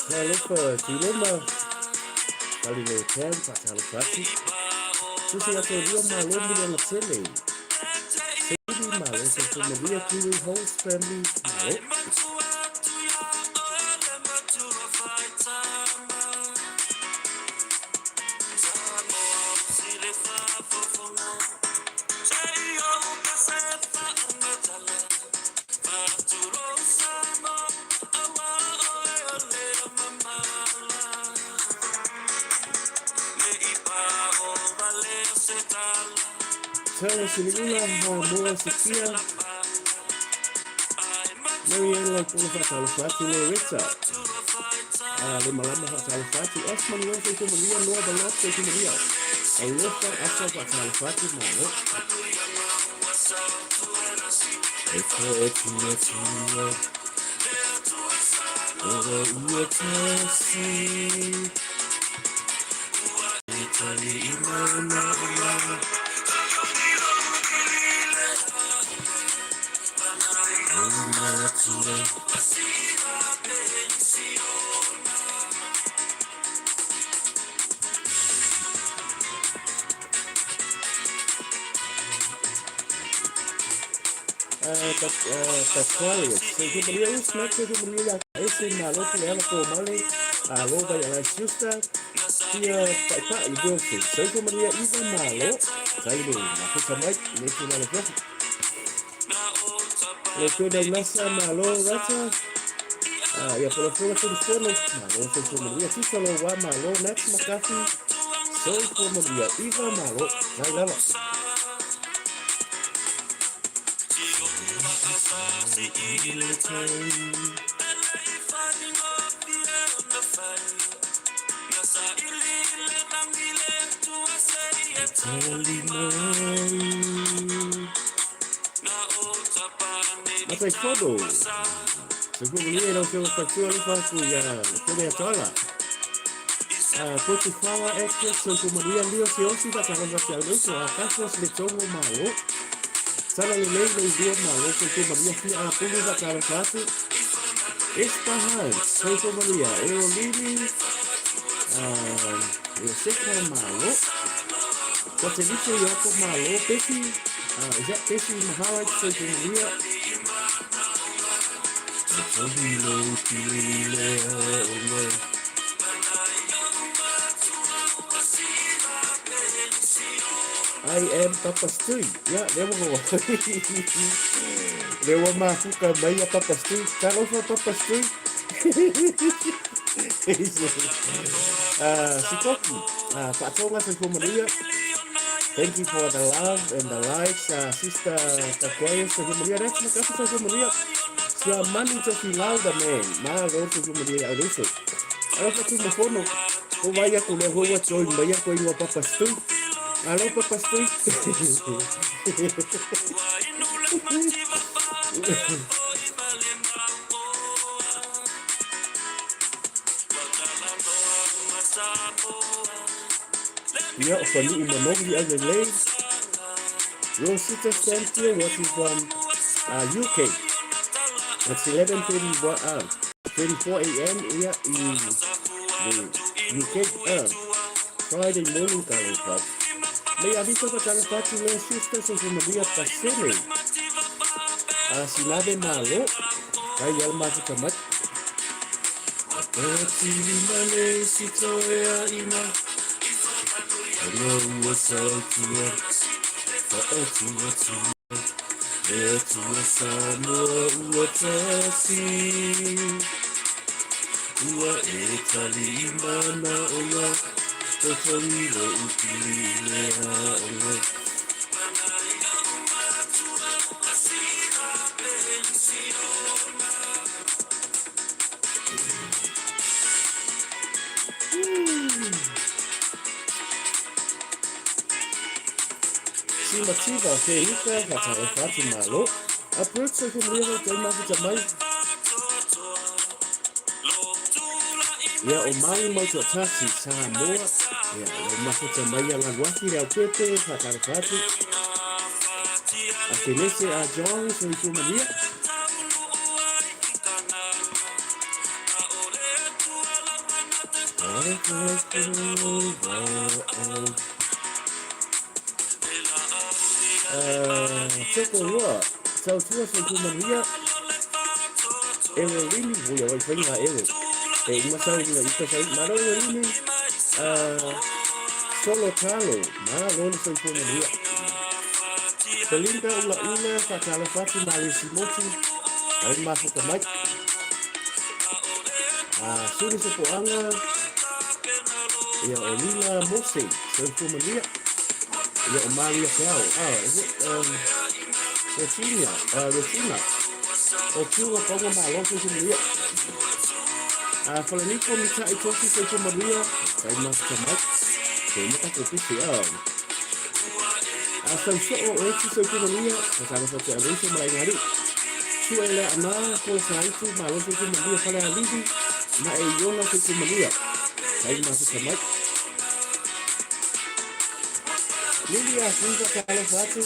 Talofa Tuiloma, Falilo Town, faatalofa atu. Susi Atolia Malo Muliaga Tele. Sadie Malo, Soifua Manuia, Kiwi Host Family, Malo. Tau Siliula, Hamoa Sikia, Mary Ann Laupola faatalofa atu, Loretta, le Malama faatalofa atu, Osman Leo Soifua Manuia, Noa Balot Soifua Manuia, Alofa Asa faatalofa atu, malo. E whaatua ua ua tasi E tali i mauna ula O matua Pasquale, Soifua Manuia Usman, Soifua Manuia ia Ese Malo Pule Ala Ko Male, Alo Vai Alai Siusta, Tia Pa'ipa'i Wilson, Soifua Manuia Iva Malo, Tailo Mafuta Mai, le Tūlalo Fiafi. Le Pena Ulasa Malo Rata, ia Polapola Tulifono, Malo Soifua Manuia, Tita Lowa Malo, Max McCarthy, Soifua Manuia Iva Malo, Vai Lava. Matai Fono. Soifua manuia i lau Afioga Fatua alofa atu ia le Afioga ia Tuala. Potifawa Actress Soifua manuia Leo Siaosi faatalofa atu ia Leuso a Kafos Letogo Malo. Tala lelei le ulua Malo Soifua manuia Fia Apulu faatalofa atu. Esther Hunt Soifua manuia Eolini Iosefa Malo. Satelite Iapo Malo Betty is that Betty Maharaj Soifua manuia. I am Papa Stew. Ia, lea ua lea ua mafuka mai a Papa Stew. Talofa Papa Stew. Sikoki, whatonga soifua manuia. Thank you for the love and the likes, Sister Takuaia soifua manuia. Rex Makasa soifua manuia. Sia manu tofi lau the man. Malo soifua manuia ia Ruso. Alofa tu mafono. O vai aku lea hoi ua join mai aku ingoa Papa Stu. Alo Papa Stu. Ia, o Fanu'u Manogi Aulelei, Rosita Santia watching from UK. It's 11:31, 34 a.m. ia i the UK. Friday morning talofa. Mei avisa fa talofa atu le sister Soifua Manuia Pasene. Sinave Malo, kai al mafuta mai. Simativa ke ika ka talofa atu malo. A Perth soifua manuia ho tau mafuta mai. Ia o Maui mau tuatasi Samoa. Ia o mafuta mai a Laluafi le au pepe ka talofa atu. A Kenese a John soifua manuia. Toko roa, tau tua soifua manuia, Errol Lini, ui a wai whai ngā Errol. E uma sau i ngā ika sai, malo Errol Lini, Solo Talo, malo le soifua manuia. Belinda ula ula, whakalofa atu mā le Simoti, ai mafuta mai. Suni Sopoaga, ia o Lila Mose, soifua manuia. Ia o Maria Peao, is it, Regina, Regina, o Kiuga Pauga Malo, soifua manuia. Falaniko Mita'i Tofi, soifua manuia, tai mafuta mai. Te uma tatou pese, Sausoo o Eti, soifua manuia, Fatalofa te Aloiso ma Laigali'i. Sue le ana, Kola Saitu, Malo soifua manuia, Falealili, ma e Iona soifua manuia. Tai mafuta mai. Lili a Kuiva talofa atu.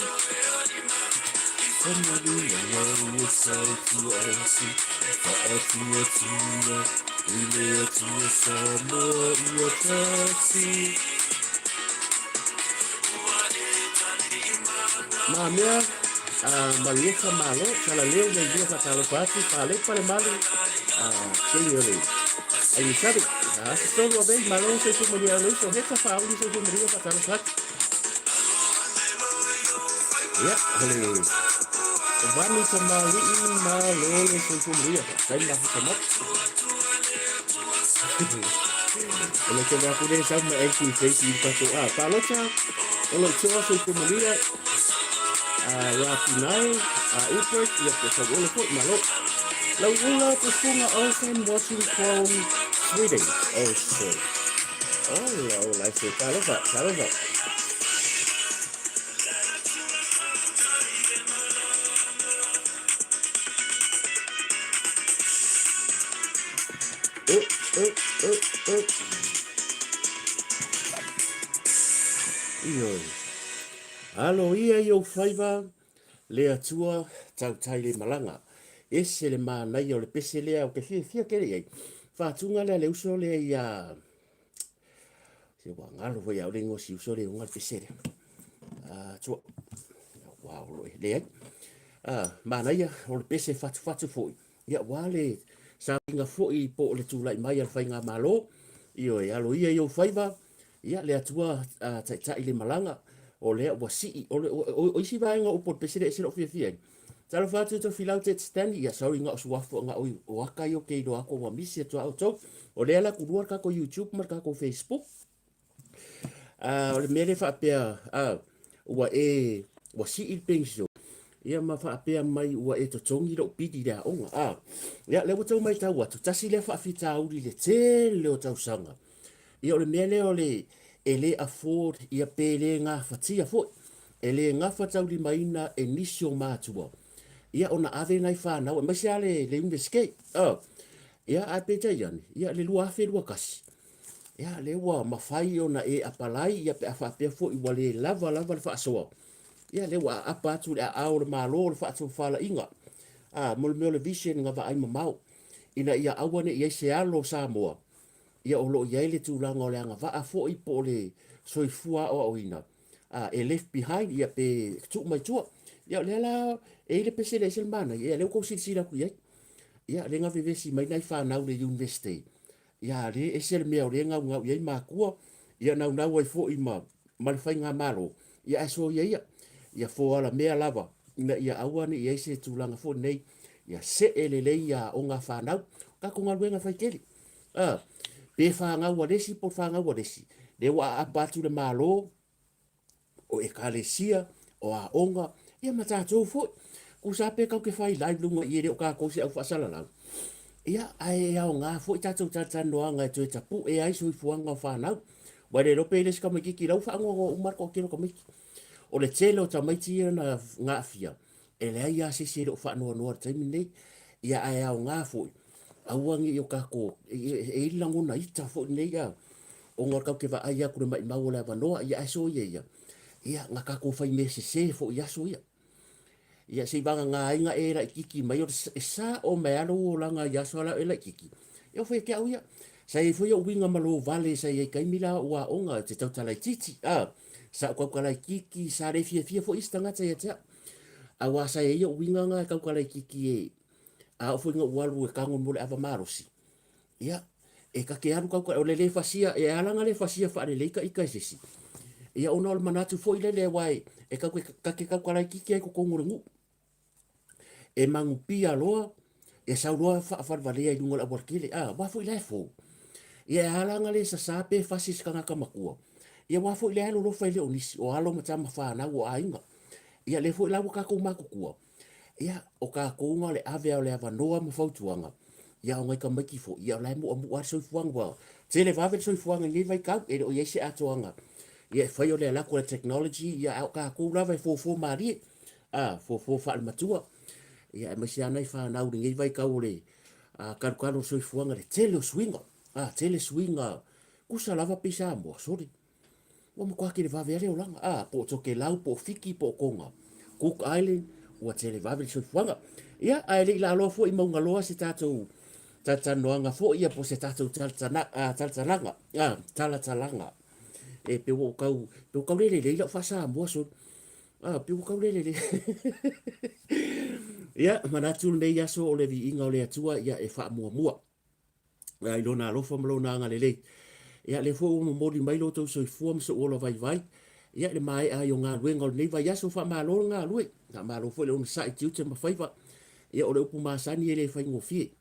Ma mea, Marieta Malo, tala leo nei ia whakalofa atu, whālei pale malu, kei ole. Ai ni sabi, se tolu a vei, malo se tu maria ole, so heta whauli se tu maria whakalofa atu. Ia, ole, vani ta maali'i malo le se tu maria, tai mafuta mai. O le tele aku le sau ma angry face i tatou a palota o lo toa soifua manuia a Rapinai a Upert ia po sau ole foi malo lau ula pufunga Olsen watching from Sweden oh shit oh la oh la se talofa talofa Ioe. Alo ia i ou faiva, le Atua tautai le malaga. Ese le manaia o le pese lea o ke fiafia kele i ai. Whātunga lea le uso lea i a... Se ua ngalo foi au le ingoa si uso lea unga le pese lea. Atua. Ua olo e. Leai. Manaia o le pese whatu whatu foi. Ia, ua le saoiga foi po o le tulai mai a le Faigamalo, ioe, alo ia i ou faiva, ia, le Atua a, taitai le malaga, o lea ua sii, o, le, o, o, o isi vaega o upu o le pese lea e ese lou fiafia ai. Talofa atu i Tofilau Ted Stanley, ia, sorry nga o suafu nga o, o aka i o ke iloa aku ua misi atu a outou. O lea la kulua le kakou YouTube ma le kakou Facebook. O le mea lea faapea, ua e, ua sii le pension, ia ma faapea mai ua e totogi lou pili i le aoga. Ia, lea ua tau matau atu, tasi lea faafitauli i le tele o tausaga. Ia, o le mea lea o le, e le afford, ia pe le gafatia foi, e le gafataulimaina e nisi o matua, ia ona ave nai fanau, aemaise lava le, le Iunivesite. Ia, ae peitai ane, ia le 2021, Ia, lea ua mafai ona e apalai, ia pe a faapea foi ua le lava lava le faasoa. Ia, lea ua aapa atu le aao o le Malo o le faatofalaiga, a, mo le mea o le vision na vaai mamao, ina ia aua ne i ai se alo o Samoa, ia o lo o i ai le tulaga o le agavaa foi po o le soifua aoaoina, a, e left behind, ia pe tuu mai tua. Ia, o lea la e i ai le pese lea e ese le manaia, ia, lea ua tou silasila atu i ai. Ia, lea na vevesi mai nai fanau i le University, Ia, le ese le mea o lea e naunau i ai matua, ia naunau ai foi ma, ma le faigamalo, ia ae soia ia, ia foala mea lava, ina ia aua ne i i ai se tulaga foi lenei, ia see lelei ia aoga a fanau, o tatou galuega fai tele. A, pe fanau a le isi po o fanau a le isi, lea ua aapa atu le Malo, o ekalesia, o aoga, ia ma tatou foi. Tusa pe tatou te fai live luga i e le o tatou se au faasalalau. Ia, ae e aoga foi tatou talatalanoaga e toe tapue ai soifuaga o fanau. Ua le iloa pe i le isi tamaititi la ua faanoanoa uma le toatele o tamaiti. O le tele o tamaiti ia na aafia, e leai lava se isi e le o faanoanoa i le taimi lenei. Ia ae aoga foi, aua ne i o tatou, e i ai le lagona ita foi lenei a, ona tatou te vaai atu i le maimau o le avanoa, ia ae soia ia, ia na tatou fai mea sese foi i aso ia. Ia se i vagana ai na e laititi mai, e sao mai lava lou olaga i aso la e laititi. Ia ua fai ake au ia. Sa i ai foi ou uiga ma lou vale sa i ai taimi la o ou aoga ou te tautala itiiti, a. Sa ou tautala itiiti, sa le fiafia foi isi tagata ia te au. Aua sa i ai ou uiga na e tautala itiiti e, a oo foi ina ou alu e tago mo le ava malosi, ia, e ta te alu tau, o le le fasia, e ala ona le fasia faalelei ta ita e se isi, ia ona o le manatu foi lele aua e ta te, ta te tautala itiiti lava i totonu o le nuu. E manupia loa, e sau loa faafalevalea i luga o le aualatele, a, aua foi la e fou. Ia e ala ona le sasa pe fasi e se tagata matua, ia aua foi la e lolofa e le o nisi, o alo ma tama fanau o aiga. Ia lea foi la ua tatou matutua, Ia, o tatou na o le ave lava o le avanoa ma fautuaga, ia o nai tamaiti foi, ia o la e muamua lava le soifuaga, ua tele vave le soifuaga i lenei vaitau, e le o i ai se atoaga ia e fai o le alu atu o le technology, ia a o tatou lava e fofo malie, a, fofo faale-matua, ia aemaise lava nai fanau i lenei vaitau o le talutalu o le soifuaga i le tele o suiga, a, tele suiga, tusa lava pei Samoa, sole. Ua matua televave lava le olaga, a, po o Tokelau, po o Fiti, po o Toga, Cook Island, ua televave le soifuaga. Ia, ae le i laaloa foi i Maugaloa se tatou talatalanoaga foi, ia po o se tatou talatalaga, a, talatalaga. E pei ua ou tau, pei ua tau le lelei lau faa-Samoa sole. A, pei ua tau le lelei. Ia, manatu lenei aso o le viiga o le Atua, ia e faamuamua. i Lona alofa ma Lona agalelei. Ia, lea foi ua momoli mai lo outou soifua ma sou ola vaivai, ia, i le maea ai o galuega o lenei vaiaso. Faamalo le galue, faamalo foi le onosai i tiute ma faiva. Ia, o le upu masani e le faigofie.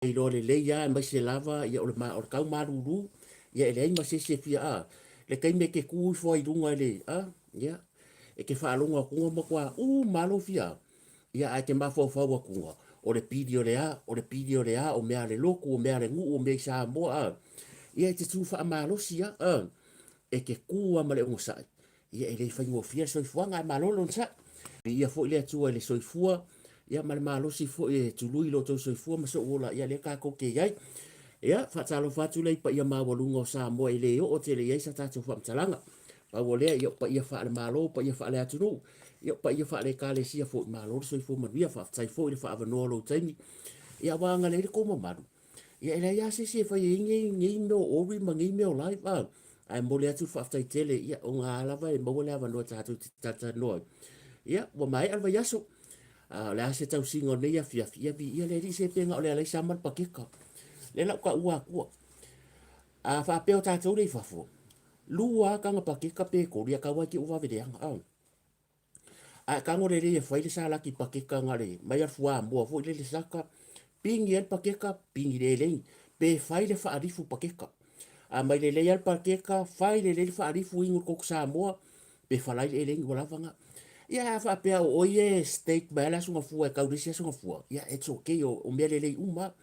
E iloa lelei lava aemaise lava ia, o le, o le tau malulu, ia, e leai ma se isi e fia, a, le taimi e te tu ifo ai i luga i le, a, ia, e te faalogo atu ua matua uma lava lou fia, Ia, ae te mafaufau atu, o le pili o le a, o le pili o le a, o mea a le lotu, o mea a le nuu, o mea i Samoa, a. Ia, e te tu faamalosi lava, a. E te tu lava ma le onosai. Ia, e le faigofie le soifuaga, ae malo le onosai. Viia foi le Atua i le soifua, ia, ma le malosi foi e tului lo outou soifua ma sou ola, ia, lea tatou te i ai. Ia, faatalofa atu lea i paia maualuga o Samoa e le oo tele i ai sa tatou faamatalaga. Pau o lea, ia, o paia faale-Malo, o paia faale-atunuu, Ia, o paia faale-Ekalesia foi, malo le soifua manuia, faafetai foi le faaavanoa o lou taimi. Ia, aua a galei le tou mamalu, ia e leai lava se isi e fai ai nei, nei mea o ori ma nei mea o live, a. Ae momoli atu le faafetai tele, ia, o ga lava e maua le avanoa tatou te talatalanoa ai. Ia, ua maea le vaiaso. A o le a se tausiga o lenei afiafi, ia viia le Alii se pe na o le alaisa ma le pakeka. Lea la ou taua atua. A faapea o tatou lea i fafo, lua lava taga pakeka pe tolu, ia tau lava i te i ua vave leaga, a. Ae tago lelei e fai le salaki pakeka na le mai a le fuamoa foi lele saka, pigi ai le pakeka, pigi le eleni, pe fai le faalifu pakeka. A mai lelei lava le pakeka, fai lelei le faalifu inu le koko Samoa, pe falai le eleni ua lava na. Ia a faapea o oe e steak mai lava le Aso Gafua e tau i le isi Aso Gafua, ia it's okay, o mea lelei uma lava.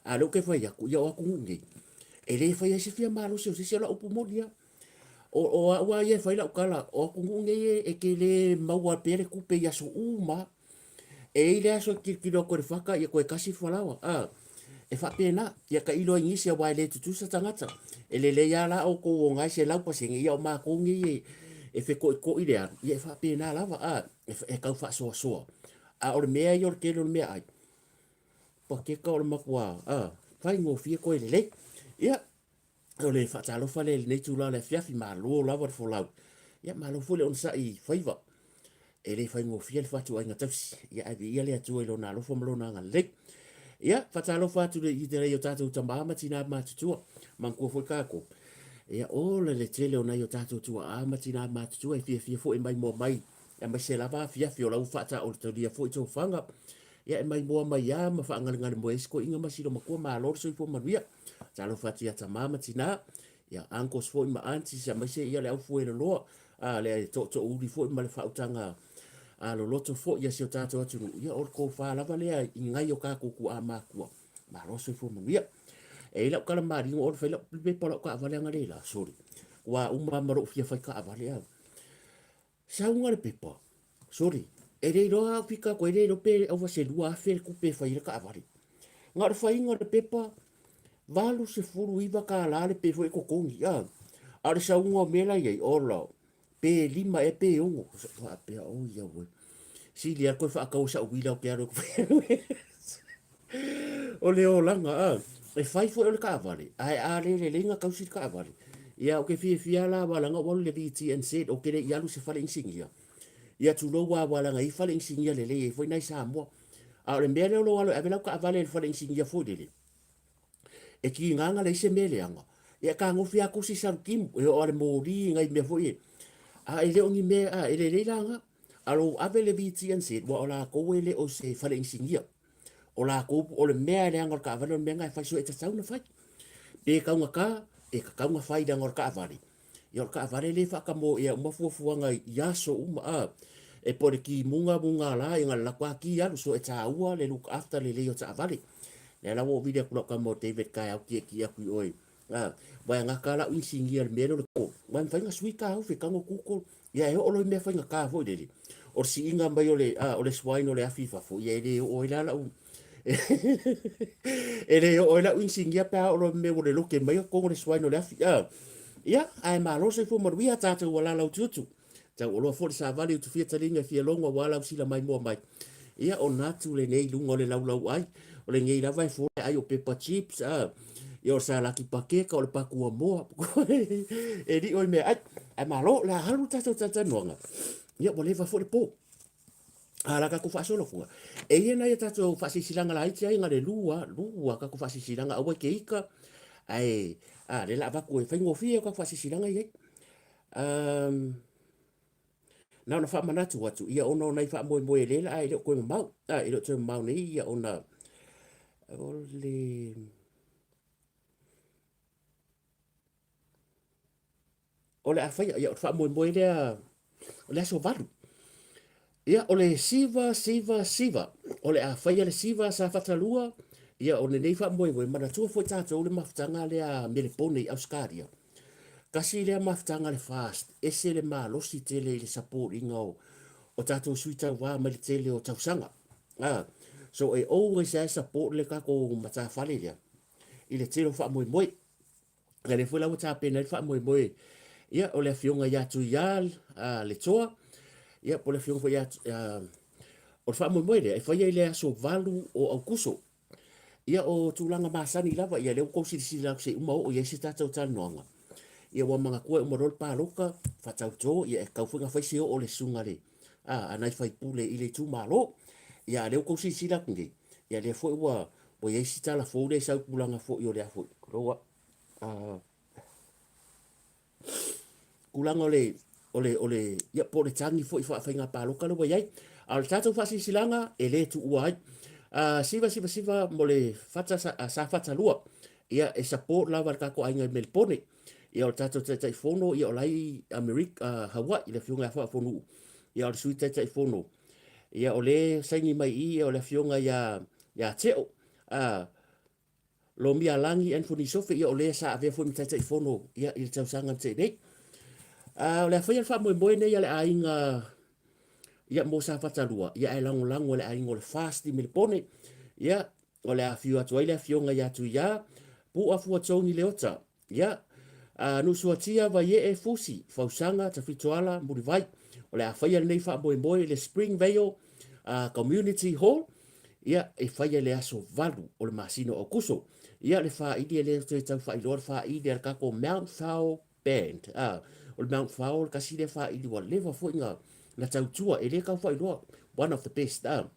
A o lea ou te fai atu, ia o atunuu nei, e le fai ai se fia malosi o se isi, o lau upu moni lava. O au lava ia e fai lau tala, o atunuu nei e te le maua pea le tupe i aso uma lava. E i ai le aso e tilotilo atu ai i le faka, ia toe tasi le falaoa, a, e faapena. Ia tailo ai nisi aua e le tutusa tagata. E lelei lava la outou o na e 100%, ia o matou nei e fetoitoi le alu, ia e faapena lava, a, e tau faasoasoa. A o le mea ia o le tele o le meaai, pakeka o le matua, a, faigofie toe lelei. Ia, O le faatalofa lea i lenei itula o le afiafi, malo lava le folau. Ia malo foi le onosai i faiva. E le faigofie le fatuaiga tausi. Ia ae viia le Atua i lona alofa ma lona agalelei. Ia faatalofa atu i le o tatou tama ma tina matutua, manatua foi tatou. Ia ola le tele o nai o tatou tuaa ma tina matutua e fiafia foi e maimoa mai aemaise lava afiafi o la ua faataolotolia foi tofaga. Ia e maimoa mai lava ma faagalegalemoe ai si toeaina ma si loomatua. Malo le soifua manuia. Talofa atu ia tama ma tina, ia uncles foi ma aunties aemaise ia le au fueloloa, a le tootoouli foi ma le faautaga a loloto foi ia si o tatou atunuu, ia o le tofa lava lea i nai o tatou tuaa matua. Malo soifua manuia. E i ai lau tala maliu o le fai lau pepa o lau taavale analeila, sorry. Ua uma ma lou fia fai taavale au. Sauga le pepa, sorry, e le iloa au pika atu, e le iloa pe ova se 2,000 le tupe e fai ai le taavale. Na o le faiga o le pepa, $89 le pe foi e totogi, a. A o le sauga o mea la e i ai, ola, pe lima ea pe ono. Faapea, oi auē, sili lava le toe faatau o sau uila ou te alu e O le olaga, a. E fai foi o le taavale, ae a le lelei ona tausi le taavale, ia ou te fiafia la aua leaga ua alu i le VTNZ, ou te le i alu i se fale inisinia, ia tulou lava aua leaga e i ai fale inisinia lelei e i ai foi nai Samoa. A o le mea lea o lou alu e ave lau taavale i le fale inisinia foi lele, e tiga ona leai se mea leaga, ia e tagofi lava tusi sau timu, e oo lava i le moli nai mea foi ia, a e le o ni mea, a e lelei la lena. A lou ave i le VTNZ, aua o latou e le o se fale inisinia. O latou, o le mea e leaga o le taavale o le mea lena e fai, so e tatau ona fai. Pe taugata, e tatau ona fai leaga o le taavale, ia o le taavale lea e faatamoe uma fuafuaga i aso uma a. E po o le timuga mugala, ia na o le alu atu lava ki alu, so e taua le look after lelei o taavale. Lea la ua ou vili atu i lau tama o David taeao tietie atu i oe, a, aua e gata lau inisinia i le mea lea o le call, aua e mafai ona sui taofi e tago google, ia e oo loa i mea faigata foi lele, o le siiga mai o le, a, o le suaina o le afi i fafo, ia e le oo ai la lau, e le oo ai lau inisinia pe a oo loa i mea ua leloke mai totonu o le suaina o le afi, a. Ia, ae malo le soifua manuia tatou ua lalaututu. Tauoloa foi le savali utufia taliga e fia logo aua lau sila maimoa mai. Ia ona atu lenei i luga o le laulauai, o lenei lava e fola e ai o pepa chips, a, ia o le salaki pakeka, o le pakuamoa, e lio i mea ai. Ae malo, o le a alu le tatou talatalanoaga, ia ua leva foi le po. A la tatou faasolo atu, e i ai nai a tatou faasilasilaga laiti ai na le lua, lua tatou faasilasilaga, aua e te ita, ae, a, lea o le a avatu e faigofie tatou faasilasilaga ia e i ai. Um, na ona faamanatu atu, ia ona o nai faamoemoe e le la e le o toe mamao. A, e le o toe mamao nei, ia ona o le o le a faia, ia o le faamoemoe lea o le aso 8. Ia o le siva, siva, siva, o le a faia le siva Safata 2, ia o lenei faamoemoe, manatua foi tatou le mafutaga lea a Melepone i Ausetalia. Tasi lea mafutaga a le FAST, ese le malosi tele i le support ina o, o tatou sui tauva mai le tele o tausaga. Ah, so e always lava e support le tatou matafale lea i le tele o faamoemoe. Ia lea foi la ua tapena ai le faamoemoe, ia, o le afioga ia Tuia Letoa, ia, po o le afioga foi ia, o le faamoemoe lea e faia i le aso 8 o Aukuso. Ia, o tulaga masani lava, ia lea ua tou silasila atu se i uma oo i ai se tatou talanoaga. Ia ua manatua e uma loa le palota, faatauto, ia e tatau foi ona fai se oo o le susuga i le, a nai faipule i le itumalo. Ia, a o lea ua tou silasila atu nei, ia lea foi ua ua i ai si tala fou lea e sau i tulaga foi o le a foi, tulou a, tulaga o le, o le, o le, ia, po o le tagi foi faa-faiga palota lea ua i ai. A o le tatou faasilasilaga, e le tuua ai. 999 mo le fata, Safata 2, ia, e support lava le tatou aiga i Melepone. Ia, o le tatou Taitaifono, ia, o la e i Amerika, Hawaii, le afioga ia Faafonuu, ia, o le Sui Taitaifono, ia, o lea e saini mai i i, o le afioga ia, ia Teo, a, Lomia Lagi Anthony Sofe, ia, o lea sa avea foi ma Taitaifono, ia, i le tausaga na tea nei. A, o le a faia le faamoemoe nei a le aiga, ia, mo Safata 2, ia, ae lagolago e le aiga o le FAST i Melepone, ia, o le a afio atu ai le afioga ia Tuia, Pu'a Fuatoni Leota, Ia, a Nuusuatia, Vaiee, Fusi, Fausaga, Tafitoala, Mulivai. O le a faia lenei faamoemoe i le Springvale Community Hall, ia, e faia i le aso 8 o le masina o Aokuso. Ia, le faili e le toe tau faailoa le faili a le tatou Mount Fowl Band. A, o le Mount Fowl, tasi lea faili ua leva foi na, na tautua, e le tau faailoa, one of the best. A.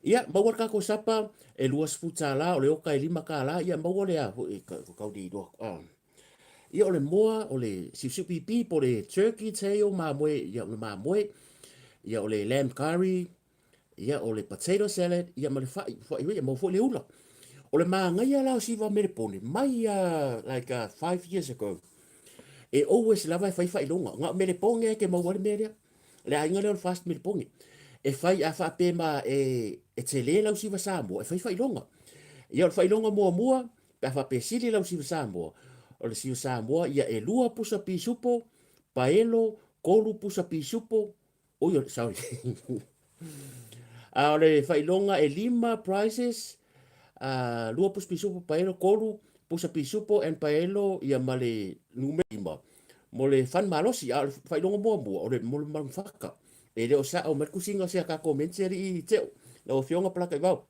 Ia, maua le tatou sapa, e $20, o le oka e $5, ia maua le a foi, kau le iloa. Ah. Ia, o le moa, o le siusiu pipi, po o le turkey tail, mamoe, ia, o le mamoe, ia, o le lamb curry, ia, o le potato salad, ia, ma le fai, fai, ia, maua foi le ula. O le manaia la o Siva Melepone, mai like 5 years ago, e always lava e fai faailoga. Na o Melepone e te maua ai le mea lea. Le aiga lea o le FAST Melepone. E fai a faapea ma e, e tele lau siva Samoa, e fai faailoga. Ia o le faailoga muamua, pe a faapea e sili lau siva Samoa, o le siva Samoa, ia e lua pusa pisupo, paelo, tolu pusa pisupo, oi, sorry. A o le faailoga e lima prizes, lua pusa pisupo, paelo, tolu pusa pisupo and paelo, ia ma le numera lima mo le fund malosi. A o le faailoga muamua, o le mo le manufaka. E le o sao mai le tusiga o se a tatou menti alii Teo, lau Afioga Palataivao.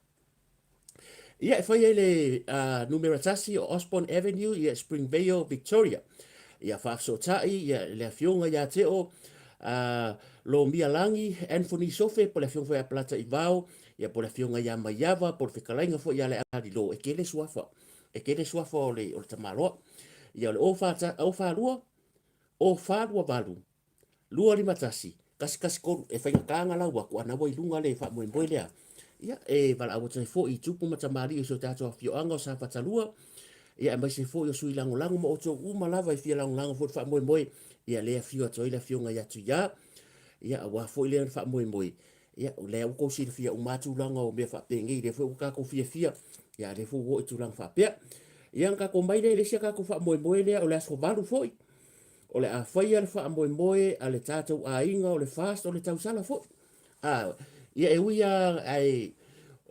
Ia, e fai ai le numera 1 o Osborne Avenue, ia, Springvale, Victoria. Ia, faafesootai, ia, le afioga ia te o Lomia Lagi, Anthony Sofe, po le afioga foi ia Palata Ivao, ia, po le afioga ia Maiava, po le fetalaiga foi ia Lealilo. E tele suafa, e tele suafa o le, o le tamaloa. Ia, o le 042, 048, 251, 113, e faigata ona lau atu, a na ua i luga le faamoemoe lea. Ia, e valaau atu ai foi i tupu ma tamalii o si o tatou afioaga o Safata 2, ia, aemaise foi o sui lagolago ma outou uma lava e fia lagolago foi i le faamoemoe, ia, lea e afio atu ai le afioga ia Tuia, ia, aua foi lea faamoemoe, ia, o lea ua outou silafia uma lava tulaga o mea faapenei, lea foi ua tatou fiafia, ia, a o lea foi ua oo i tulaga faapea. Ia, ona tatou omai lea i le isi a tatou faamoemoe lea, o le aso 8 foi, O le a faia le faamoemoe a le tatou aiga o le FAST o le tausala foi. A, ia e ui a, ae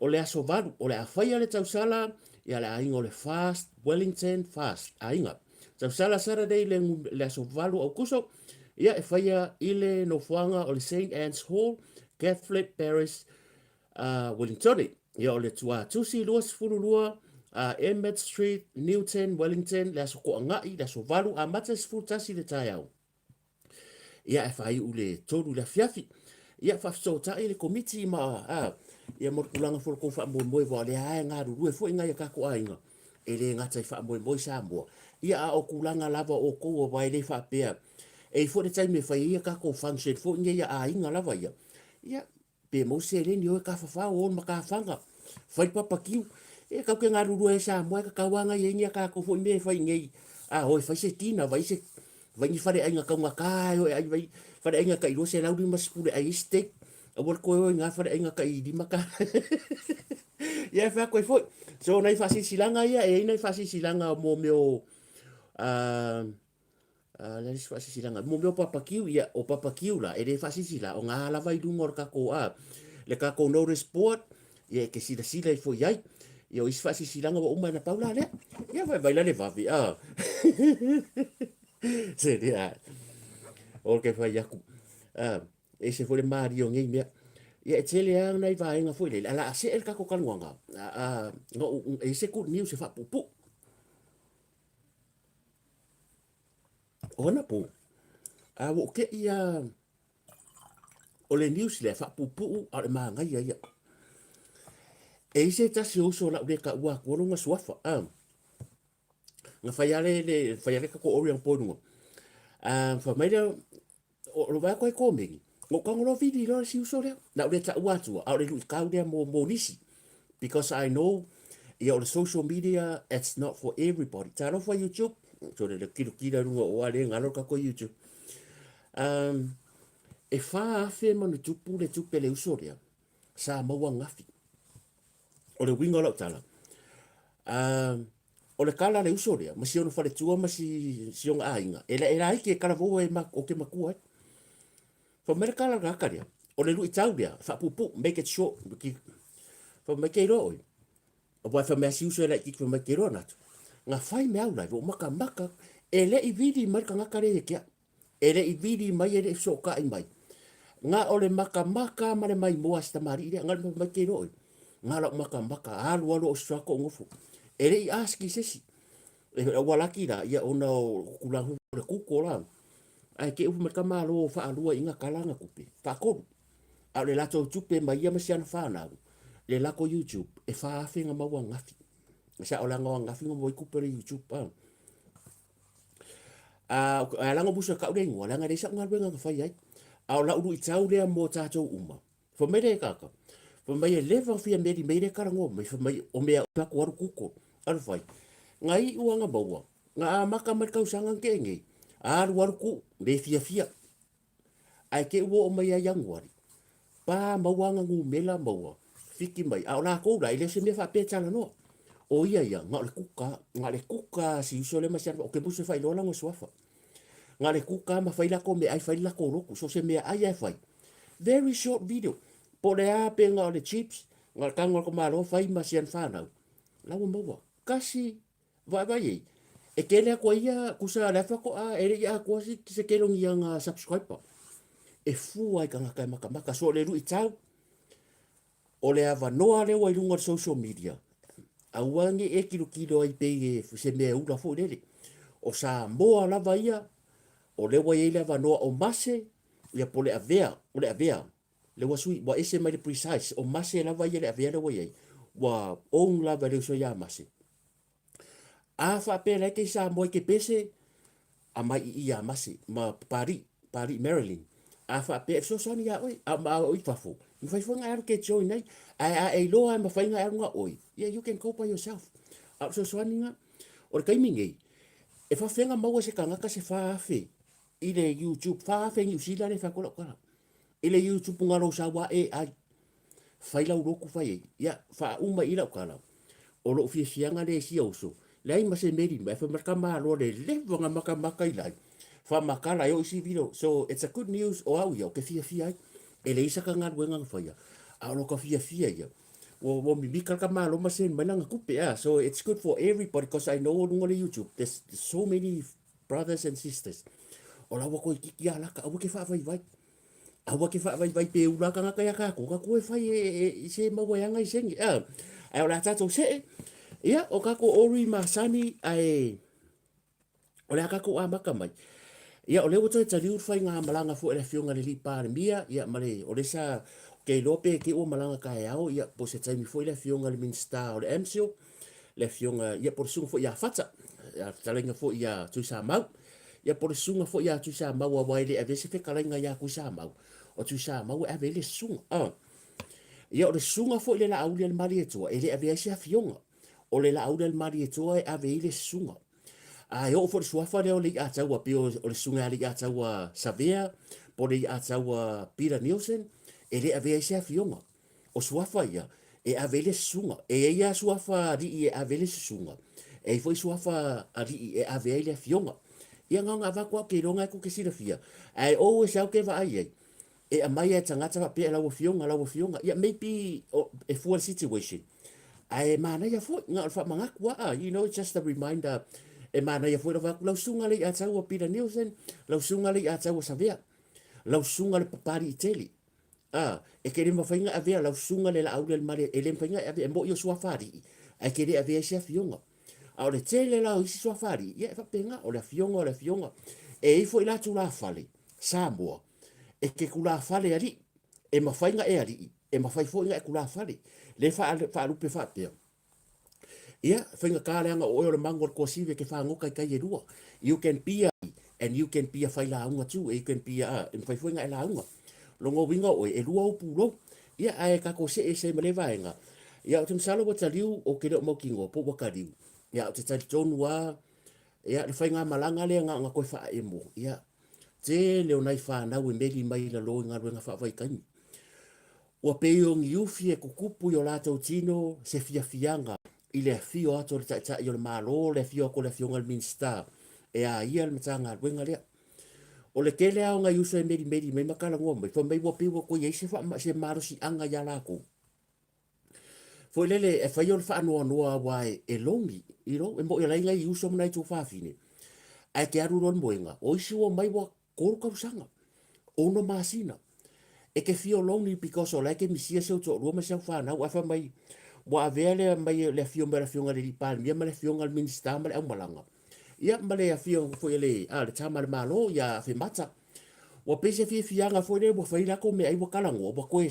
o le aso 8, o le a faia le tausala ia le aiga o le FAST, Wellington FAST, aiga. Tausala Saturday le, le aso 8 Aukuso, ia e faia i le nofoaga o le St. Anne's Hall, Catholic Parish, Wellingtone. Ia o le Tuatusi 22 Emmett Street, Newton, Wellington, le aso Toanai, le aso 8, amata i le 11 i le taeao. Ia e faaiu i le 3 i le afiafi. Ia faafesootai le komiti ma a, ia mo le tulaga foi o le tou faamoemoe aua o lea lava e galulue foi nai a tatou aiga e le gata i faamoemoe Samoa, ia a o tulaga lava o outou aua e le faapea e i ai foi le taimi e fai ai a tatou function foi nei a aiga lava ia, ia Pe maua se seleni o e tafafao o le matafaga, fai le papakiu. E tau te galulue ai Samoa e tatau lava ona i ai ni a tatou foi mea e fai i inei. A o e fai se dinner, vai se vai ni faleaiga taugata e o e ai vai faleaiga tai 250 e ai ai steak. Aua le toe o i na faleaiga tai $5. Ia e fai atu ai foi. So nai faasilasilaga ia, e i ai nai faasilasilaga mo mea o A, le a le isi faasilasilaga? Mo mea o papakiu, ia, o papakiu la, e le faasilasila, o gā lava i luga o le tatou, a, le tatou notice board, ia, e te silasila ifo i ai. Ia, o isi faasilasilaga ua uma, na pau la lea. Ia, vaivai la le vave, a. Se lea, o ke fai aku. A, e ese foi le malie o nei mea. Ia, e tele lava nai vaega foi lele, a o le a see le tatou talanoaga, a, a, na ou, e i ai se good news e faapuupuu. O anapo, a ua ou teʻi a o le news lea faapuupuu a o le manaia ia. E i ai se tasi o uso o lau le taua atua lona suafa, a, na fai lava le, le, fai lava le tatou Orient Boy i luga. A, fai mai lea, O lo vae koe komeni, na ou tago loa vili loa le isi uso lea. Na ou le taua atua, a o le luitau lea mo, mo nisi. Because I know, ia o le social media, it's not for everybody. Talofa YouTube, so le kilokilo i luga o a le galo le tatou YouTube. E 4,000 ma ona tupu le tupe le uso lea, sa maua ananafi. O le uiga o lau tala, o le kala a le uso lea, ma si ona faletua ma si, si ona aiga, e, e laiti e talavou e ma, ou te matua ai. Fai mai le kala a le tagata lea, o le luitau lea, faapuupuu, make it short. Fai mai, ke iloa ʻoe, aua e fai mai a si uso e laitiiti, fai mai, ke iloa Natu, na fai me au live, ua ou makamaka, e le i vili mai le tagata lea ia te au. E le i vili mai, e le i fesootai mai. Na o le makamaka ma le maimoa a si tamalii lea, na o le mai ke iloa ʻoe. Na lau makamaka, alu alu ou struggle ou nofo. E le i ask i se isi. E ua laki la, ia ona o tulaga foi o le kuko la. Ae te i ua fai mai le tamaloa faalua i na tala na tupe, faatolu. A o le latou tupe mai ia ma si ana fanau, le lako YouTube, e 4,000 na maua ananafi. E sao leaga o ananafi na maua ai tupe o le YouTube. A, a laga musu e kau le ingoa, leaga e leai sa'u galuega na fai ai. A o la'u luitau lea mo tatou uma. Fai mai le kaka, fai mai e leva ona fia meli mai le talanoa mai, fai mai o mea atu alu Google, alu fai. Na iu lava na maua, na amata mai le tausaga na tea nei, alu alu tuu, le fiafia. Ae te i ua oo mai ia Ianuari, pa maua ana numera maua, whiti mai, a o lakou la, e le o se mea faapea e talanoa. O ia ia, na o le kuka, na o le kuka a si uso lea ma si ana, ou te musu e faailoa lana suafa. Na o le kuka ma fai lakou meaai, fai le lakou lotu, so o se meaai lava e fai. Very short video, po o le a pe na o le chips, na o le tago a le tamaloa fai ma si ana fanau, la ua maua. Kasi Vaivai ei, e tele atu ai ia, tusa le afa toa e le i atoa se, se tele o ni ana subscriber. E fua i tagata e makamaka. So o le luitau, o le avanoa lea ua i luga o le social media, Aua ne i e tilotilo ai pei e se mea e ula foi lele. O Samoa lava ia, o lea ua i ai le avanoa o Mase, ia po o le Avea, o le Avea, lea ua sui, ua ese mai le precise, o Mase lava ia le Avea lea ua i ai, ua own lava e le uso ia Mase. A faapea la e te i Samoa e te pese, aumai i i ia Mase ma Papalii, Papalii Marilyn. A faapea e fesoasoani ia oe, a ma o i fafo, e mafai foi ona e alu e te join ai. Ae a e iloa e mafai ona e alu na oe, yeah, you can go by yourself. A o le fesoasoani na, o le taimi nei, e faafefea ona maua e se tagata se 4,000 i le YouTube, 4,000 Niu Sila lea e fai atu ai lau tala. I le YouTube na lou sau lava AI, fai lau lotu fai ai. Ia, faauma i lau tala, o lou fiafiaga lea i sia uso, leai ma se meli mai, fai mai le tamaloa le leva na matamata i lai, faamatala ai o isi video. So, it's a good news o au ia, ou te fiafia ai. E leai saka galuega na faia, a o lota fiafia ia, ua, ua mimika le tamaloa ma send mai lana tupe, ah. So, it's good for everybody, cause I know o luga o le YouTube, there's so many brothers and sisters, o la ua toeitiiti lava laka, aua ke faavaivai. Aua ke faavaivai pe ula tagata ia tatou, tatou e fai e, e, e se maua e aga i sene. Ah, ae o le a tatou see, ia, o tatou ori masani, ae o le a tatou amata mai. Ia, o lea ua toe taliu le faigamalaga foi a le Afioga i le Alii Palemia, ia, ma le, o lea sa, ou te iloa pe te i ua malaga taeao, ia, po o se taimi foi le Afioga i le Minisita o le MCIL, le Afioga, ia, po o le susuga foi ia Fata, le fetalaiga foi ia Tuisamau, ia, po o le susuga foi ia Tuisamau, aua e le avea se fetalaiga ia Tuisamau, o Tuisamau e ave ai le susuga. Ah. Ia, o le susuga foi le Laauli a le Malietoa, e le avea ai se afioga. O le Laauli a le Malietoa e ave ai le susuga. A e oo foi le suafa lea o le Iataua, pei o le susuga ia Leiataua Savea, po o le Iataua Peter Nielsen, e le avea ai se afioga. O suafa ia, e ave ai le susuga. E i ai lava suafa alii e ave ai le susuga, e i ai foi suafa alii e ave ai le afioga. Ia na ona avatu lava, ou te iloa na e tou te silafia, ae always lava ou te vaai ai, e aumai lava e tagata faapea lau afioga, lau afioga, ia maybe e fua i le situation, ae manaia foi, na o le faamanatu lava, you know, it's just a reminder, e manaia foi lou vaai atu, lau susuga Leiataua Peter Nielsen, lau susuga Leiataua Savea, lau susuga le Papaliitele, A, e te le mafai ona avea lau susuga le Laauli a le Male, e le mafai ona e avea, e moni o suafa alii, ae te le avea ai se afioga. A o le tele la o isi suafa alii, ia e faapena, o le afioga o le afioga. E i ai foi la tulafale, Samoa, e te tulafale alii, e mafai ona e alii, e mafai foi ona e tulafale. Le faalupe faapea. Ia, faigata leaga o oe o le mago o le tuasivi e te fagota i tai e lua. You can be a and you can be a failauga too, you can be a, e mafai foi ona e lauga. Lona uiga o oe, e lua ou pulou. Ia, ae tatou see ese ai ma lea vaega. Ia, ou te masalo ua taliu, ou te le o mautinoa po ua taliu. Ia, ou te talitonu lava, ia, le faigamalaga lea na ona toe faaemo, ia, tele o nai fanau e meli mai i lalo i galuega faavaitaimi. Ua pei o ni ufi e tutupu i o latou tino se fiafiaga i le afio atu o le Taitai o le Malo, le afio atu o le Afioga i le Minisita e a ia le Matagaluega lea. O le tele lava o nai uso e melimeli mai ma talanoa mai, fai mai ua pei ua toe i ai se, se malosiaga ia latou. Foi lele, e fai o le faanoanoa aua e, e logi, you know, e moni o la e i nai uso ma nai tuafafine, ae te alu loa le moega, o isi ua omai ua 3 tausaga, 6 masina. E te feel lonely because o la e te misia si ou toalua ma si au fanau ae fai mai ua avea le mai le afio mai o le afioga i le alii Palemia ma le afioga i le Minisita ma le aumalaga. Ia ma le afio foi a le a le tama a le Malo ia Afemata. Ua pei se fiafiaga foi lea ua fai latou meaai ua talanoa ua toe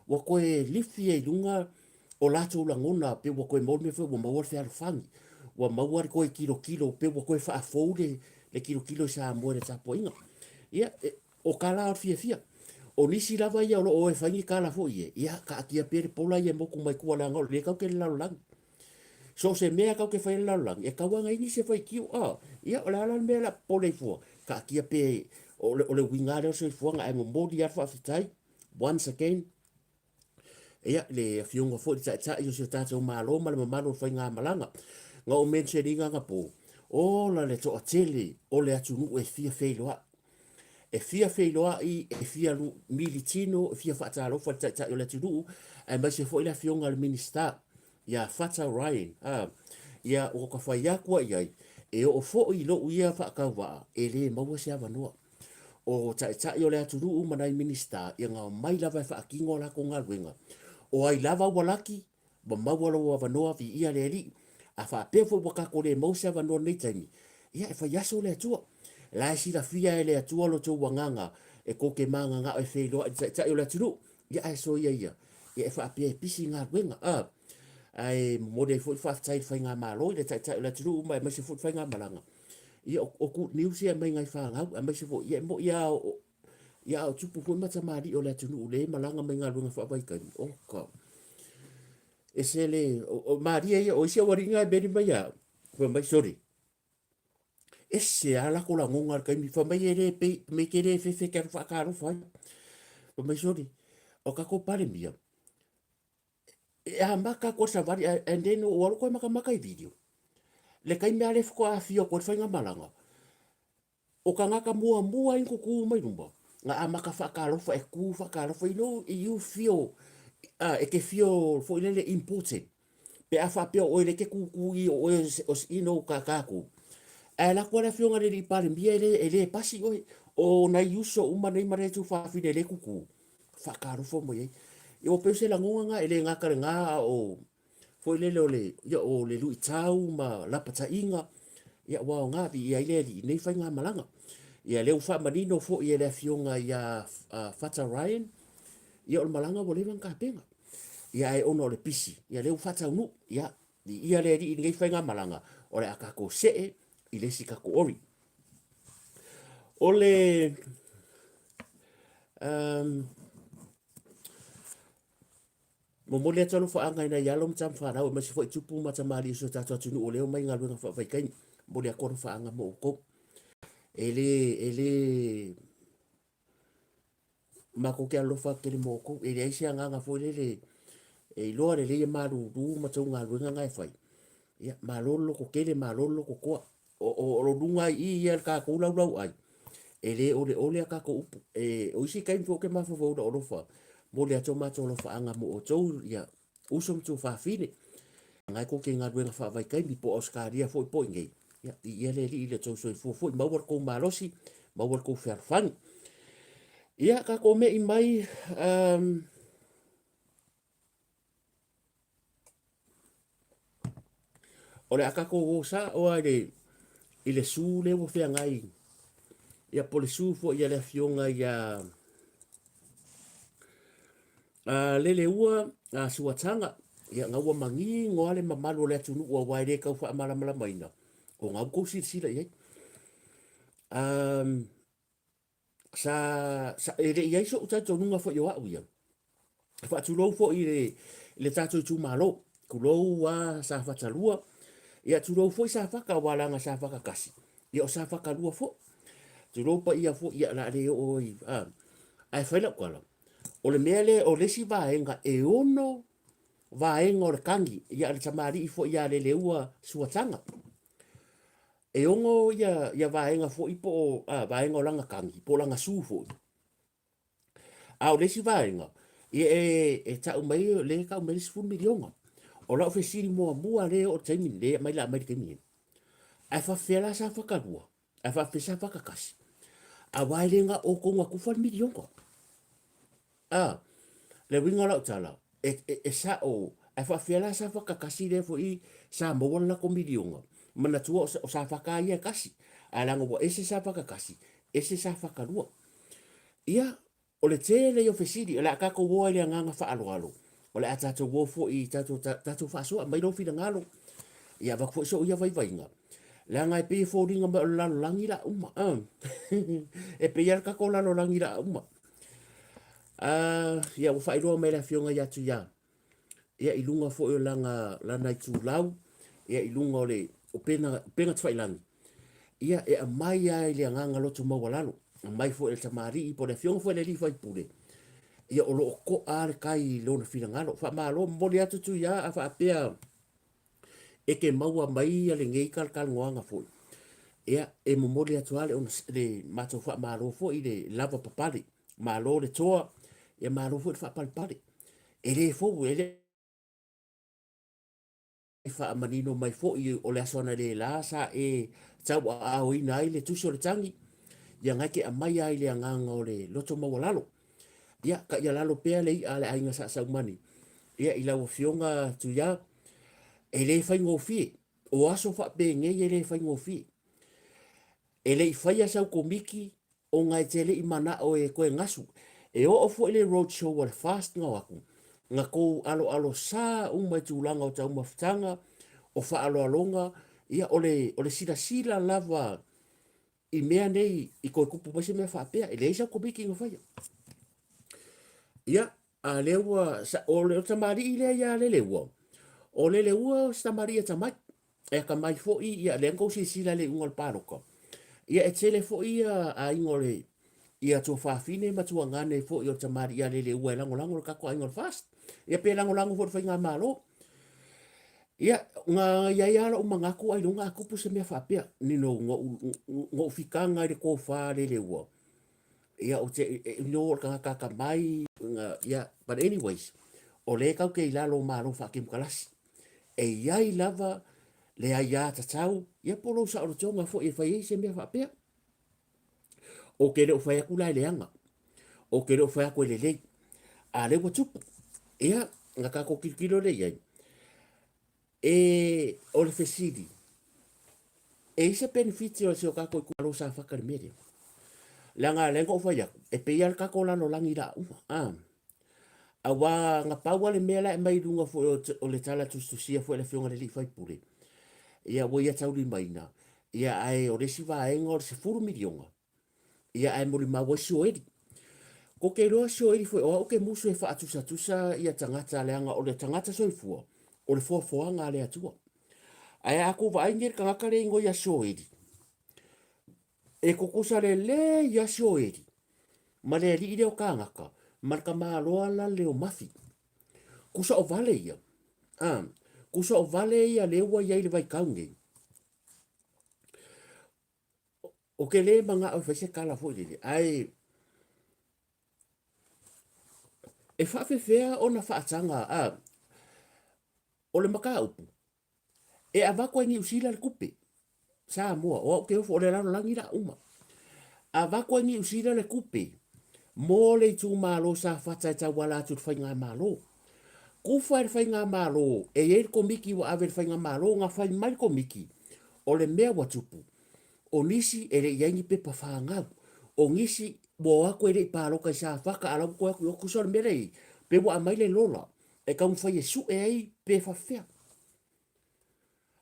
ua toe lifi ai i luga o latou lagona pe ua toe maua le mea foi ua maua le fealofani, ua maua le toe tilotilo pe ua toe faafou le, le tilotilo i Samoa i le tapuaiga. Ia, e, o tala o le fiafia. O nisi lava ia o lo o e fai ni tala foi e, ia, taatia pea le pola ia e motu mai tua leaga o lea tatou te i le lalolagi. So o se mea tatou te fai i le lalolagi, e tatau lava ona i ai nisi e faitio. A, ia, o le a la le mea o le a popole ai fua? Taatia pea, o le, o le uiga lava lea o le soifuaga, ae momoli lava le faafetai, once again, Ia, le Afioga foi i le Taitai o si o tatou Malo ma le mamalu o le faigamalaga. Na ou mention ina anapō, ola le toatele o le atunuu e fia feiloai. E fia feiloai, e fia militino, e fia faatalofa i le Taitai o le atunuu, aemaise foi le Afioga i le Minisita, ia Fata Ryan. A, ia, ua ta fai atu ai i ai, e oo foi i lou ia faatauvaa, e le maua se avanoa. O Taitai o le atunuu ma nai Minisita, ia na omai lava e faatino a latou galuega. O ai lava ua laki? Ua maua lou avanoa, viia le Alii. A faapea foi ua tatou le maua se avanoa i lenei taimi, ia e fai aso le Atua. La e silafia e le Atua lo outou agaga e tou te mananao e feiloai i le Taitai o le atunuu, ia ae soia ia, ia e faapea e pisi galuega. A, ae momoli ai foi le faafetai i le Faigamalo i le Taitai o le atunuu ma aemaise foi le Faigamalaga. Ia o good news ia e aumai nai fanau, aemaise foi, ia e moni lava o, ia a o tupu foi ma tamalii o le atunuu lea e malaga mai galuega faavaitaimi, oka. Ese le, o, o malie ia, o isi aualii na e meli mai ia au, fai mai, sole, ese lava lako lagona i le taimi, fai mai e le pei, me te le fefe e te alu faatalofa ai. Fai mai, sole, o tatou Palemia, e amata atu lava le savali and then ou alu toe matamata i video. Le taimi lava lea faatoa afio atu ai le faigamalaga, o tagata muamua ai na tutu mai luma, na amata faatalofa e tu faatalofa, you know, you feel, e te feel foi lele important. Pe a faapea o oe lea e te tutu i o oe o, you know, ka tatou. Ae alu atu lava le afioga i le alii Palemia e le, e le pasi oe. O nai uso uma nei ma nai tuafafine lea e tutu, faatalofa mai ai. Ia ua pei o se lagona lena, e le gata i lena a o foi lele o le, ia, o le luitau ma lapataiga, ia ua aoga viia ai le Alii i nei faigamalaga. Ia lea ua faamanino foi e le afioga ia Fata Ryan, ia o le malaga ua leva ona tapena. Ia ae ona o le pisi, ia lea ua faataunuu, ia viia le Alii i lenei faigamalaga, o le a tatou see i le isi tatou ori. O le um, momoli atu alofaaga i nai alo ma tamafanau aemaise foi tupu ma tamalii o si o tatou atunuu o lea e omai i galuega faavaitaimi. Momoli atu alofaaga mo outou. E le, e le matou te alofa atu tele mo outou. E leai se agaga foi lele e iloa lelei e malulu ma tou galuega na e fai. Ia, malo le loto tele, malo le loto toa. O, o, o lo luga ai i ia le tatou laulau ai, e le oleole a tatou upu. E, o isi taimi foi ou te mafaufau i lou alofa, momoli atu o matou alofaaga mo outou, ia, uso ma tuafafine. Ngai kou te galuega faavaitaimi po o Ausetalia foi po o inei, ia, viia le Alii i le tou soifua foi, maua le tou malosi, maua le tou fealofani. Ia, tatou me'i mai, um, o le a tatou o sao lava i le, i le su lea ua feagai, ia po o le su foi a le afioga ia a Leleua a Suataga, ia na ua manino lava le mamalu o le atunuu aua e le tau faamalamalamaina, o na ua tou silasila i ai. Sa, sa, e le i ai so'u talitonuga foi o a'u ia, e faatulou foi i le, i le tatou itumalo, tulou a Safata 2, ia tulou foi Safata aua leaga Safata 1, ia o Safata 2 foi. Tulou paia foi, ia o le a le oo i, a, ae fai lau tala, o le mea lea, o le isi vaega e ono vaega o le tagi, ia le tamalii foi ia Leleua Suataga. E ono ia, ia vaega foi po o, a, vaega o lana tagi, po o lana su foi. A o le isi vaega, ia e, e tau mai, lea e tau mai le 10 miliona. O lau fesili muamua lea e oo i le taimi lenei, aumai la aumai i le taimi lenei. Ae faapefea la Safata 2? Ae faapefea Safata 1? Aua e le na o outou na tufa le miliona. A, le uiga o lau tala, e, e, e sa'o, ae faapefea la Safata 1 lea foi sa maua le latou miliona? Manatua o, o Safata lava ia e tasi, ae leaga ua ese Safata 1, ese Safata 2. Ia, o le tele ia o fesili, o le a tatou o ai i le agaga faaaloalo, o le a tatou o foi i tatou, tatou faasoa, aumai lou finagalo, ia avatu foi sou ia vaivaiga, leaga e pei e foliga mai o le lalolagi la uma, e pei lava le tatou lalolagi la uma. Ia ua faailoa mai e le Afioga ia Tuia, ia i luga foi o lana, lana itulau, ia i luga o le upega, upega tafailagi, ia e aumai lava i le agaga loto maualalo, aumai foi e le tamalii po o le afioga foi i le alii faipule, ia o lo o to'a lava le tai i lona finagalo. Faamalo, momoli atu Tuia a faapea e te maua mai lenei talatalanoaga foi, ia e momoli atu lava le, le matou faamalo foi i le lava papale, malo le toa, ia malo foi le faapalepale. E le fou, e le faamanino mai foi o le aso analeila sa e tauaaoina ai le tusi o le tagi, ia na e te aumai lava i le agaga o le loto maualalo. Ia, taia lalo pea le i'a a le aiga Sa Saumani. Ia, i lau Afioga Tuia, e le faigofie. O aso faapenei e le faigofie. E le i faia sau komiti ona e te le i manao e toe gasu. E oo foi le road show a le FAST na o atu, na tou aloalo sa uma i tulaga o taumafataga, o faaaloaloga, ia o le, o le silasila lava i mea nei i toe tupu mai se mea faapea. E leai sau komiti na faia. Ia, a lea ua, o le tamalii lea ia Leleua, o Leleua o se tamalii atamai. E atamai foi, ia lea na tou silasila i le iuga o le palota. Ia e tele foi ia aiga o le, ia tuafafine ma tuagane foi o le tamalii ia Leleua e lagolago i le tatou aiga o le FAST. Ia pe lagolago foi i le faigamalo. Ia, na i ai lava lou manatu ailoga a tupu se mea faapea, ni no, na ou fitaga i le tofa a Leleua, ia, ou te, no o le tagata atamai, ia, but anyways, o lea tatou te i lalo o Malo faatemokarasi. E i ai lava le aiatatau, ia po o lou saolotoga foi e fai ai se mea faapea. Ou te le o fai atu la e leaga, ou te le o fai atu e lelei, a lea ua tupu. Ia, na tatou tilotilo lea i ai. E, o le fesili, e i ai se penefiti o si o tatou itumalo Safata i le mea lea? Leaga lea na ou fai atu, e pei lava le tatou lalolagi la uma, a. Aua na pau lava le mea la e aumai i luga foi o le tala tusitusia foi a le Afioga i le alii faipule, ia ua ia taulimaina, ia ae o le isi vaega o le $10 miliona, ia ae molimau ai Sioeli. Ko te iloa Sioeli foi, o au ke musu e faatusatusa ia tagata leaga o le tagata soifua, o le foafoaga a le Atua. Ae a kou vaai nei le tagata le ingoa ia Sioeli, e tutusa lelei lava Sioeli ma le alii lea o Kāgaka ma le tamaloa la lea o Mafi. Kusa o vale ia, a, kusa o vale ia lea ua i ai i le vaitau nei. Ou te le manao e fai se tala foi lele, ae e faapefea ona faataga, a, o le mataupu, e avatu ai Niu Sila le tupe, Samoa, o au ke ofo, o le lalolagi la uma. Avatu ai Niu Sila le tupe mo le itumalo Safata e tauala atu i le faigamalo. Kufa e le faigamalo, e i ai le komiti ua ave i le faigamalo, na fai mai le komiti, o le mea ua tupu, o nisi e le i ai ni pepa fanau, o nisi ua o atu e le i palota i Safata a la ua toe atu i o, tusa o le mea lea e i ai, pe ua aumai le lola e taumafai e sue ai pe faafefea.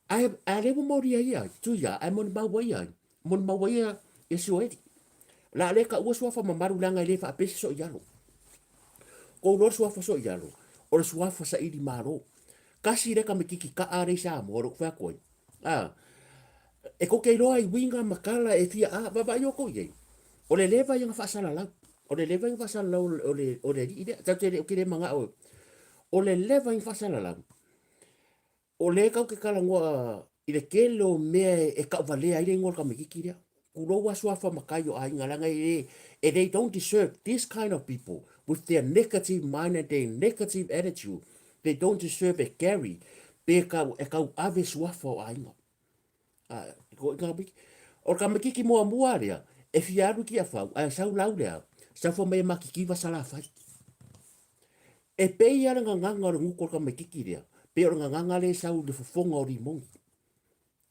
Ae a lea ua molia ia ai, tui a, ae molimau ai ai, molimau ai ia, ia Sioeli. O le a le taua suafa mamalu leaga e le faapea se soialo. Kou loa le suafa soialo, o le suafa saili malo. Kasi lea tamaititi kaa lea i Samoa, lea ou te fai atu ai. A, e tou te iloa i uiga ma tala e fia a, vaavaai outou i ai. O le leva ia na faasalalau. O le leva ia na faasalalau o le, o le alii lea. Tatou te le, ou te le manao. O le leva ia na faasalalau. O lea tatou te talanoa i le tele o mea e tauvalea ai le igoa o le tamaititi lea. Tulou lava suafa matai o aiga leaga e le, e they don't deserve this kind of people with their negative mind and their negative attitude, they don't deserve e carry pe tau, e tauave suafa o aiga. A, o le tamaititi muamua lea, e fia alu i Tiafau, ae sau lau lea, sau fai mai e matitiva Salafai. E pei lava le gagana o le gutu o le tamaititi lea, pei o le gagana lea e sau i le fofoga o Rimoni.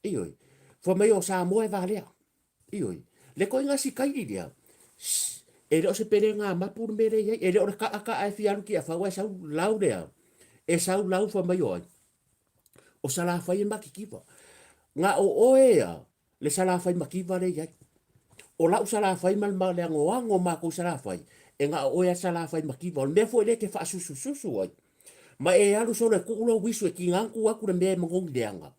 Ioe. Fai mai o Samoa e valea. Ioe. Le koiga sikaili lea, shh, e le o se pelega mapu le mea lea e i ai. E le o le kaa kaa e fia alu Tiafau ae sau lau lea, e sau lau fai mai o ai? O Salafai e matitiva. Na o oe a le Salafai mativa lea e i ai. O lau Salafai ma le anoano o matou Salafai, e na o oe a Salafai mativa. O le mea foi lea e te faasusususu ai, ma e alu solo e tuu lou uisu e tiga ona tuu atu le mea e manogi leaga.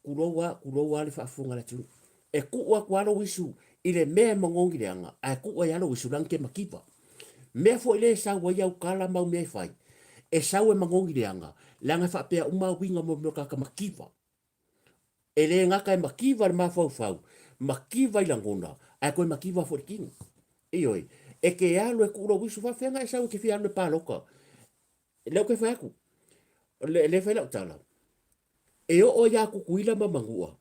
Tulou a, tulou a le faafofoga a le atunuu. E tuu atu lava lou uisu i le mea e manogi leaga, ae tuu ai lava lou uisu leaga e te mativa. Mea foi lea e sau ai au tala ma au mea e fai, e sau e manogi leaga, leaga e faapea uma uiga mo mea o tagata mativa. E le gata e mativa i le mafaufau, mativa i lagona, ae toe mativa foi i le tino. Ioe, e te alu e tuu lou uisu, faafefea ona e sau e te fia alu i le palota? Lea ou te fai atu, lea e fai lau tala, e oo ia Tutuila ma Manua,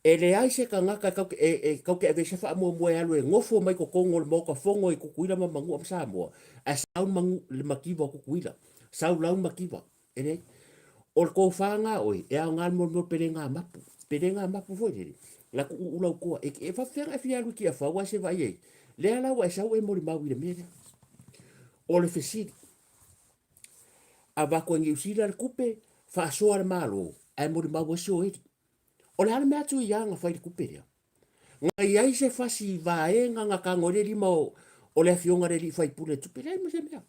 e leai se tagata e tatou te ave ai se faamuamua e alu e nofo mai totonu o le Maota Fono i Tutuila ma Manua ma Samoa, ae sau le mativa o Tutuila. Sau lau mativa. E leai. O le tofa na oe, e aoga le molimoli pe le ga mapu. Pe le ga mapu foi lele. La ku uu lau toa. E, e faafefea na e fia alu i Tiafau ae se vaai ai. Lea la ua e sau e molimau i le mea lea. O le fesili. Avatu e Niu Sila le tupe, faasoa le Malo, ae molimau ai Sioeli. O le a le mea atu ia na fai i le tupe lea? Na i ai se fasi vaega na tago ai le lima o, o le afioga i le alii faipule i le tupe? Leai ma se mea.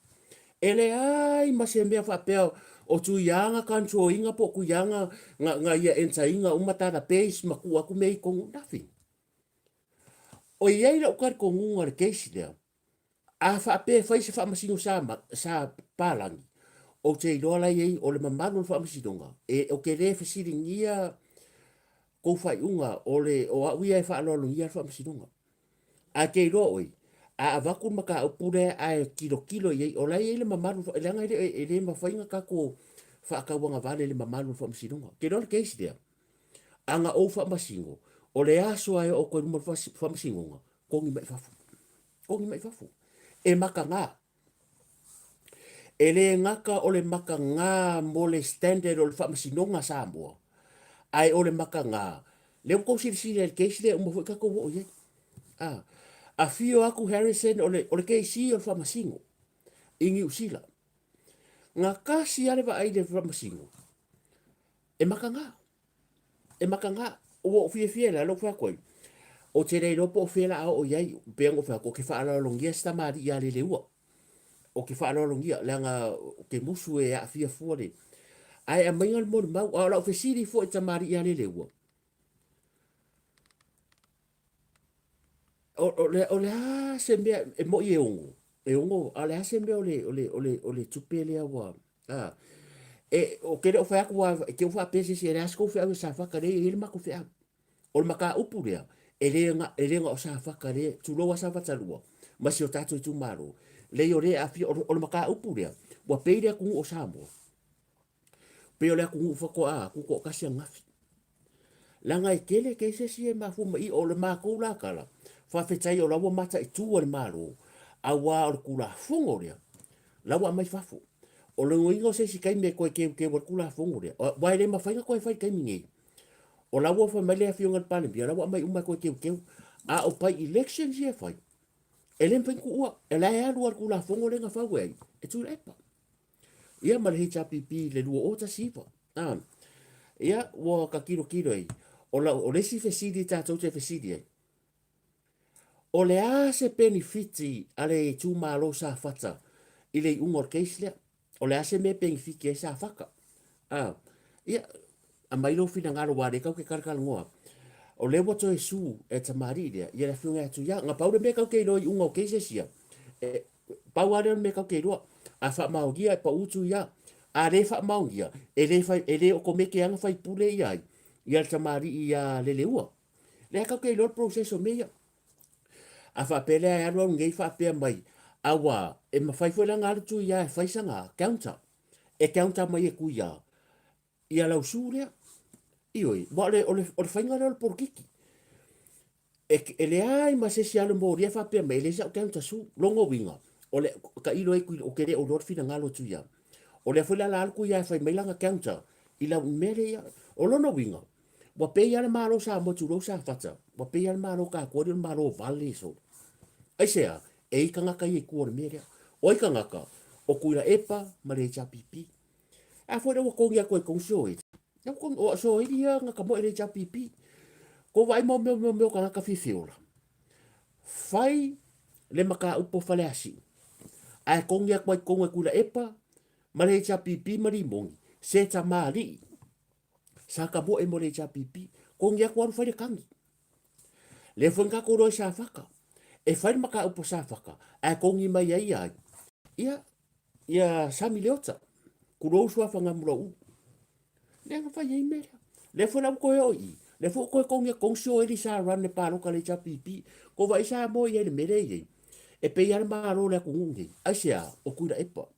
E leai ma se mea faapea o Tuiaga control ina po o Tuiaga na, na ia enter ina uma database ma tuu atu mea i totonu, nothing. O i ai lou talitonuga i le case lea, A faapea e fai se faamasino sa, sa palagi, ou te iloa la i ai o le mamalu o le faamasinoga, e, ou te le fesiligia kou faaiuga o le, o au ia e faaaloalogia le faamasinoga. Ae te iloa oe, a avatu le mataupu lea ae tilotilo i ai, o la e i ai le mamalu, leaga e le, e le mafai ona tatou faatauagavale i le mamalu o le faamasinoga. Ou te iloa le case lea, a na ou faamasino, o le aso lava e oo atu ai i luma o le faamasinoga, togi mai i fafo. Togi mai fafo. E mataga. E le gata o le mataga mo le standard o le faamasinoga a Samoa, ae o le mataga, lea ua tou silasila i le case lea e uma foi tatou oo i ai. A, afio atu Harrison o le, o le KC o le faamasino i Niu Sila. Na tasi lava le vaai i le faamasino, e mataga. E mataga, ua ou fiafia la lou fai atu ai, ou te le iloa po o fea la a oo i ai, pei ona ou fai atu, ou te faaaloalogia si tamalii ia Leleua. Ou te faaaloalogia, leaga ou te musu e aafia fua le... Ae aumaiga le molimau, a o lau fesili foi i le tamalii ia Leleua, o, o, le, o le a se mea, e moi e ono, e ono, a o le a se mea o le, o le, o le, o le tupe lea ua, a, e, ou te le o fai atu a, e te faapea se isi, e leai se tou feau e Safata, leai, e i ai le matou feau. O le mataupu lea, e le na, e le na o Safata lea, tulou a Safata 2, ma si o tatou itumalo, leai o lea e aafia, o le, o le mataupu lea, ua pei le atunuu o Samoa, pei o le atunuu faatoa tutoatasi ananafi. Leaga e tele cases ia e mafua mai i, o le matou la tala, faafetai o la ua mataitu e le Malo, aua o le Tulafono lea, la ua aumai fafo. O le uiga o se isi taimi e toe teuteu ai le Tulafono lea, aua e le mafai ona toe fai i le taimi nei. O la ua fai mai le Afioga i le Palemia, o la ua aumai uma e toe teuteu. A o by-elections ia e fai, e le mafai ona tuua, o la e alu lava i le Tulafono lea na fau ai e Tuilaepa. Ia ma le HRPP i le 2019. A, ia, ua ta tilotilo ai, o, la, o le isi fesili tatou te fesili ai, o le a se penefiti a le itumalo Safata i le iuga o le case lea? O le a se mea e penefiti ai Safata? A, ia, aumai lou finagalo aua o lea tatou te talatalanoa. O lea ua toe sue e le tamalii lea, ia le afioga ia Tuia. Na pau le mea tatou te iloa i iuga o cases ia, e, Pau lava lea o le mea tatou te iloa. A faamaonia e pau utu ia. A le faamaonia, e le fai, e le okomeke lava na faipule ia ai, ia le tamalii ia Leleua. Lea tatou te iloa le process o mea ia. A faapea lea e alu alu nei faapea mai, aua e mafai foi la ona alu Tuia e fai sana counter. E counter mai e Tuia ia lau sue lea. Ioe, aua o le, o le, o le faiga lea o le polokiki. E, e leai ma se isi alu molia faapea mai, e leai sa'u counter sue. Lona uiga, o le, tailo ai ou te le o iloa le finagalo o Tuia. O lea foi la la alu Tuia e fai mai lana counter i lau mea lea ia. O lona uiga, ua pei lava le Malo Samoa tulou Safata, ua pei lava le Malo tatou alii o le Malo vale solo. Aisea? E i ai tagata ia i tua o le mea lea. O ai tagata? O Tuilaepa ma le HRPP. A foi lea ua togi atu ai kou sioeli. Lea ua togi, o sioeli ia na ka moe le HRPP. Kou vaai mo mea mea mea o tagata fiafia Fai le mataupu o Faleasiu. Ae togi atu ai tonu e Tuilaepa ma le HRPP ma Limoni se tamalii sa ka moe mo le HRPP. Togi atu alu fai le kagi. Lea foi na tatou iloa i Safata. E fai le mataupu a Safata ae togi mai ai ia ai. Ia, ia Sami Leota, tulou suafa Gamulauu. Lea na fai ai mea lea. Lea foi la ua toe oo i i, lea foi ua toe togi atu tonu sio eli sa run le palota a le HRPP. Ko vaai Samoa i ai i le mea lea e i ai, e pei lava le Malo o le atunuu lenei. Aisea? O Tuilaepa.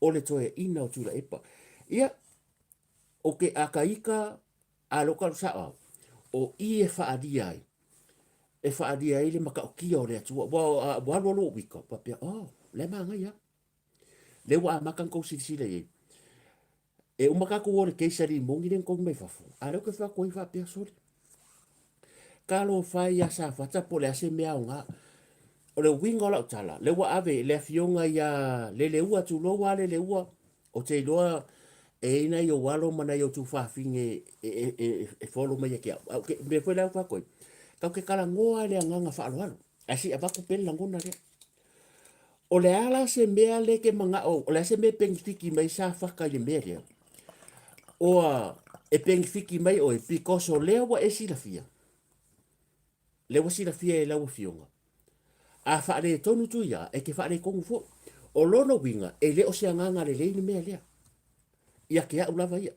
O le toeaina o Tuilaepa. Ia, o ke akaika a loka sao au, o i e faaalia ai, e faaalia ai le matautia o le Atua. Ua, ua alu alu ou ika, faapea, oh, o la e manaia. Lea ua amata ona tou silasila i ai. E uma tatou o i le case a Limoni lea na togi mai fafo, a o lea ou te fai atu ai faapea, sole, talofa e ia Safata po o le a se mea aoga. O le uiga o lau tala, lea ua ave le afioga ia Leleua, tulou lava Leleua, ou te iloa e i ai nai ou alo ma nai ou tuafafine e follow mai ia te au. Ae ou te, o le mea foi lea ou te fai atu ai, tatou te talanoa i le agaga faaaloalo, ae se i avatu pea le lagona lea. O le a la se mea lea e te manao, o le a se mea e penefiti mai ai Safata i le mea lea? Oa e penefiti mai oe because o lea ua e silafia, lea ua silafia e lau afioga, a faaletonu Tuia, e te faaletonu foi. O lona uiga, e le o se agaga lelei le mea lea, ia te au lava ia.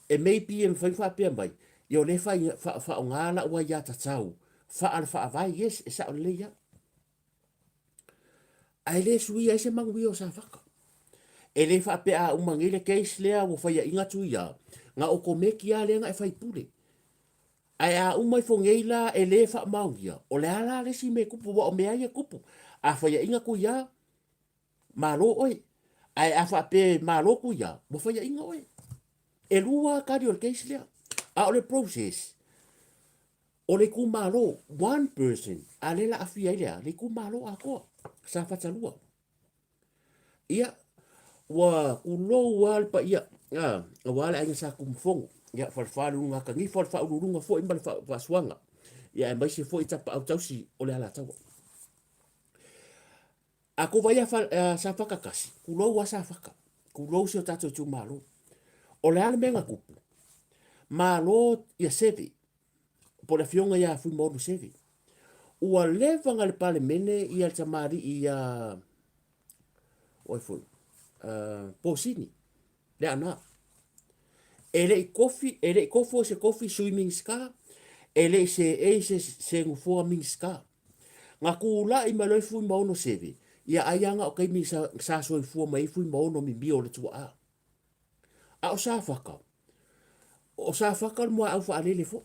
E maybe e mafai ona faapea mai, ia o lea e fai, faaaoga lau aiatatau faale-faavae, yes, e sao lelei lava. Ae le suia ai se manuia o Safata. E le faapea a uma nei le case lea ua faiaina Tuia, na o kometi lava lea na e faipule. Ae a uma ifo nei la e le faamaonia, o le a la le isi mea e tupu, aua o mea lava ia e tupu. A faiaina Tuia, malo oe. Ae a faapea e malo Tuia, ua faiaina oe. E lua lava tali o le case lea. A o le process, O le itumalo, one person, a lea la aafia ai le a? Le itumalo atoa, Safata 2. Ia, ua tulou lava le paia, a, aua le aiga Sa Tumufono, ia, Falefa le Ulugatanifa, o le Faauluuluga foi ma le Faasuaga, ia, aemaise foi Tapaau tausi o le Alataua. A kou vaai a Safata 1, tulou lava Safata, tulou si o tatou itumalo. O le a le mea na tupu? Malo ia Seve, po o le afioga ia Fuimaono Seve. Ua leva na le Palemene ia le tamalii ia, o ai foi, Posini, Leaana. E le i kofi, e le i kofo i se kofi Sui Minisita, e le i seei se, se nofoa Minisita. Na tulai mai loa Fuimaono Seve, ia ai lava na o taimi sa, sa soifua mai ai Fuimaono mimio o le tuaa. A o Safata, o Safata o le muaau faalele foi.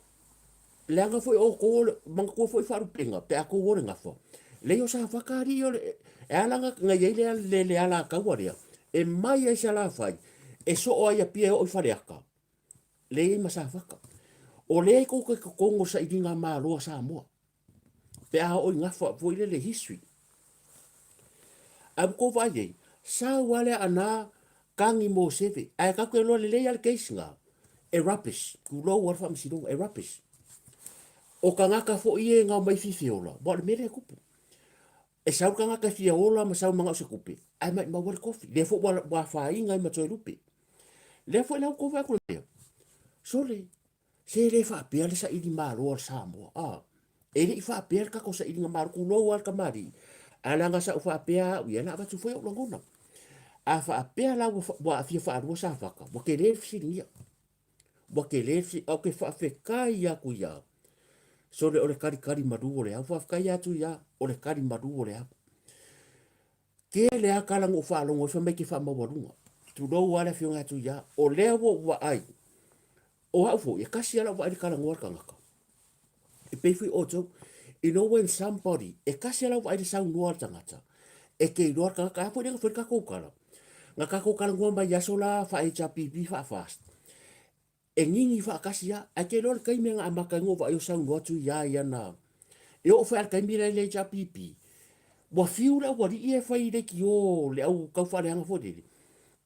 Leaga foi outou o le, manatua foi faalupega pe a tou o le gafa, leai o Safata alii o le, e ala na i ai le, le, le alataua lea, e mai ai Salafai, e soo ai Apia e oo i Faleata, leai ma Safata. O lea e tou te totonu o le sailiga malo a Samoa. Pe a oo i gafa foi lele history. Ae ua tou vaai ai, sau lava le aana kagi mo seve, ae tatou te iloa lelei lava le case lena, e rubbish, tulou lava le faamasinoga, e rubbish. O tagata foi ia e gao mai fifiola, aua o le mea lea e tupu. E sau le tagata e fia ola ma sau manao i se tupe, ae maimau ai le kofi. Lea foi ua afaina ai ma Toelupe. Lea foi la ua tou vaai atu i le mea, sole, Se le faapea le saili malo a le Samoa, a. E le i faapea le tatou sailiga malo, tulou lava le tamalii, ae leaga sa ou faapea au ia, o le a avatu foi ou lagona. A faapea la ua, ua aafia faalua Safata, ua tele le fesiligia. Ua tele le fesiligia. Ou te faafetai atu ia, sole o le talitali malu o le au, faafetai atu ia, o le tali malu o le au. Tele lava tala na ou faalogo ai fai mai e te faamaualuga. Tulou lava le afioga ia Tuia, o lea ua ou vaai, o au foi, e tasi lava lau vaai i le talanoa a le tagata. E pei foi outou, you know when somebody, e tasi lava lau vaai i le saunoa a le tagata, e te iloa le tagata, a foi lea na fai le tatou tala, na tatou talanoa mai i aso la faa-HRPP faa-FAST, E gigi faatasi lava. Ae te iloa le taimi na amata ai ona ou vaai o saunoa atu ia i ana, e oo foi lava i le taimi lea i le HRPP, ua fiu le aualii ia e fai i leitio le au taufaaleaga foi lele,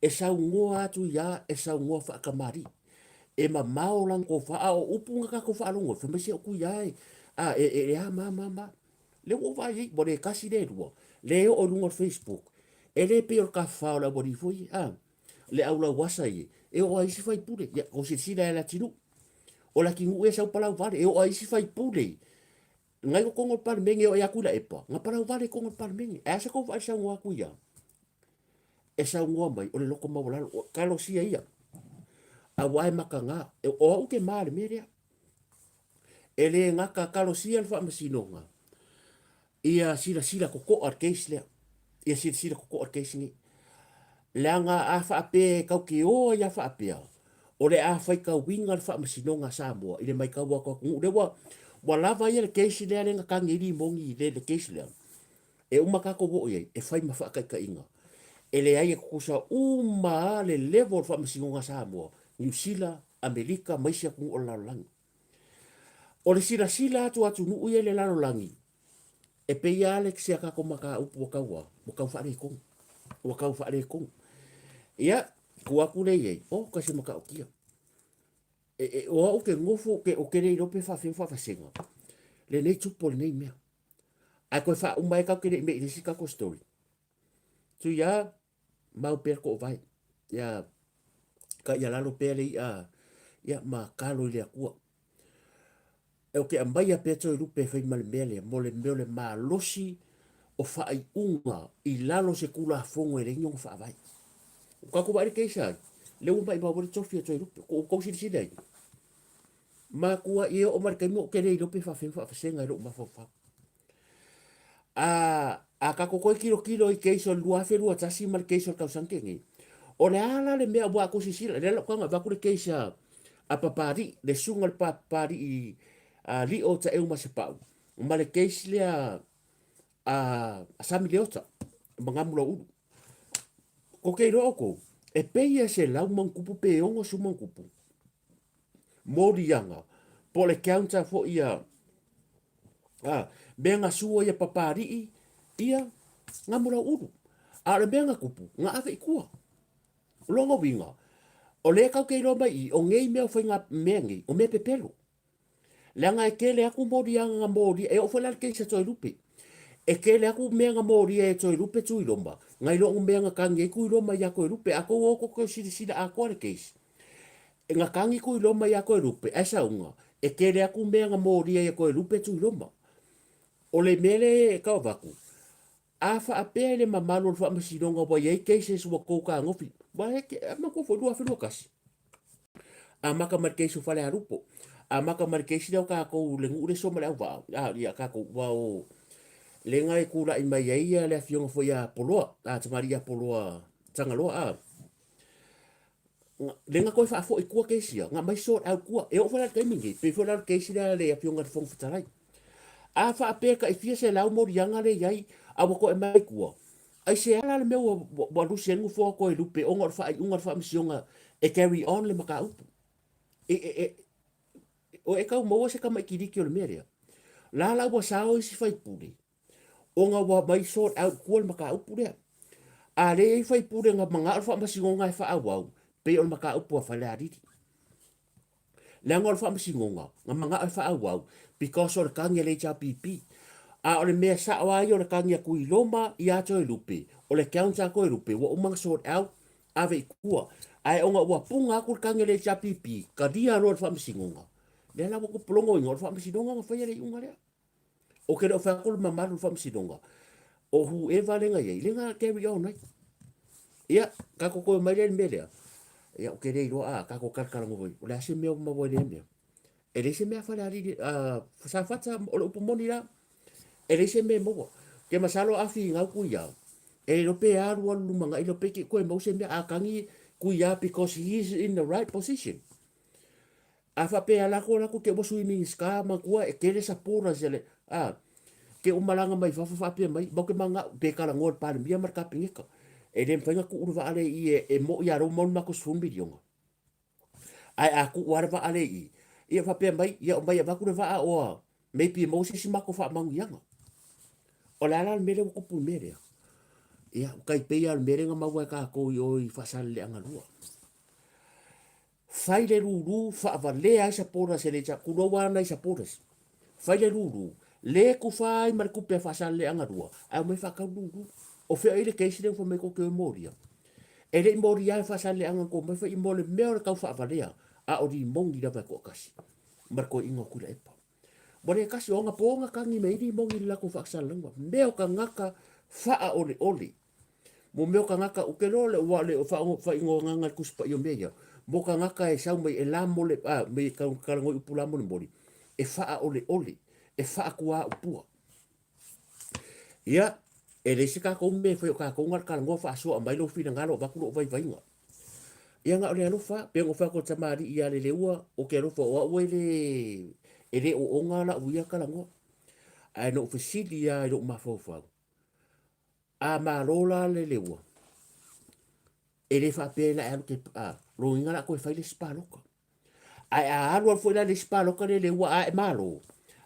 e saunoa atu ia, e saunoa faatamalii. E mamao lana tofa, a o upu na tatou faalogo ai, fai mai se upu ia e, a, e, e, e a ma ma ma. Lea ua ou vaai ai, ua le tasi le lua, lea e oo i luga o le Facebook, e le pei o le tafafao o le aualii foi ia, a. le aulauasa ia, e oo ai isi faipule. Ia, kou silasila e le atinuu. O le atinuu e sau palau vale, e oo ai isi faipule. Ngai o totonu o le Palemene e oo ai atu i Laepa, na palau vale i totonu o le Palemene. Ae a se kou vaai saunoa atu ia? E saunoa mai, o le loto maualalo, o talosia ia. Aua e mataga, o au te ma le mea lea. E le gata talosia le faamasinoga, Ia silasila totoa le case lea. Ia silasila totoa le case lenei. Leaga a faapea e tau te o ai a faapea, o le a faitauina le faamasinoga a Samoa i le matau atu a atunuu. Lea ua, ua lava ia le case lea lea na tagi ai Limoni i le, le case lea. E uma tatou oo i ai, e fai ma faataitaiga. E leai e tutusa uma lava le level o le Faamasinoga a Samoa, Niu Sila, Amerika ma isi atunuu o le lalolagi. O le silasila atu a atunuu ia i le lalolagi, e pei lava le si a tatou mataupu ua tau a, ua tau faaletonu, ua tau faaletonu. Ia, tuu atu lea i ai, oh, tai se matautia. E, e, o au ke nofo, ke, o ke le iloa pe faafefea ona faavasega lenei tupu o lenei mea. Ae toe faauma ai tatou te le i mei i le isi tatou story. Tuia, mau pea le toovae. Ia, ka ia lalo pea le i'a, ia, ma kalo i le Atua. E o ke aumaia pea Toelupe e fai ma le mea lea, mo le mea o le malosi o faaiuga i lalo o se Tulafono e leai ni ona faavae. Ua tatou vaai i le case ai, lea ua maimau ai le tofi a Toelupe. Ua outou silasila i ai? Matua e oo mai le taimi ou te le iloa pe faafefea ona faavasega i lou mafaufau. A, a tatou toe tilotilo i case o le 2021 ma le case o le tausaga tei nei, o le a la le mea ua tou silasila, lea la ou tago e avatu le case a, a Papalii, le susuga i le Papalii a Lio Taeu Masepau, ma le case lea a, a Sami Leota ma Gamulauulu. Kou te iloa outou, e pei e 100+ pe 60+ moliaga, po o le counter foi a, a mea na sua ia Papalii, ia Gamulauulu. A o le mea na tupu, na ave i tua. O lona uiga, o lea tatou te iloa mai i i, o nei mea o faiga mea nei, o mea pepelo. Leaga e tele atu moliaga na molia, e oo foi la i le case a Toelupe. E tele atu mea na molia e Toelupe Tuiloma, nai lo mea na tagi ai Tuiloma ia Toelupe. A tou o tou toe silasila atoa le case, e na tagi Tuiloma ia Toelupe, ae sauga, e tele atu mea na molia ia Toelupe Tuiloma. O le mea lea e tau avatu, a faapea i le mamalu o le Faamasinoga ua i ai cases ua tou fetagofi, aua e manatua foi 2021, amata mai le case o Falealupo, amata mai le case lea o tatou le nuu lea e sua ma le auvaa, a, ia tatou, aua o lea na e tulai mai ai le afioga foi ia Poloa, a tamalii ia Poloa Tagaloa, a, lea na toe faafoi i tua case ia, na aumai sort out tua. E oo foi la i le taimi lenei, pei foi la o le case lea a le afioga i le Fofoga Fetalai. A faapea e tai fia selau moliaga lea e i ai, a ua toe aumai i tua, aisea la le mea ua, ua, ua lusi ai le nofoa o Toelupe ona o le faaiuga a le Faamasinoga e carry on le mataupu. E, e, e, o e tau maua se tamaitiiti o le mea lea. La la ua sao isi faipule, ona ua aumai sort out tua le mataupu lea. A lea e i ai faipule na manao le Faamasinoga e faaauau, pei o le mataupu a Falealili. Leaga o le Faamasinoga na manao e faaauau because o le tagi a le HRPP. A o le mea sao lava ia o le tagi a Tuiloma ia Toelupe, o le counter a Toelupe ua uma ona sort out, ave i tua. Ae ona ua puna atu le tagi a le HRPP, talia loa e le Faamasinoga, lea la ua tupu logoina, o le Faamasinoga na faia le iuga lea. Ou te le o fai atu le mamalu o le Faamasinoga, o whoever lea na i ai, lea na carry on ai. Ia, tatou toe omai lea i le mea lea, ia ou te le iloa, a, tatou talatalanoa foi, o le a se mea ua maua i lea mea? E leai se mea a Falealili, a Safata, o le upu moni la, e leai se mea e maua. Ou te masalo a finau Tuiā, e le iloa pe alu alu lumanai lea pe te i toe maua se mea, a tagi Tuiā because he is in the right position. A faapea e ala atu ala atu te ua sui Minisita matua e tele supporters a le a te ua malaga mai fafo faapea mai matou te manao pe talanoa i le Palemia ma le Kapeneta e le mafai ona tuu le vaa lea i i e moi lava lea ua maua le matou 10 miliona ae a tuu lava le vaa lea i i ia faapea mai ia omai e avatu le vaa oa maybe e maua se isi matou faamanuiaga. O le a la le mea lea ua tupu i le mea lea? Ia, ua tai pei lava o le mea lea na maua e tatou i o i Faasaleleaga 2. Fai le lulu, faavalea ai supporters e le ja, tulou lava nai supporters. Fai le lulu, le tufa ai ma le tupe a Faasaleleaga 2, ae omai faatau le lulu. O fea o i ai le case lea ua fai mai tou te o e molia? E le i molia lava e Faasaleleaga na tou omai fai mo le mea o le tau faavalea, a o limoni lava e toatasi ma le toeaina o Tuilaepa. Ua le tasi, o anapo na tagi mai ai limoni i le latou faasalalauga. Mea o tagata faaoleole. Mo mea o tagata, ou te iloa le ua le faaigoagaga i le Tusi Paia o mea ia, mo tagata e sau mai e lamole, a, me talanoa i upu lamolemole, e faaoleole, e faakuaupua. Ia, e leai se tatou mea e fai o tatou na o le talanoa faasoa aumai lou finagalo avatu lou vaivaiga. Ia na o le alofa, pei ona ou fai atu i le tamalii ia Leleua, ou te alofa o au e le, e le oona lau ia talanoa. Ae na ou fesili lava i lou mafaufau, A malo la Leleua? E le faapea la e alu ke, a, loiga la koe fai le isi palota. Ae a alu alu foi la le isi palota lea le ua ae malo,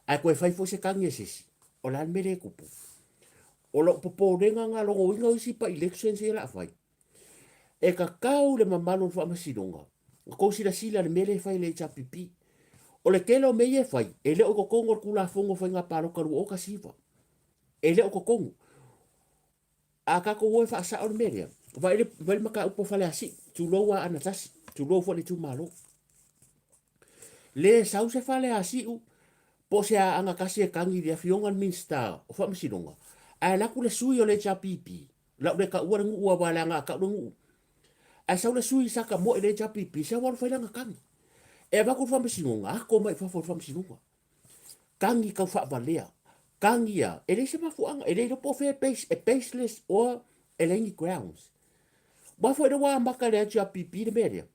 ae toe fai foi se tagi a se isi, o le a le mea lea e tupu? O lou popolega na logoina o isi by elections ia o le a fai, e tatau le mamalu o le faamasinoga na tou silasila i le mea lea e fai e le HRPP. O le tele o mea ia e fai, e le o i totonu o le Tulafono o Faiga Palota 2019. E le o totonu. A tatou o e faasao le mea lea, vaai le, vaai le mataupu a Faleasiu, tulou Aana Tasi, tulou foi le itumalo. Le sau se Faleasiu po o se Aana Tasi e tagi i le afioga i le Minisita o Faamasinoga, ae alu atu le sui o le HRPP, lau le taua le nuu aua leaga a tau le nuu, ae sau le sui sa tamoe i le HRPP, sau alu fai lana tagi. E avatu le Faamasinoga, ato mai i fafo o le Faamasinoga. Tagi tau faavalea, tagi a, e leai se mafuaaga, e le iloa po o fea e base, e baseless or e leai ni grounds. Aua foi lea ua amata e le HRPP le mea lea.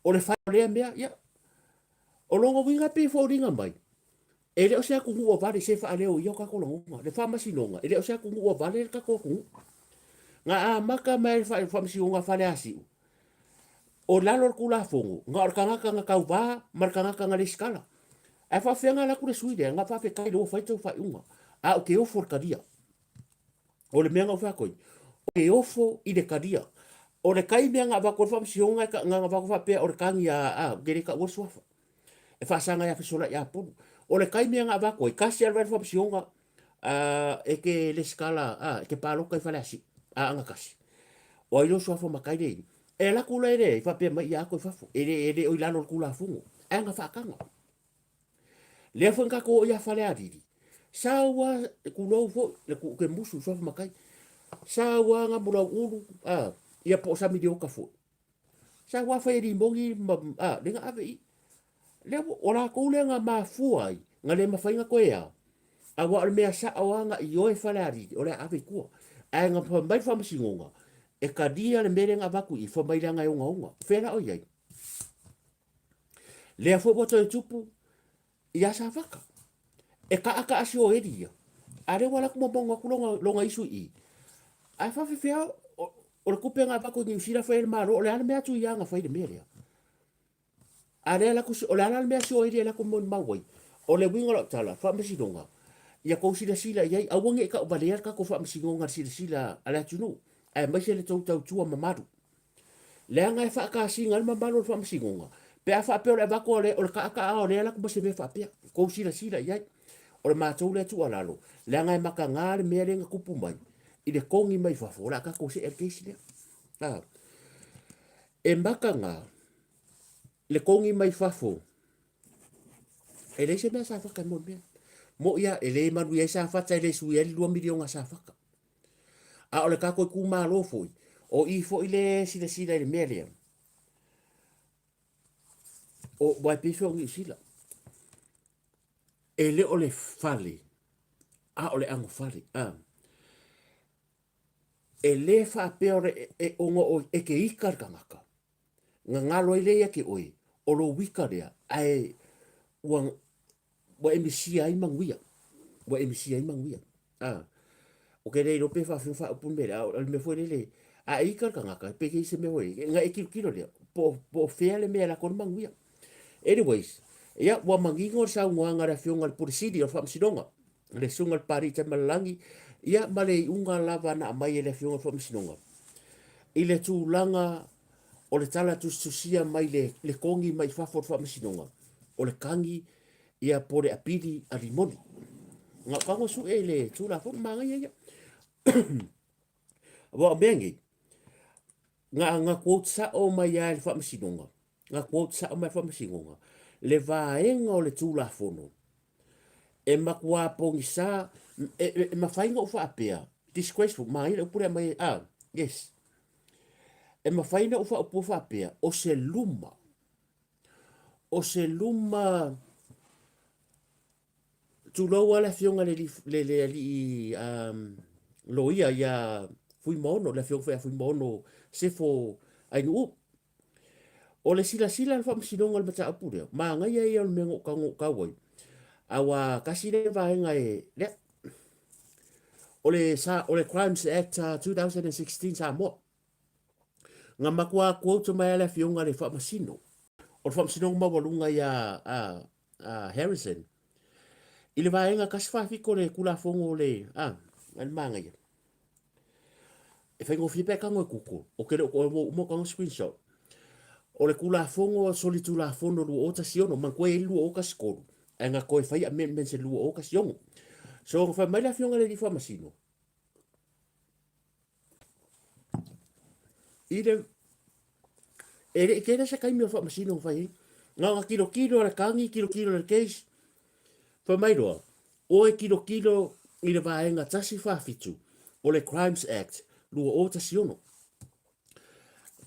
O le fai o lea mea, ia, o lona uiga e pei e foliga mai, e le o se atunuu avale se faaleo ia o tatou lagona. Le faamasinoga, e le o se atunuu avale le tatou atunuu. Na amata mai le faamasinoga a Faleasiu, o lalo o le Tulafono, na o le tagata na tauva ma le tagata na resitala. Ae faafefea na alu atu le sui lea, na faafetai lea ua fai tou faaiuga, ae ou te ofo i le talia. O le mea na ou fai atu ai, ou te ofo i le talia. O le taimi lava na avatu ai le faamasinoga, na avatu faapea o le tagi a, a, ou te le taua le suafa. E faasaga ia Fesolai Apulu. O le taimi lava na avatu ai, tasi lava le faamasinoga, e te lesitala, a, e te palota i Faleasiu, Aana Tasi. O ai lou suafa matai lea i i? E alu atu la e faapea mai ia ato i fafo, e le, e le o i lalo o le Tulafono, ae na faataga. Lea foi na tatou oo ia Falealili, sau a, tulou foi, le ke musu suafa matai, sau a Gamulauulu, a, ia po o Samiliota foi. Sa ua fai e limoni ma, a, le na ave i. Lea ua, o latou lea na mafua ai, na le mafai na toe a. Aua o le mea sao a na ioe Falealili, o le a ave i tua. Ae na fai mai le faamasinoga, e talia le mea lea na avatu i i, fai mai leaga e ogaoga. O fea la o i ai? Lea foi ua toe tupu Iā Safata. E kaʻakaʻa si o Eli ia. A lea ua alu atu momono atu lona, lona isu i i. Ae faafefea o, o le tupe na avatu i Niu Sila fai ai le Malo, o le a le mea atu ia na fai i le mea lea? A lea alu atu, o le a la le mea si o Eli e alu atu molimau ai? O le uiga o lau tala, faamasinoga, ia tou silasila i ai, aua ne i tauvalea le tatou faamasinoga i le silasila a le atunuu, aemaise le tou tautua mamalu. Leaga e faakasina ai le mamalu o le faamasinoga, pe a faapea o le avatu o le, o le kaakaa o lea latou ma se mea faapea. Tou silasila i ai. O le matou lea tuualalo, leaga e mataga le mea lea na tupu mai i le togi mai fafo, o le a tatou see le case lea. A. E mataga le togi mai fafo, e leai se mea Safata e molimea. Moʻi lava, e le manuia ai Safata, e le sui ai le 2 miliona a Safata. A o le tatou itumalo foi, o i foi le silasila i le mea lea. O, ua e pei foi o Niu Sila. E le o le fale, a o le anofale. A. E le faapea o le, e, ona o, e te ika le tagata. Gagalo ai lea ia te oe, o lou ika lea, ae ua, ua e misia ai manuia. Ua e misia ai manuia. A, o ke le iloa pe faafefea faaupu le mea lea, a o le mea foi lele, a e ika le tagata, pe i ai se mea foi lele, na e tilotilo lea, po, po o fea le mea e lako ai le manuia. Anyways, ia, ua manino le saunoaga a le Afioga i le Pule Sili o le Faamasinoga, le Susuga i le Papalii Taimalelagi, ia, ma le iuga lava na aumai e le Afioga i le Faamasinoga, i le tulaga o le tala tusitusia mai le, le kogi mai fafo o le Faamasinoga, o le tagi ia po o le apili a limoni. Na o tago sue i le Tulafono, manaia ia. Aua o mea nei, na, na quote sao mai lava e le Faamasinoga, na quote sao mai e le Faamasinoga, le vaega o le Tulafono e matua pogisa, e, e, e mafai ona ou faapea, disgraceful, manaia le upu lea aumai, ah, yes. E mafai ona ou faaupua faapea, o se luma, o se luma, tulou lava le afioga i le, le alii um, loia ia Fuimaono, le afioga foi ia Fuimaono Sefo Ainuu. O le silasila a le faamasinoga i le mataupu lea, manaia ia o le mea na ou tago ou tau ai, aua tasi lea vaega e, lea, o le, o le Crimes Act 2016 Samoa. Nga matua quote mai a le afioga le Faamasino. O le Faamasinoga Maualuga ia a, a Harrison. I le vaega 147 o le Tulafono o le, a, le manaia. E faigofie pe a e tago e Google. Ou te le o toe ua uma ou tago screenshot. O le Tulafono o Solitulafono 2016, manatua e i ai le 2013, ae na toe fai amendments i le 2016. So, na fai mai le afioga i le Alii Faamasino, i le e le i tele se taimi o le faamasino na fai ai. Na ona tilotilo a le tagi, tilotilo i le case, fai mai loa, oe tilotilo i le vaega 147 o le Crimes Act 2016.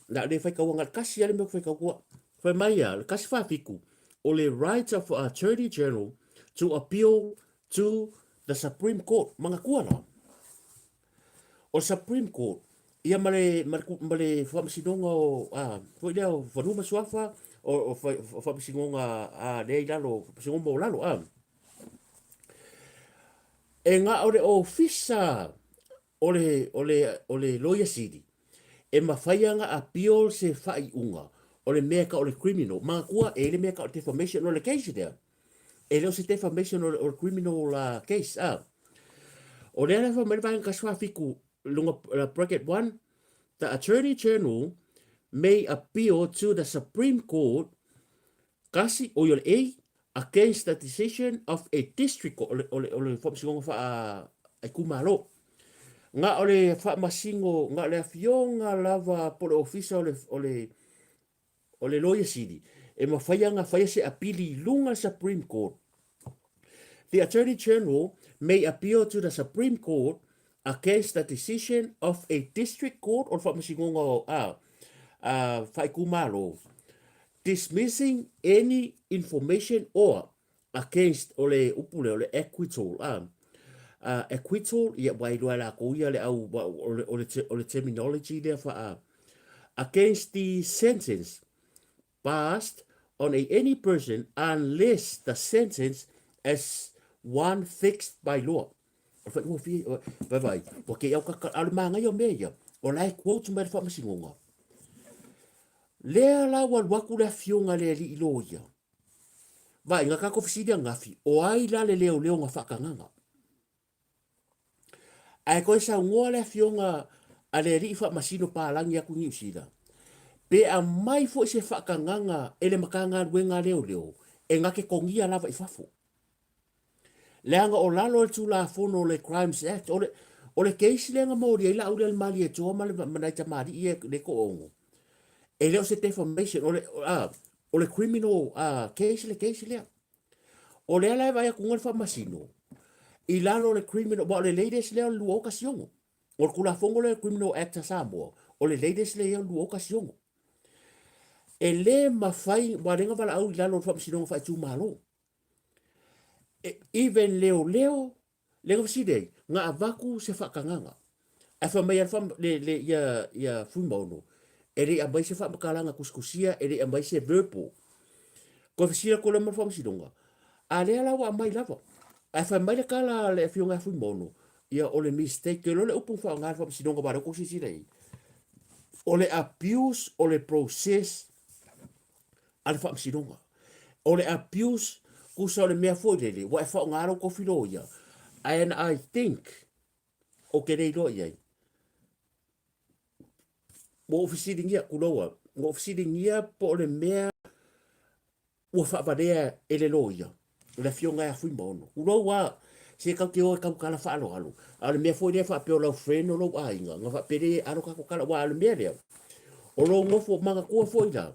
Na o le faitauga na o le tasi lava le mea ou te faitau atu au. Fai mai a, le 147, o le right of Attorney General to appeal to the Supreme Court. Manatua la, o le Supreme Court, ia ma le, ma le, ma le faamasinoga o, a, foi lea o Fanua ma Suafa, o, o, o faamasinoga a, lea i lalo, faamasinoga maualalo, a. E na o le ofisa o le, o le, o le Loia Sili, e mafai ona appeal se faaiuga o le mea e tau o le criminal. Manatua, e i ai le mea e tau o le defamation, o le case lea, e le o se defamation o le, o le criminal uh, case. Ah. O lea la fai mai le vaega 147 luga uh, bracket 1, the Attorney General may appeal to the Supreme Court Kasi, oi o le A, against the decision of a district court, o le, o le, o le faamasinoga faa itumalo. Nga o le faamasino, nga o le afioga lava po o le ofisa o le, o le, o le Loia Sili, e mafai ona faia se apili i luga le Supreme Court. The Attorney General may appeal to the Supreme Court against the decision of a district court o le faamasinoga o, a, a faaitumalo Dismissing any information or against o le upu lea o le acquittal a uh, acquittal ia ua iloa e lakou ia le au o le, o le, o le terminology lea faa against the sentence passed on a any person unless the sentence as one fixed by law. O le whaingofie, vai vai, ua kei au kaka, a o le māngaia o mea ia, o la e quote mai le faamasinoga. Lea la ua alu atu le afioga i le alii loia. Vaai, na tatou fesili ananafi, o ai la le leoleo na faatagaga? Ae toe saunoa le afioga a le alii faamasino palagi atu i Niu Sila, pe aumai foi se faatagaga e le Matagaluega a Leoleo e na te togia lava i fafo. Leaga o lalo o le Tulafono o le Crimes Act, o le, o le case lea na molia ai Laauli a le Malietoa ma, le, ma nai tamalii ia le toaono, e le o se defamation, o le, a, o le criminal a, case le case lea. O lea la e vaai atu le faamasino, i lalo o le criminal, aua o le latest lea o le 2016. O le Tulafono lea o le Criminal Act a Samoa, o le latest lea o le 2016. E le mafai, aua o lea na valaau i lalo o le Faamasinoga Faaitumalo. Even leoleo, lea na fesili ai, na avatu se faatagaga. Ae fai mai lava le, le, ia, ia Fuimaono, e le i aumai se faamatalaga tusitusia, e le i aumai se verbal. Toe fesili atu loa ma le faamasinoga, a lea la ua aumai lava. Ae fai mai le tala a le afioga ia Fuimaono, ia o le mistake, ou te iloa le upu na faaaoga e le faamasinoga aua o lea ua outou silasila i ai, o le abuse o le process a le faamasinoga. O le abuse, tusa o le mea foi lele, ua e faaaoga lou tofi loia, and I think, ou te le iloa i ai, ua ou fesiligia, tulou au, ua ou fesiligia po o le mea ua faavalea e le loia, le afioga ia Fuimaono. Tulou lava, se tatou te o e tautala faaaloalo, a o le mea foi lea faapea o lau friend o lou aiga, ona faapea lea e alo tatou tala, aua o le mea lea, o lou nofo manatua foi la,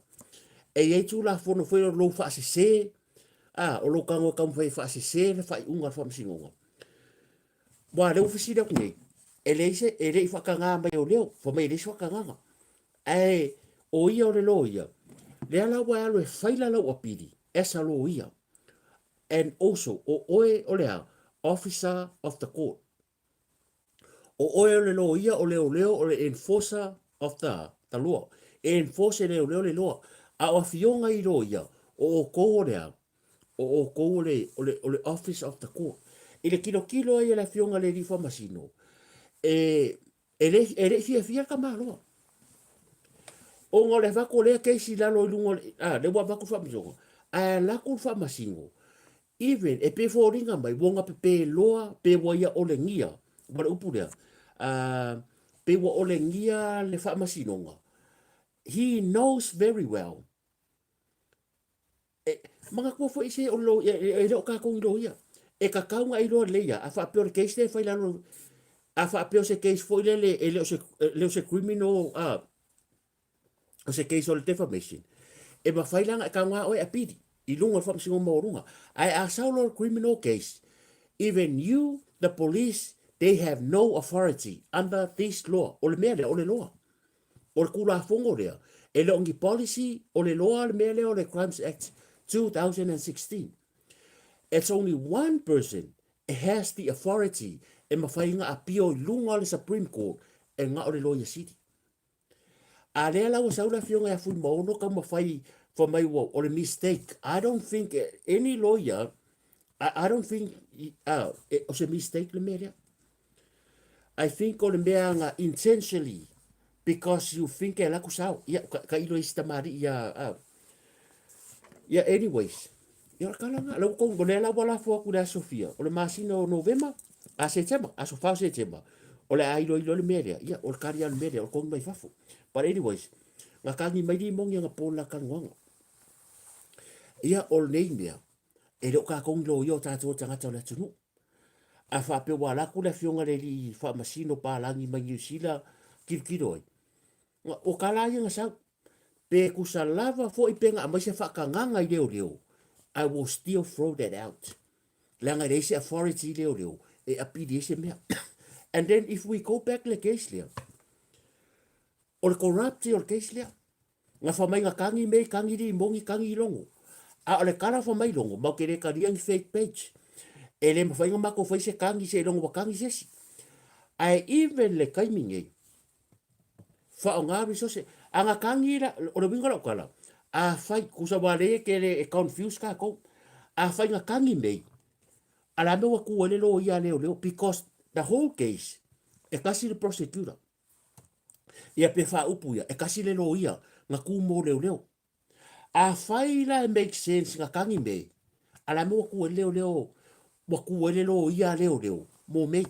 e i ai Tulafono foi o lou faasese, a, o lou tago e taumafai e faasese le faaiuga a le Faamasinoga. Aua o lea ua fesili atu nei, e leai se, e le i faatagaga mai e leoleo, fai mai e leai se faatagaga. Ae o ia o le loia, lea la ua e alu e faila lau apili as a loia. And also, o oe o le a? Officer of the court. O oe o le loia, o leoleo, o le enforcer of the, the law. E enforce e leoleo le law. A o afioga i loia, o outou o le a? O outou o le, o le, o le office of the court. I le tilotilo ai a le afioga i le alii faamasino, e, E le, e le i fiafia le tamaloa. Ona o le avatu o lea case i lalo i luga o le, a, lea ua avatu le faamasinoga, ae alu atu le faamasino, even e pei e foliga mai ua na pepeloa pe ua ia olegia, ua le upu lea, a, pe ua olegia le faamasinoga, he knows very well. E manatua foi se o le e le o tatou ni loia. E tatau ona e iloa lelei lava, a faapea o le case lea e fai i lalo, a faapea o se case foi lele e le o se, le o se criminal, a, o se case o le defamation, e mafai la ona e tago lava oe e apili i luga o le Faamasinoga Maualuga. Ae a sau loa le criminal case, even you, the police, they have no authority under this law. O le mea lea, o le law. O le Tulafono lea, e le o ni policy, o le loa le mea lea o le Crimes Act 2016. It's only one person has the authority e mafai ona appeal i luga o le Supreme Court e na o le Loia Sili. A lea la ua sau le afioga ia Fuimaono taumafai fai mai ua o le mistake. I don't think any lawyer, I don't think o se mistake le mea lea. I think o le mea na intentionally because you think e alu atu sao. Ia, ka, ka ilo isi tamalii ia, uh, ia anyways. Ia o le kala nga, lau kou, o lea la ua lafo atu le aso fia, o le masina o Novema, a Setema, aso 4 o Setema, o le a iloilo le mea lea. Ia, o le kali a le mea lea, o le kogi mai fafo. But anyways, nga kagi mai li mongi nga pō la talanoaga. Ia, o lenei mea, e le o kākou ni loia o tātou o tagata o le atunuu. A faapea ua ala atu le afioga i le alii faamasino palagi mai Niu Sila tilotilo ai, o ka la ia na sau. Pe tusa lava foi pe na aumai se faatagaga i leoleo, I will still throw that out. Leaga e leai se authority i leoleo e apili ai se mea. And then if we go back le case lea, o le corrupt o le case lea. Nga fa mai nga kagi mei, kagi limoni, kagi logo. A o le kala fa mai logo, mau te le talia ni fake page. E le mawhai nga matou fai se kagi se logo wa kagi se esi. Ae even le taimi nei, whaonga resource, a nga kagi la, o le winga lau kala, a fai, kusa wa le ke le e confuse kākou, a fai nga kagi mei, a la me wa ku ele lo ia leo leo, because the whole case, e kasi le prosecutor. Ia pe faaupu ia, e kasi le loia, nga ku mo leoleo. Afai la e make sense nga kagi me, a la me ua ku e leoleo, ua ku e le loia a leoleo, mo mei.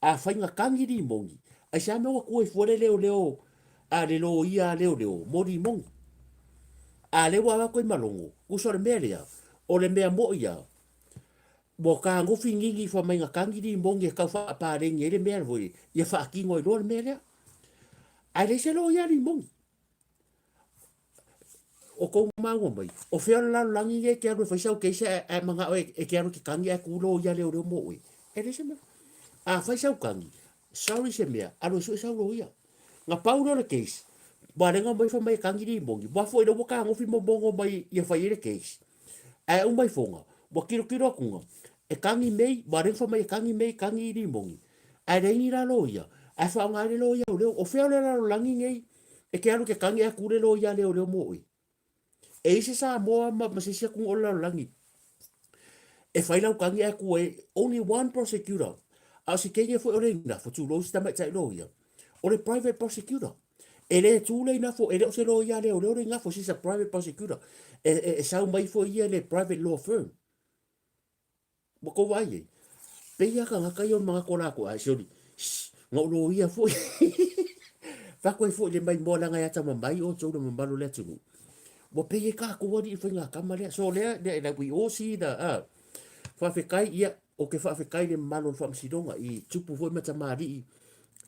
Afai nga kagi limoni, aisea mea ua ku ai fua le leoleo a le loia a leoleo mo limoni. A le ua avatu ai ma logo, tusa o le mea lea, o le mea moi ia, Ua kagofi gigi fai mai ga kagi limoni e tau faapaleni ai le mea foi ia faatino ai loa le mea lea. Ae leai se loia limoni. O kou maua mai, o fea o le lalolagi nei e te alu e fai sau case ae, ae manao e, e te alu e te kagi ae tu loia leoleo mo oe. E leai se mea. A fai sau kagi, sorry se mea, alu e sue sau loia. Na pau lea o le case, ua lenga mai fai mai e kagi limoni, ua foi lea ua kagofi momono mai ia fai ai le case. Ae uma ifoga, ua tilotilo atuga, e kagi mei, ua rewha mai e kagi mei, kagi i limoni. Ae leai ni la loia, ae whaonga ai le loia o leo. O whea o le lalolagi nei, e ke alu ke kagi a ku le loia leo leo mo oe. E i se Samoa ma, ma se isi atuga o le lalolagi. E whai lau kagi a ku e, only one prosecutor. A o si kenge foi o le inafo, tulou si tamaitai loia. O le private prosecutor. E le tū le inafo, e le o se loia leoleo le inafo, she's a private prosecutor. E, e, e sau mai foi ia le private law firm. Ua kou vaai ai. Pei a tagata ia o le manatu o latou, ai sioli, shh, na ou loia foi. Fai atu ai foi le maimoa leaga e atamamai outou le mamalu o le atunuu. Ua pei e kākou alii faigakama lea. So lea, lea, like we all see the, faafetai, ia, ou te faafetai i le mamalu o le Faamasinoga i tupu foi ma tamalii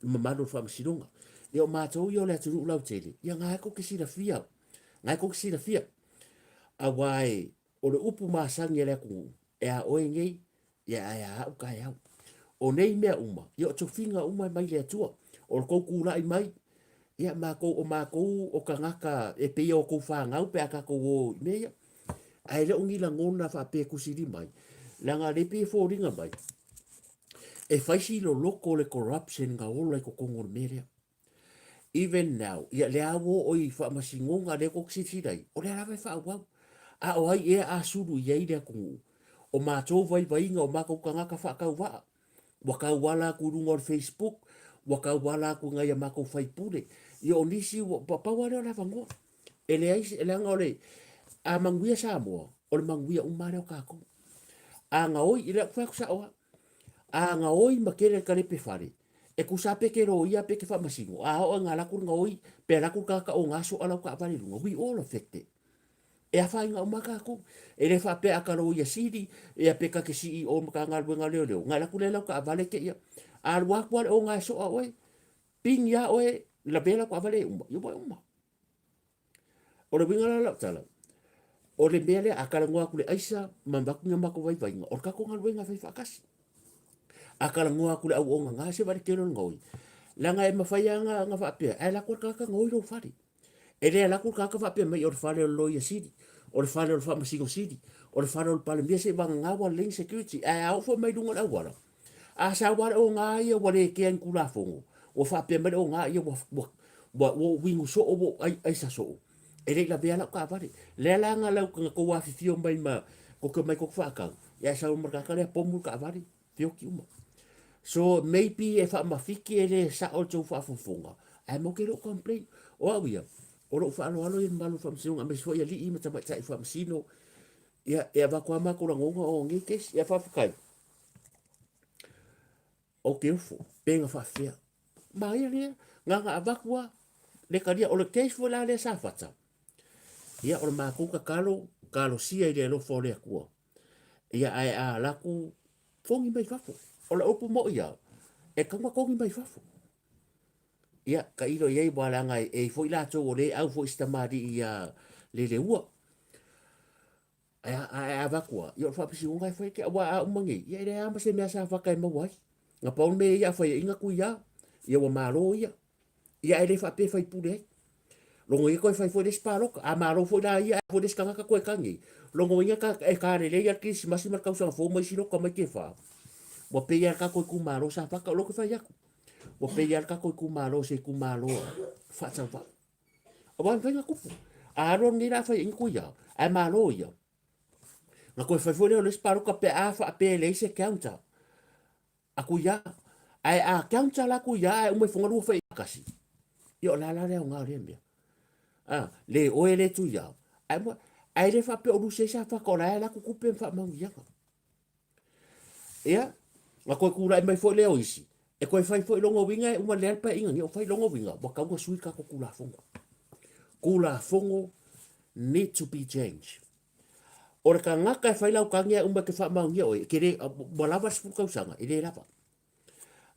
le mamalu o le Faamasinoga. Ia o matou ia o le atunuu lautele, ia na e kou te silafia, na e kou te silafia. Auā e, o le upu masani a le atunuu, e a oe nei, ia ae a au taeao. O nei mea uma, ia o tofiga uma e mai le Atua. O le tou tula'i mai, ia matou, o matou o tagata e pei o tou fanau pe a tatou o i mea ia. Ae le o ni lagona faapea e tusili mai, leaga le pei e foliga mai, e fai si loloto le corruption na ola i totonu o le mea lea. Even now, ia lea ua oo i faamasinoga lea tou te silasila ai, o lea lava e faaauau. A o ai ea a sulu i ai le atunuu? O matou vaivaiga, o matou tagata faatauvaa, ua tauala atu i luga o le Facebook, ua tauala atu i nai a matou faipule. Ia o nisi ua pau lava lea o le avanoa. E leai se, leaga o le, a manuia Samoa, o le manuia uma lava lea o tatou. A gaoi, o lea ou te fai atu sao lava, a gaoi ma tele le kalepe fale, e tusa lava pe te loia pe te faamasino, a oo ina alu atu le gaoi, pe alu atu le tagata oga soa lau taavale i luga, we all affected. E afaina uma lava tatou. E le faapea a ta loia sili, ia pe ta te CEO o le Matagaluega o Leoleo, ona alu atu lea i lau taavale te i a alu atu lava le oga e soa oe, pigi lava oe, lavea lau taavale e uma, ia ua uma. O le uiga la o lau tala, o le mea lea a talanoa atu i le aisa ma avatu ni a matou vaivaiga, o le tatou galuega e fai faatasi. A talanoa atu i le au ogaga, se vaai i le tele o le gaoi. Leaga e mafai lava ona faapea, ae alu atu le tagata gaoi lou fale. E le alu atu le tagata faapea mai o le fale o le Loia Sili, o le fale o le Faamasino Sili, o le fale o le Palemia seiavagana ua lelei ni security. Ae a oo foi mai luga o le auala, a sau lava le oga ia ua le kea ni Tulafono, ua faapea mai le oga ia ua, ua, ua, ua ou inu soo, ua ou aisa soo, e le i lavea lau taavale. Lea la na lau na tou afifio mai ma tou te omai tou te faatau, ia ae sau ma le tagata lea pomu le taavale, feoti uma. So maybe e faamafiki e le sao le tou faafofoga, ae matou te le o complain. O au ia, o lou faaaloalo ia i le mamalu o le Faamasinoga aemaise foi alii ma tamaitai faamasino, ia e avatu lava matou lagona o nei kesi. Ia faafetai. Ou te ofo, pe na faafefea. Manaia lea, na ona avatu lava le talia. O le case foi la lea Safata, ia o le matou tatalo, talosia i le alofa o le Atua. Ia ae a alu atu, togi mai fafo. O le upu moni lava, e tatau ona togi mai fafo. Ia, tailo i ai aua leaga e i ai foi latou o lea e au foi i si tamalii ia Leleua. Ae a avatu lava, ia o le faamasinoga e fai aua a uma nei, ia e leai lava ma se mea Safata e maua ai. Na pau le mea ia a faiaina Tuia, ia ua malo ia. Ia ae le faapea e faipule ai. Lona uiga toe fai foi le isi palota. A malo foi la ia, ae foi le isi tagata toe tagi ai. Lona uiga e kalelei lava le kerisimasi ma le tausaga fou ma isi loka mai Kefa. Ua pei lava le tatou itumalo Safata, o lea ou te fai atu. Ua pei lava le tatou itumalo o se itumalo faatauvaa. Aua e mafai ona tupu. A alu alu nei la fai ai Tuia, ae malo ia. Na toe fai foi lea o le isi palota pe a faapea e leai se counter a Tuia. Ae a counter la Tuia ae uma ifoga lua fai tasi. Ia o le a la le aoga o lea mea? A, le oe le Tuia. Ae, ae le faapea o lusi ai Safata o la e alu atu tupe ma faamanuiaga. Ia, na toe tulai mai foi lea o isi, e toe fai foi lona uiga e uma lea le paeaiga nei o fai lona uiga, ua tatau ona sui le tatou Tulafono. Tulafono need to be changed. O le tagata e fai lau tagi ae uma e te faamaonia oe, e te le, ua lava le 10 tausaga, e le lava.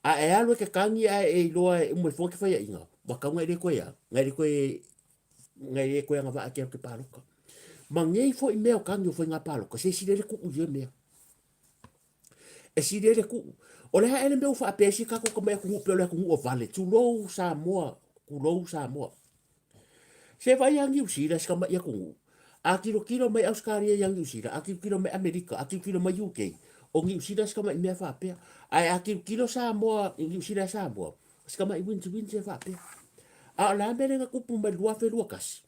A e alu e te tagi ae e iloa e uma ifo te faiaina, ua tatau ona e le toe a, na e le toe, na e le toe agavaa e te alu e te palota. Ma nei foi mea o tagi o faiga palota, se e sili ai le tuu i ia mea. E sili ai le tuu. O le a ea le mea ua faapea ai si tatou tamai atunuu pei o le atunuu o vale, tulou Samoa, tulou Samoa. Se vaai ia Niu Sila si tamai atunuu, a tilotilo mai Ausetalia ia Niu Sila, a tilotilo mai Amerika, a tilotilo mai UK, o Niu Sila si tamai mea faapea. Ae a tilotilo Samoa i Niu Sila ia Samoa, si tamai winti winti e faapea. A o le a mea lea na tupu mai le 2021?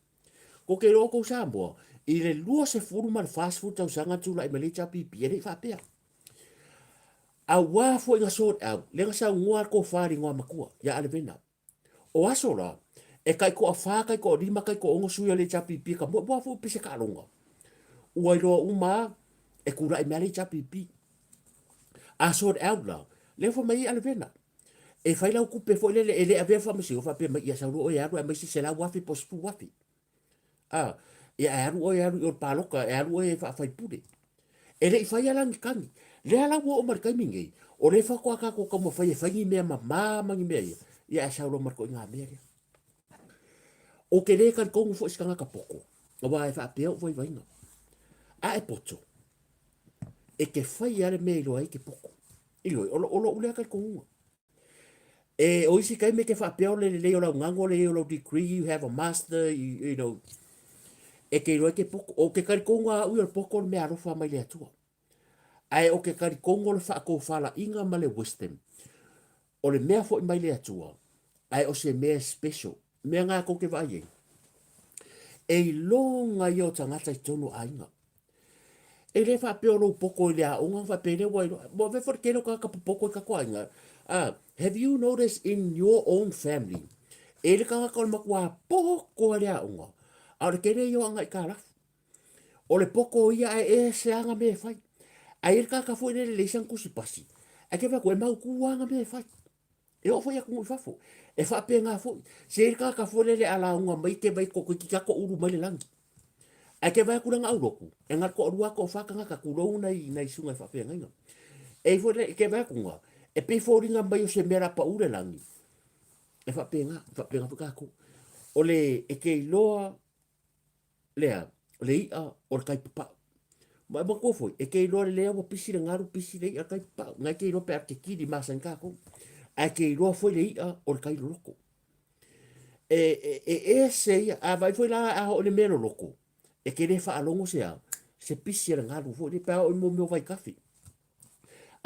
Ko te iloa outou Samoa, i le 20 ma le 40 tausaga na tulai mai le HRPP, e le i faapea. Aua foi na sort out, lea na saunoa le tofa i le igoamatua ia Alevena. O aso la, e taitoafa, taitoalima, taitoaono sui o le HRPP e ka moe, ua foi pese taaloga. Ua iloa uma a, e tulai mai le HRPP. A sort out la, lea fai mai ai Alevena, e fai lau tupe foi lele, e le avea faamasino, faapea mai, ia sau loa oe e alu e aumai se 100,000 po o 10,000. A, ia e alu oe e alu i o le paloka, e alu oe e faafaipule. E le i faia la ni tagi. Lea la ua oo mai le taimi nei, o lea faatoa tatou taumafai e fai ni mea mama ma ni mea ia, ia ae sau loa ma le ituaiga mea lea. Ou te le talitonu foi i se tagata poto, aua e faapea ou vaivaiga. A e poto, e te fai lava le mea e iloa ai e te poto. Ioe, o lou lea talitonuga. E, o isi taimi e te faapea o le lelei o lau gago, o le lelei o lau degree, you have a master, you know, e te iloa e te poto. O ke talitonu a au ia o le poto o le mea alofa mai le Atua. Ae o ke talitonu o le faatofalaiga ma le wisdom, o le mea foi mai le Atua, ae o se mea special. Mea na tou te vaai ai, e iloga ia o tagata i totonu o aiga. E le faapea o lou poto i le aoga ona faapea lea ua iloa. Ua avea foi le tele o tagata popoto i tatou aiga. Have you noticed in your own family, E i le tagata o le matua poko a le aoga, a o le tele ia o agaitalafu. O le poto ia ae ese lava ana mea e fai. Ae i ai le tagata foi lele e leai sana tusipasi, ae te vaai atu e mautu lava ana mea e fai. E oo foi i atunuu i fafo, e faapena foi. Se i ai le tagata foi lele a lauga mai te vaai toeitiiti lava toulu mai le lagi. Ae te vaai atu i lana aulotu, e na o le toalua lava toafa tagata, tulou nai, nai susuga i faafeagaiga. E i ai foi le, te vaai atu na, e pei e foliga mai o se mea o le a pau le lagi. E faapena, e faapena foi tatou. O le, e te iloa lea, le i'a o le tai papa'u. Ma e manatua foi, e te iloa lelei lava ua pisi le galu, pisi le i'a o le tai papa'u. Na e te iloa pe a kekili masani tatou. Ae te iloa foi le i'a o le tai loloto. E, e, e ese ia, a vaai foi la a oo i le mea loloto, e te le faalogo se a, se pisi a le galu foi lea, pe a oo i mo mea o vaitafe.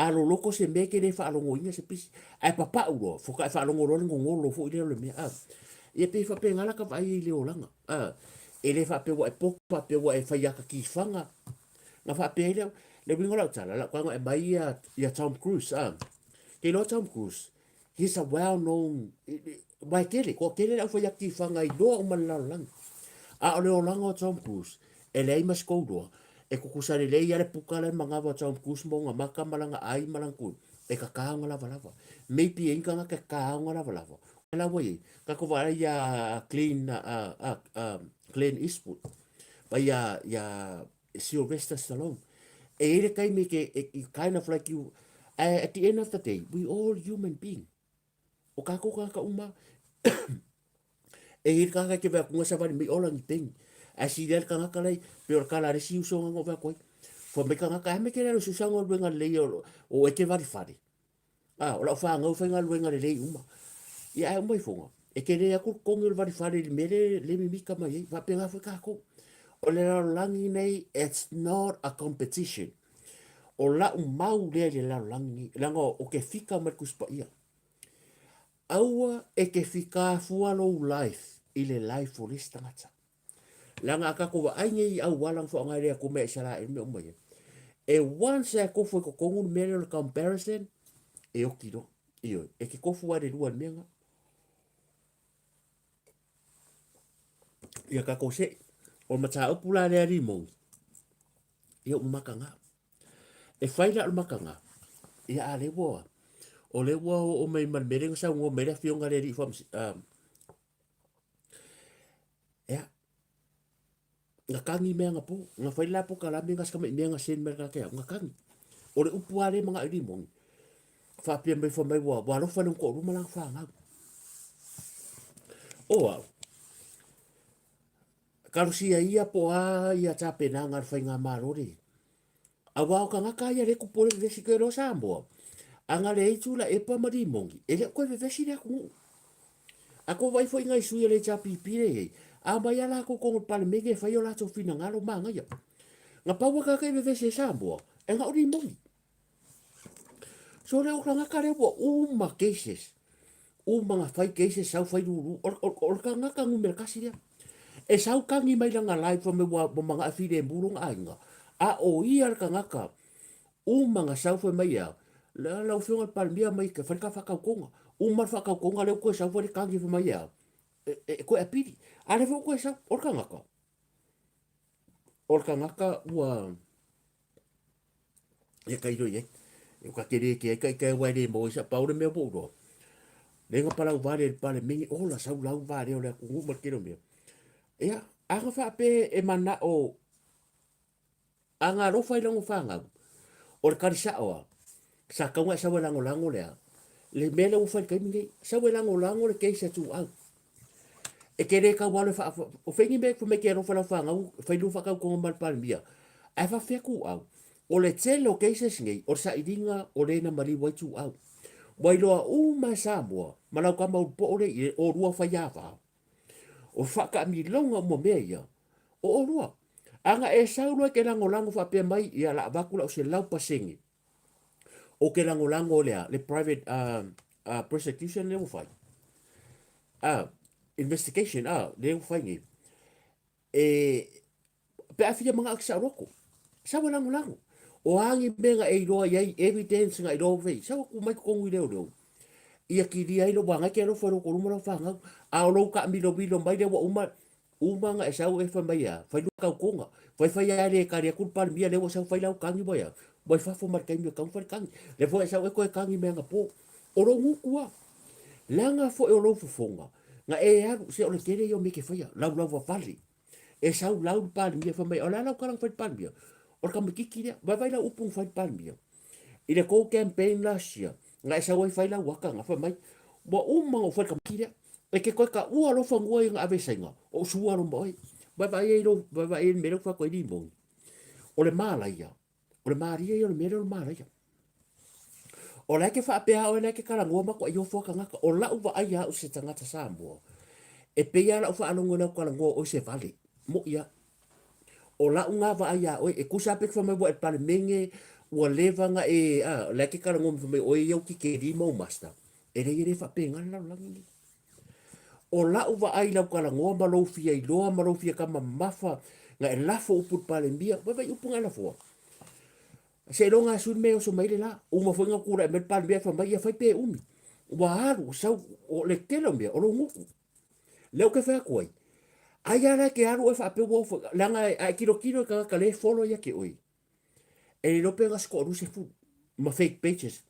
A loloto se mea e te le faalogoina se pisi, ae papau loa, faatoa e faalogo loa le gogolo foi lea o le mea. A, ia pei e faapena la ta vaai ai i le olaga. A, e le faapea ua e poto, faapea ua e fai ata tifaga. Na faapea ai lea, le uiga o lau tala, lau tago e aumai ia, ia Tom Cruise, a. Ke iloa Tom Cruise, he's a well known, aua e tele, toatele le aufai ata tifaga i loa uma le lalolagi. A o le olaga o Tom Cruise, e leai ma se tou iloa, e tutusa lelei lava le puka la e manava o Tom Cruise ma ona maka ma lana ai ma lana tui, e tata ona lavalava. Maybe e i ai ni tagata e tata ona lavalava. O la ua i ai, tatou vaai ia Clint, Clint Eastwood, vai ia, ia Sylvester Stallone. E i ai le taimi e te, e, kind of like you, at the end of the day, we all human being. O kākou kāka uma, e i ai le tagata e te vaai atu savali mai ola ni peni. Ae silia le tagata lai, pei o le tala a le isi uso na vaai atu ai. Fai mai tagata, a me te le alu susa galuega lelei o, o e te vali fale. A, o lau whānau whai galuega lelei uma. Ia ae uma ifoga, e te le atu le totogi o le vali fale i le mea le, le mimita mai ai. Faapena foi kākou. O le lalolagi nei, it's not a competition. O lau mau lea i le lalolagi nei, leaga o ke fika mai le Tusi Paia. Aua e te fika fua lou life i le life o le isi tagata. Leaga a tatou vaai nei i auala na faaaoga e le Atua mai Isaraelu mea uma ia, e once e tofu i totonu le mea lea o le comparison, e oti loa. Ioe, e te tofu lava i le lua i le mea lena. Ia tatou seʻe, o le mataupu la lea limoni, ia ua mataga. E fai la o le mataga, ia a lea ua, o lea ua oo mai ma le mea lea na saunoa mai ai le afioga i le alii faamasino, ia, na kagi mea anapo, na fai le la polokalame na si tamai mea na send mai le tagata ia au, na kagi. O le upu lava lea e manao i limoni, faapea mai fai mai ua, ua alofa i lona toalua ma lana fanau. O au, Talosia ia po o a ia tapenaga a le faigamalo le Aua o tagata ia lea e tupu ai le vevesi koe loa Samoa. A na leai Tuilaepa ma Limoni, e le o toe vevesi le atunuu. A tou vaai foi i nai sui o le HRPP lea e i ai, a omai lava latou i totonu o le Palemene e fai o latou finagalo manaia. Na pau lava tagata e vevesi ai Samoa, e na o Limoni. So le o tagata lea ua uma cases, uma na fai cases, sau fai lulu, o, o, o le tagata numera tasi lea. E sau kagi mai lana life fai mai ua, ua manao e filemu lona aiga, a o ia le tagata uma na sau fai mai ea, lau afioga i le Palemia mai fai le ta faatautoga. Uma le faatautoga lea ua toe sau foi le kagi fai mai ea, e, e, toe apili. A lea foi ua toe sau, o le tagata, o le tagata ua, Ia tailo i ai. E ka te rēke ai kai kai wai le mo isa pau le mea ua uroa. Le nga palau vale le pale mingi ola sau lau vale o le atunuu ma le tele o mea. Ia, a nga faape e manao a nga alofa i lona fanau, o le tali sa'o a, sa tatau ona e sau e lagolago le a, le mea lea ua fai i le taimi lenei, sau e lagolago le case a Tuuau. E te le tau alo e faa, o fea ni mea fai mai e te alofa i lau fanau, fai lua faatautoga ma le Palemia, ae faafefea Tuuau? O le tele o cases nei, o le sailiga o le na maliu ai Tuuau. Ua iloa uma e Samoa ma lau tama ulupoo lea i oulua faiava. O faataamiloga uma mea ia, o oulua. A na e sau loa e te lagolago faapea mai, ia o le a avatu lau 100%, ou te lagolago le a, le private prosecution lea ua fai, investigation lea ua fai nei, e, pe a fia manao e te saoloto, sau e lagolago. O a ni mea na e iloa i ai, evidence na iloa fai, sau atu mai totonu i leoleo. Ia kilia ai lou agai e te alofa i lou toalua ma lau fanau. A o lou taamilomilo mai lea ua uma, uma ona e sau e fai mai e a? Fai lua tautoga. Fai fai lava e le tali atu le Palemia lea ua sau fai lau tagi ua e a? Ua i fafo ma le taimi e tatau ona fai le tagi. Lea foi e sau e toe tagi mai anapo. O lou gutu lava. Leaga foi o lou fofoga, na e alu, se o le tele ia o mea e te faia, laulauvavale. E sau lau le Palemia fai mai, o le a lau tala na fai i le Palemia? O le tamaititi lea. Vaivai lau upu na fai i le Palemia. I le tou campaign last year, na e sau ai fai lau ata na fai mai, ua uma ona ou fai i le tamaititi lea. E te toe taua loa fanua ia na ave i Saina, ou sua loa ma oe. Vaivai ai lou, vaivai ai le mea lea ou te fai atu ai Limoni. O le malaia, o le malie ia o le mea lea o le malaia. O la e te faapea oe la e te talanoa ma matuai ofo lava tagata. O lau vaai ia au se tagata Samoa, e pei lava lau faalogo i lau talanoa o oe se vale. Moʻi lava. O lau na vaai ia oe, e tusa lava pe te fai mai ua e Palemene, ua leva ona e, a, la e te talanoa mai fai mai o oe ia ou titeli ma ou master. E leai e le faapena le lalolagi lenei. O lau vaai i lau talanoa ma lou fia iloa ma lou fia tama mamafa, na e lafo upu i le Palemia, vaivai upu na e lafoa. Seiloga lava sui le mea e oso mai ai le la. Uma foi ona tulai mai le Palemia ae fai mai, ia fai pe umi. Ua alu, sau, o le tele o mea, o lou gutu. Lea ou te fai atu ai, ai lava la e te alu oe faapea ua ofo, leaga a e tilotilo i tagata lea e follow ia te oe, e le iloa pe na se toaluasefulu ma fake pages.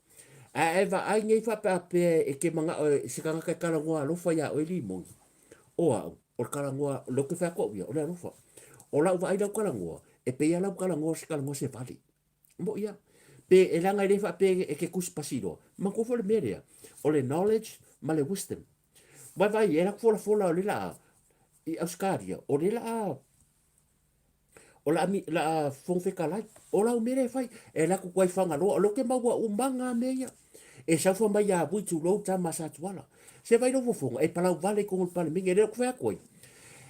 Ae a e vaai nei faapea e te manao se tagata e talanoa alofa ia oe Limoni, o au, o le talanoa, lea ou te fai atu au ia, o le alofa. O lau vaai i lau talanoa, e pei lava lau talanoa o se talanoa se vale. Moʻi lava. Pe e leaga e le faapea e te tusipasi loa. Manatua foi le mea lea, o le knowledge ma le wisdom. Vaivai, e alu atu folafola o le laa i Ausetalia, o le laa o la a Fofoga Fetalai, o lau mea lea e fai, e alu atu ai Fagaloa, o lea ou te maua uma lava mea ia. E sau fai mai ia Vui tulou tama a Satuala. Se vaai lou fofoga, e palau vale i totonu o le Palemene, lea ou te fai atu ai.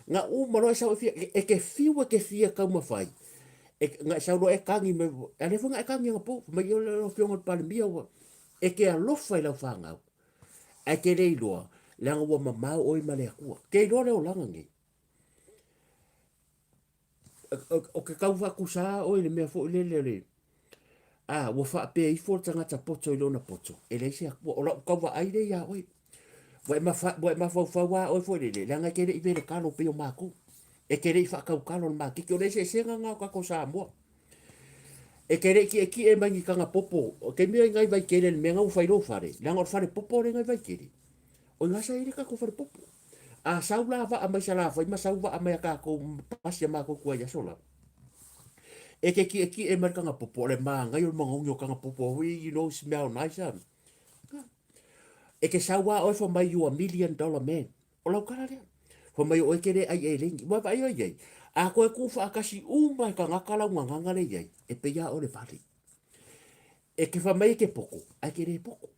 Na uma loa e sau e fia, e te fiu e te fia taumafai, e, na e sau loa e tagi mai, a lea foi na e tagi anapo, fai mai, o le afioga i le Palemia, ua, e te alofa i lau fanau, ae te le iloa, leaga ua mamao oe ma le Atua. Te iloa le olaga nei. O ke tau faakusa oe i le mea foi lele o le, a, ua faapea ifo le tagata poto i lona poto, e leai se Atua. O lau tau vaai lea iā oe. Ua e mafa, ua e mafaufau lava oe foi lele, leaga e te le i vele talo pei o matou. E te le i faatautalo i le maketi. O le eseesega lena o tatou Samoa. E te le i tietie mai ni taga popo. O te mea i nai Vaitele i le mea na ua fai lou fale, leaga o le fale popo lea i nai Vaitele. O i ina sa i ai le tatou fale popo. A sau la vaa mai Salafai ma sau vaa mai a tatou ma pasi a matou tuai i aso la, e te tietie mai le taga popo, o le manaia o le manaogi o taga popo foi, you know, smell nice ah. E te sau lava oe fai mai you a million dollar man. O lau tala lea. Fai mai o oe te le ai eleni. Ua vaai oe i ai, a toe tuufaatasi uma e tagata lau gagaga lea i ai, e pei lava oe le vale. E te fai mai e te poto, ae e te le poto.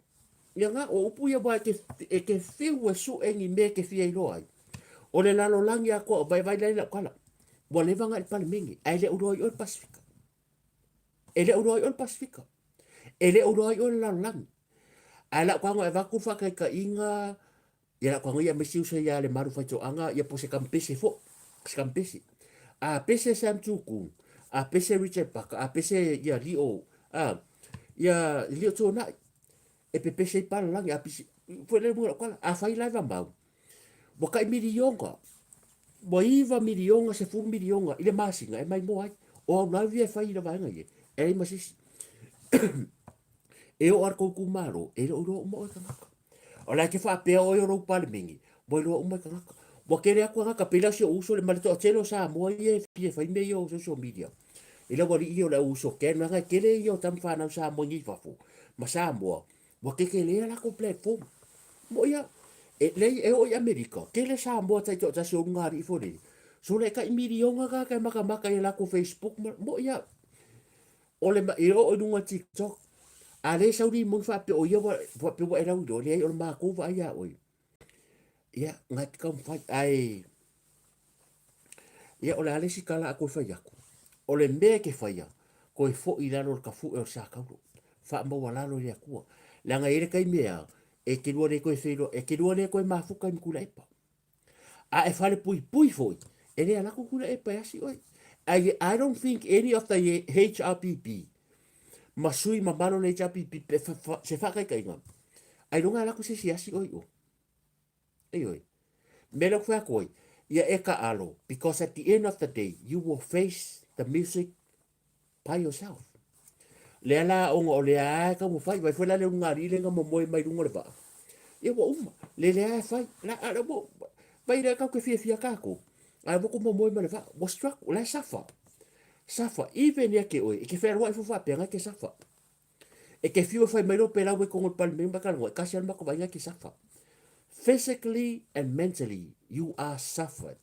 Ia na, o upu ia aua e te fiu e sue ni mea e te fia iloa ai. O le lalolagi atoa, vaivai la i lau tala, ua leva ona e i le Palemene, ae le o iloa ai oe le Pasefika. E le o iloa ai oe le Pasefika. E le o iloa ai oe le lalolagi. Ae lau tago e avatu le faataitaiga, ia lau tago ia aemaise uso ia Lemalu Faitoaga, ia po o se kamupese foi, se kamupese. A pese Sam Tuku, a pese Richard Parker, a pese ia Lio, a, ia Lio Tuanai, e pepese ai palalagi, a pisi, foi lea uiga o lau tala, afai la e vamau, Ua tai miliona, ua iva miliona, sefulu miliona i le masina e maimoa ai. O au live ia e fai i le vaega ia, e leai ma se isi. E oo lava i le tou itumalo, e le o iloa uma oe e tagata. O la e te faapea oe o lou Palemene, ua iloa uma e tagata. Ua tele atu tagata, pei la o si ou uso ma le toatele o Samoa ia e fia fai mea ia o social media. I le aualii ia o le au uso Ken, leaga e tele ia o tama fanau Samoa nei i fafo ma Samoa, Ua kekele a latou platform. Moʻi a, e leai e oo i Amerika, tele Samoa taitoatasi o luga alii foi lele. So le tai miliona tagata e matamata i a latou Facebook ma, moʻi a, o le, e oo i luga TikTok. A le sau limoni faapea o ia ua, faapea ua e lauiloa, leai o le matou vaai ia oe. Ia, na te taumafai, ae, ia o le a le isi tala a toe fai atu, o le mea e te faia, toe foi i lalo o le tafue o le sa taulo, faamaualalo i le Atua. Leaga e i ai le taimi e a, e te lua le toe feiloai, e te lua le toe mafuta i Tuilaepa. A e falepuipui foi, e le alu atu Tuilaepa e asi oe. I, I don't think any of the HRPP ma sui mamalu o le HRPP, se faataitaiga, Ailoga e alu atu se isi e asi oe i o. Ioe. Mea lea ou te fai atu ai, ia e taalo, because at the end of the day, you will face the music by yourself. Lea la ona o lea lava e taumafai, vaai foi la le ulugalii lea na momoe mai luga o le vaa. Ia ua uma, le lea e fai. La, a, ua, vai lea tatou te fiafia tatou. A ua momoe ma le vaa, ua struggle, la e suffer. Suffer, even ia te oe, e te fealuai foi faapea, na e te suffer. E te fiu e fai mai loa pe lau e tonu i le Palemene ma talanoa, e tasi lava le matou vaaiga e te suffer. Physically and mentally you are suffered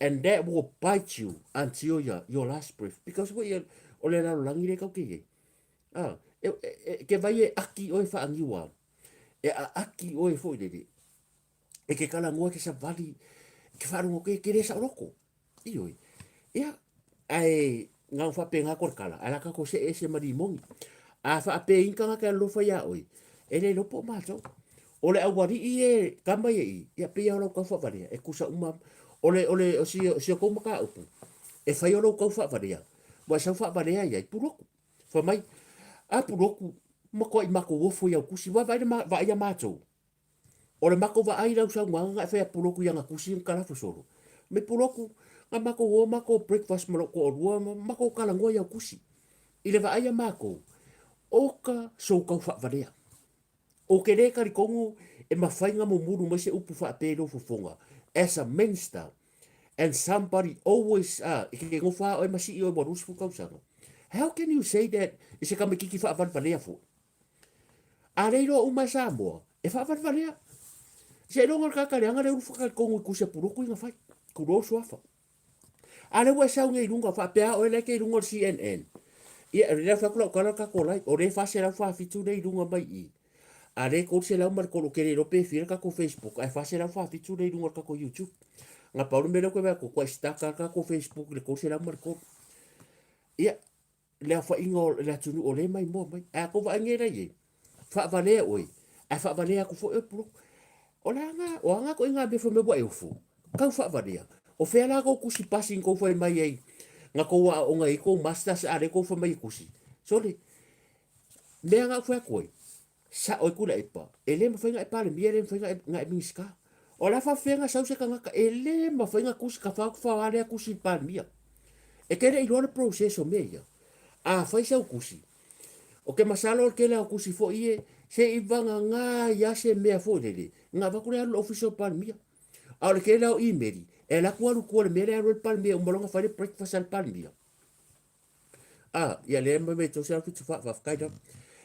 and that will bite you until your, your last breath because foi ia o le lalolagi lea tau te i ai. Ah, e, e, e, ke vai e aki oe whaangiwa. E a aki oe foi lele. E ke talanoa ke savali, ke whaarongo ke, ke le saoloko. Ioe. Ia, ae ngau whaapenga ko le kala, ae la kako se ese ma limoni. A whaape inka ngā ke alofa ia oi, e le lopo mātou. O le aualii e kama ia i, ia pei o lau kau whaavalea, e kusa uma, o le, o le, o si, o si o kou maka upu, e whai o lau kau whaavalea, wa e sau whaavalea ia i puroku. Wha mai, a puroku, makoa i mako ofo i au kusi, wa vai ma, vai a mātou. O le makou vaai lau saunoaga nga e fai a Puloku i ana kusi ma kalafo solo. Me Puloku, nga makou o makou breakfast ma lou toalua ma makou talanoa i au kusi. I le vaai a makou, oka sou tau faavalea. Ou te le talitonu e mafai na mumulu mai se upu faapea i lou fofoga as a minister and somebody always ah, i ke nofo a oe ma sii oe ua 20 tausaga. How can you say that i se tamaititi faavalevalea foi? A le iloa uma e Samoa, e faavalevalea. Seiloga o le tagata leaga le ulu whakatonu i kusi a Puloku i nga whai. Ku suafa. A le ua e sau nei i lunga, faapea oe la e te i lunga o le CNN. Ia, e lea whaku lau kala kako lai, o le 447 le i lunga mai i. A le 300 ma le kolo kere ro pe fia kako Facebook, ai 447 le i lunga o le kako YouTube. Nga paulu me leo koe ko kua staka kako Facebook le 300 ma le kolo. Ia, le aofaiga o le atunuu o lea e maimoa mai. Ae a kou vaai nei la i ai, faavalea oe, ae faavalea atu foi oe pulou. O le aga, o aga koe ngā mea whamea ua e ofo. Kau faavalea. O whea la kou kusi pasi kou whai mai ai, nga kou a onga i kou masters a le kou whai mai e kusi. Sole, mea ngā whai koe, sa oi kula e pa, e le mawhai ngā e palemia, e le mawhai ngā e, ngā e minista. O la whawhea ngā sau se kangaka, e le mawhai ngā kusi, ka whao whao alea kusi i palemia. E te le iloa le process o mea ia. A whai sau kusi. O ke masalo o le tele o kusi foi e, se i vanga ngā ia se mea foi lele. Ngā waku le alu le office o palemia. A o le tele o email, e laku alu kua le mea le alu le palemia, umalonga whai le breakfast al palemia. Ah, ia le mai mai tau fitu fa fa kai da.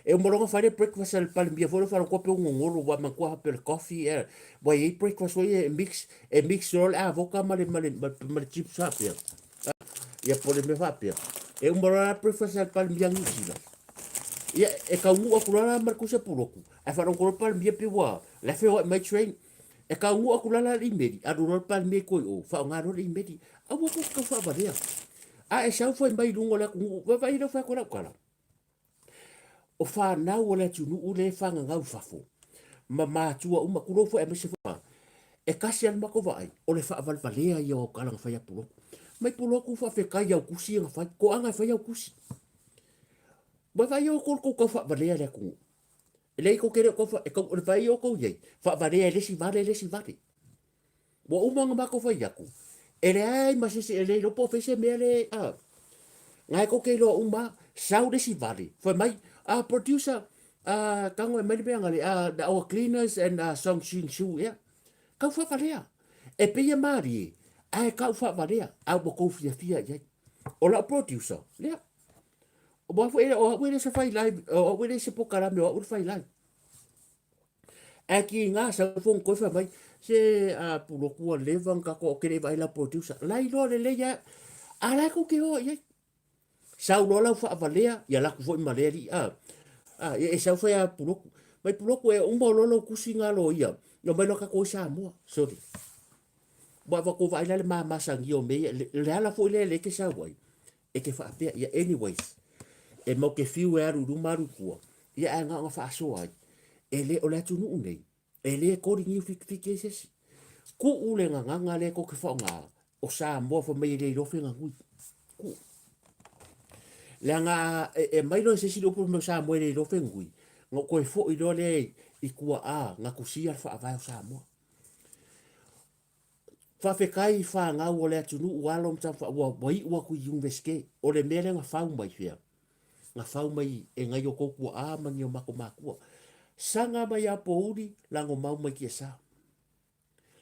E uma longa fai le breakfast al palemia foi lo falo kope o ngongolo wa man kua hape le coffee e wa i breakfast foi e mix e mix roll a voka ma le ma le ma le chips fa pia. Ia po le me fa pia. E uma longa breakfast al palemia ngi sila. Ia e ka ngu aku la ma ku se puloku. E fa longo palemia pe wa la fe wa mai train. E ka ngu aku la la i meri a ro palemia koi o fa nga ro i meri. A wa ko ka fa valea. A e sau foi mai lunga o le atunuu, vaavaai lea o fai atu lau tala. O whanau o le atunuu le whangangau fafo, ma mātua uma, kulou foi aemaise foi, e kasi ana matou vaai, o le faavalevalea ia o au tala na fai a Puloku. Mai Puloku faafetai au kusi na fai, ko aga e fai au kusi. Vaavaai o kou kou faavalea le atunuu. E leai kou te leo kou, e kou, o le vaai o kou iai, faavalea e le isi vale, le isi vale. Ua uma ona matou fai atu, e leai ma se isi, e le iloa po o fea se mea le, a, na e kou te iloa uma, sau le isi vale, fai mai, a, producer, a, tago e mai le mea gale, a, our cleaners and uh, song sing su, ea. Kau faavalea. E pei e mārie, ae kau faavalea, a ua kou fiafia i ai. O lau producer, lea. O au e, o au e le se fai live, o au e le se pokalame, o au le fai live. Ae ki ngā sau fong koe whai mai, se a puloku a leva nga ko kere vai la producer. La iloa le lei a, a la ko ke hoa iai. Sau loa lau whaavalea, ia laku foi ma lea li, a, a, ia e sau whai a puloku. Mai puloku e uma o lolo kusi ngā lo ia, no mai loa kako i Samoa, sorry. Wa wa ko vai la le mamasangi o me ia, le, le ala foi le le ke sau ai. E te whaapea, ia anyways, e mau ke whiu e aru ruma aru kua, ia ae ngā nga whaasoa ai. E le, o le atunuu nei, e le kori niu whikiwhiki ai sesi. Ku ule ngā nganga le ko ke whaonga, o Samoa wha mai e le ilofe ngā ngui. Ku. Le nga, e, e mai loe sesi le upu me Samoa e le ilofe ngui. Na ou toe foi loa lea i tuaa na tusia le faavae o Samoa. Faafetai i fanau o le atunuu, alo ma tama, ua iu atu i Iunivesite. O le mea lea na fau mai fea? Na fau mai e nai o tou tuaa ma ni o matou matua. Saga mai Apouli, lago mau mai Tiasa.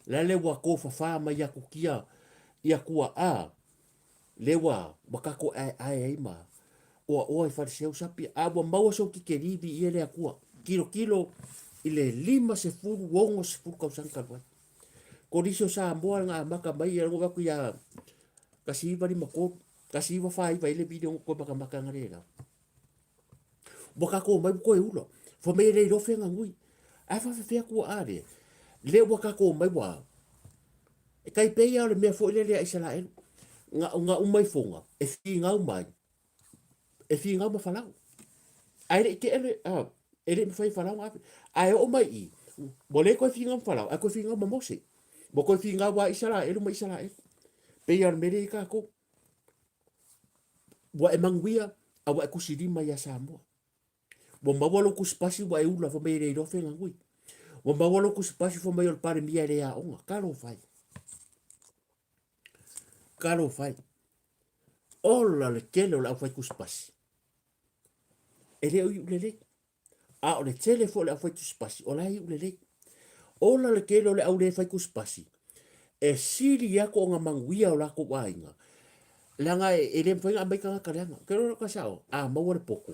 Lale ua tofafa mai atu kia ia tuaa, le ua ua tatou aeae ai ma oaoa i faleseu sapi, a ua maua sou titeli viia le Atua. Tilotilo i le 50, 60 tausaga talu ai. Kolisi o Samoa na amata mai ia ua atu ia 1953, 1949 ai le video na toe matamata ana le la. Ua tatou omai ua toe ula. Fai mai e le iloa fea na nui. Ae faafefea tuaa lea? Lea ua tatou omai ua E tai pei lava o le mea foi lele a Isaraelu, na, na uma ifoga e finau mai, e finau ma Farao. Ae le i tea le, a, e le i mafai e Farao ona ave. Ae oo mai i, ua le toe finau ma Farao, ae toe finau ma Mose. Ua toe finau lava Isaraelu ma Isaraelu. Pei lava o le mea lea e i ai tatou. Ua e manuia, a ua e tusilima iā Samoa. Ua maua lou tusipasi ua e ula fai mai e le iloa fea na nui. Ua maua lou tusipasi fai mai o le Palemia e le aoga. Talofa e. Talofa e. Ola le tele o le aufai tusipasi. E le o iu lelei. A o le tele foi o le aufai tusipasi, o la e iu lelei. Ola le tele o le au le fai tusipasi, e sili atu ona manuia o latou aiga, leaga e le mafai ona aumai tagata leaga. Ou te iloa o le sao, a maua le poto,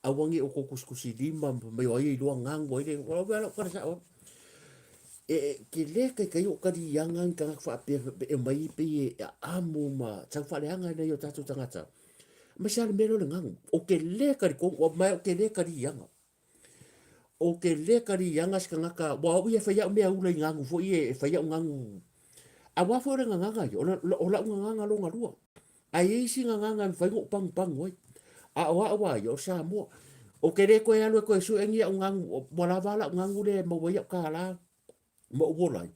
aua ne i outou tusitusilima ma fai mai o ai e iloa ganu, ai le iloa. O lau tala sao lava. E te le taitai ou taliaga ni tagata faapea e omai pei e aamo ma tau faaleaga i nai o tatou tagata. Aemaise lava le mea lea o le ganu. Ou te le talitonu, ma ou te le taliaga. Ou te le taliaga se tagata, aua o au ia e fai au mea ula i ganu foi ia, e fai au ganu. Aua foi o le gagana ia, o lau gagana lona lua. Ae i ai isi gagana e mafai ona ou panupanu ai. A o au lava ia, o le Samoa. Ou te le toe alu e toe sue ni au ganu, ua lava lau ganu lea e maua ai au kālā ma ou ola ai.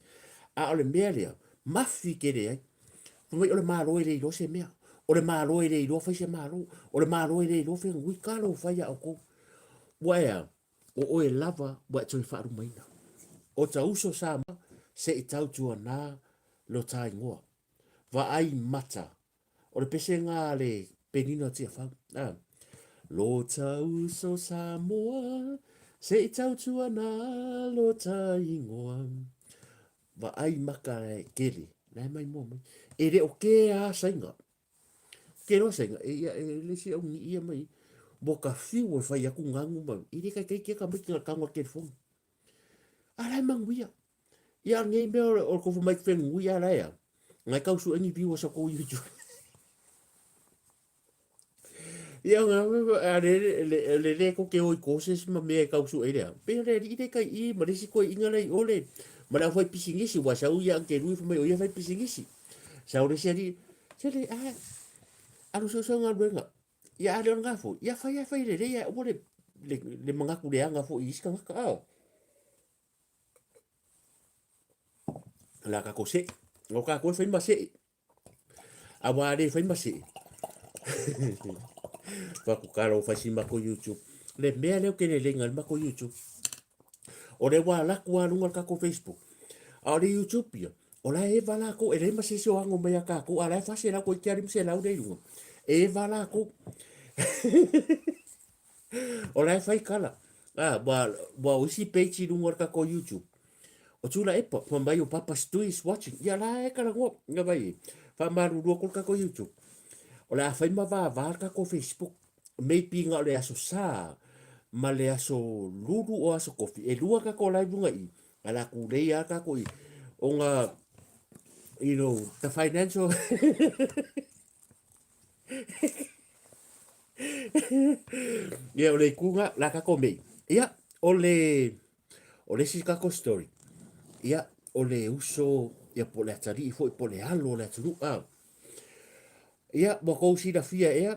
A o le mea lea, mafi tele ai. Fai mai o le Malo e le iloa se mea. O le Malo e le iloa fai se Malo. O le Malo e le iloa fai nui. Talofa ia outou. Ua e a? O oe lava ua e toe faalumaina. O ta uso Samoa se i tautuana lo ta igoa. Vaai mata. O le pesega a le Penina o Tiafau. A. Lo ta uso Samoa se i tautuana lo ta igoa. Vaai maka e kele, la e maimoa mai. E le o ke a sainga. Ke loa sainga, e ia, e le si au ni ia mai. Mo ka fiu e fai aku ngangu ma, i le kai kai ke ka mai ki nga kango telefoni. A la e manguia. Ia nei mea o le kofu mai whenui a la ea. Ngai kau su eni viewers o kou YouTube. Ia nga a le le le le ko ke oi courses ma mea e kau su e lea. Pe le li le kai i ma le si koe inga lei ole. Ma le au fai pisingisi wa sau ia ke lui mai o ia fai pisingisi. Sau le se li se le a alu so so ngaluega. Ia a le o ngafo. Ia fai a fai le le ia o le le le mangaku leaga foi i isi tagata a. La ka ko se. O ka ko fai ma se. Aua le fai ma se. Fa ku kalo fai si mako YouTube. Le mea leo ke le lenga le mako YouTube. O le wa la ku alunga ka ko Facebook. A o le YouTube ia. O la e vala ko e le ma se se o ango mai a ka ko a la e fa se la ko i ke ali se lau le lunga. E vala ko. O la e fai kala. A, ua, ua o isi page i lunga o le kako YouTube. O tula epa, fa mai o Papa Stu is watching. Ia la e kala ngoa, nga vai e. Fa malulua ko le kako YouTube. O le a fai ma vava le kako Facebook. Maybe nga o le aso sa, ma le aso lulu o aso kofi. E lua kako live lunga i. A la kulei a kako i. O nga, you know, the financial... Ia, o le ikuga, la kako mei. Ia, o le, o le isi kako story. Ia, o le uso, ia po le atalii foi, po le alo o le atunuu. Ah. Ia, ua kou silafia ea,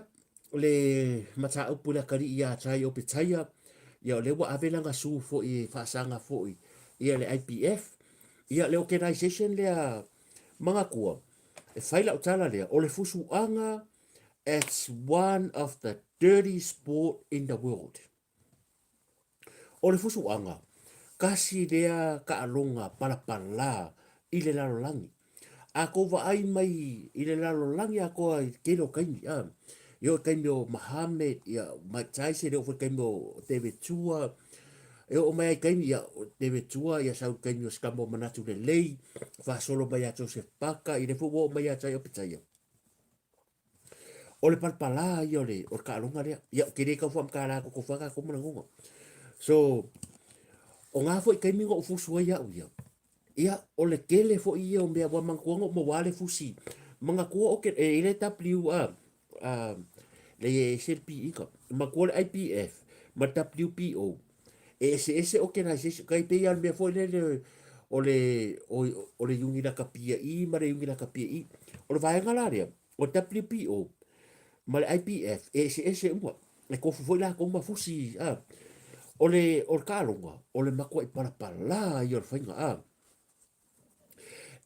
le mataupu le atalii ia Tai o Petaia, ia o le ua ave lana su foi e faasaga foi, ia le IPF, ia le organisation lea Manatua, e fai lau tala lea, o le fusuaga it's one of the dirty sport in the world. O le fusuaga, tasi lea taaloga palapala i le lalolagi. A tou vaai mai i le lalolagi atoa i le tele o taimi, a, e oo i taimi o Muhammad, ia, Mike Tyson, e oo foi i taimi o David Tua, e oo mai lava i taimi, ia, David Tua, ia sau i taimi o se tama o manatu lelei, faasolo mai ia Joseph Parker, ia lea foi ua oo mai ia te ia Opetaia. O le palapala ia o le, o le taaloga lea. Ia, ou te le tau faamatala atu tofa tatou ma lagona. So, o na foi taimi na ou fusu ai au ia, ia, o le tele foi ia o mea, ua manatua na ou maua le fusi, manatua o ke, e i le W, a, a, le e ese le piiga, manatua le IBF ma le WBO, e eseese organization, kai pei lava o le mea foi lele o le, o, o le iuni lakapia i ma le iuni lakapia i. O le vaega la lea, o le WBO ma le IBF, e eseese uma. E tofu foi latou ma fusi, a. O le, o le taaloga, o le matuai palapala ia o le faiga, a.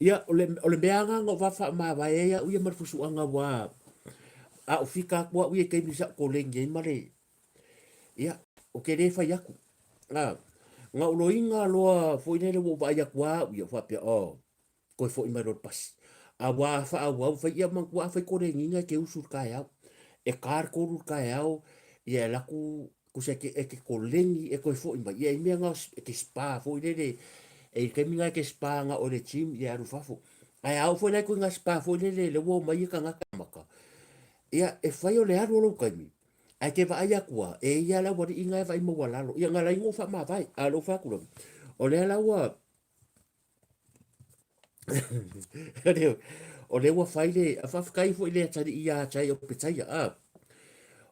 Ia, o le, o le mea lava na ou faamavae ai au ia ma le fusuaga aua a ou fika atu au ia i taimi sa ou koleni ai ma le, Ia, ou te le fai atu. A, na ou loiga loa foi lele ua ou vaai atu lava au ia, ou faapea, oh, toe foi mai loa i le pasi. A ua faaauau fai ia manatua a fai koleniga e te usu i le taeao. E ta le 3 i le taeao, ia e alu atu tusa e te, e te koleni e toe foi mai. Ia e i ai mea na e te spa foi lele, e i ai le taimi na e te spa na o le gym ia e alu i fafo. Ae a oo foi la i ituaiga spa foi lele lea ua omai ai tagata maka, ia e fai o le alu o lou taimi, Ae ke vaai atu a, e ia le aualii na e vaai maualalo. Ia na lai no faamavae, a lou fai atu lava, o lea la ua o lea ua fai le, a faafetai foi i le atalii ia te ia o Petaia, a,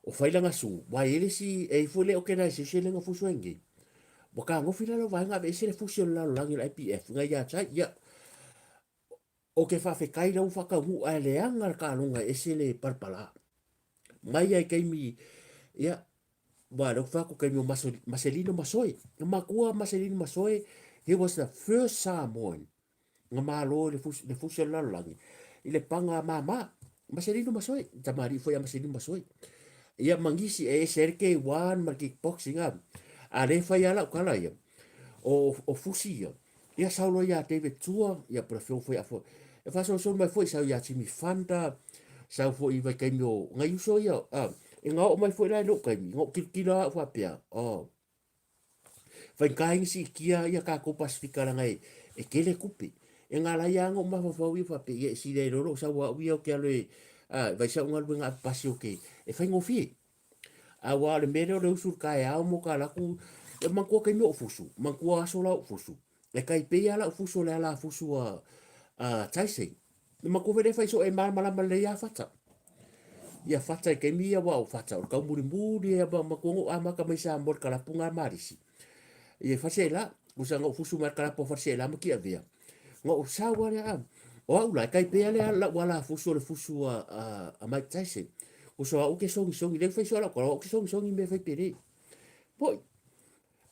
o fai lana su, ua i ai le isi, e i ai foi le organization lea na fusu ai nei, ua tagofi la lau vaega aveese le fusi o le lalolagi o le IPF na ia te ia. Ou te faafetai la ua faataunuu ae leaga le taaloga e ese le palapala. Mai lava i taimi, ia, aua o lea ou te fai atu taimi o Maselino Masoe. Na matua Maselino Masoe, he was the first Samoan na malo i le fusi, le fusi o le lalolagi i le paga māmā. Maselino Masoe, tamalii foi a Maselino Masoe. Ia ma nisi e ese ai le K1 ma le kickboxing a. A lea e fai lava lau tala ia, o, o fusi ia, Ia sau loa ia David Tua, ia po le afioga foi a E faasolosolo mai foi sau ia Jimmy Fanda, sau foi i vaitaimi o nai uso ia, a, e na oo mai foi la i lou taimi, na ou tilotilo lava au faapea, oh, faigata ai na siitia ia tatou Pasifika leaga e, e tele tupe. E galai lava na ou mafaufau ia faapea, ia e sili ai loa lou sau au ia ou te alu e, a, e fai sau galuega avepasi ou te, e faigofie. Aua o le mea lea o le usu i le taeao mo ka alu atu, e manatua taimi o ou fusu, manatua aso la o ou fusu. E tai pei lava lau fusu o le ala fusu a, a Tyson. E manatua foi lea fai soo e malamalama lelei lava Fata. Ia Fata i taimi ia aua o Fata o le taumulimuli ia manatua na ou amata mai Samoa i le kalapu na a Malisi. Ia i Faleaseela, tusa na ou fusu mai le kalapu a Faleaseela ma Tiavea. Na ou sau lava lea, a, o au la, e tai pei lava lau ala fusu o le fusu a, a, a Mike Tyson. Tusa o au ou te sogisogi, lea ua fai soo lau tala, o au ou te sogisogi i mea fai pele. Moi,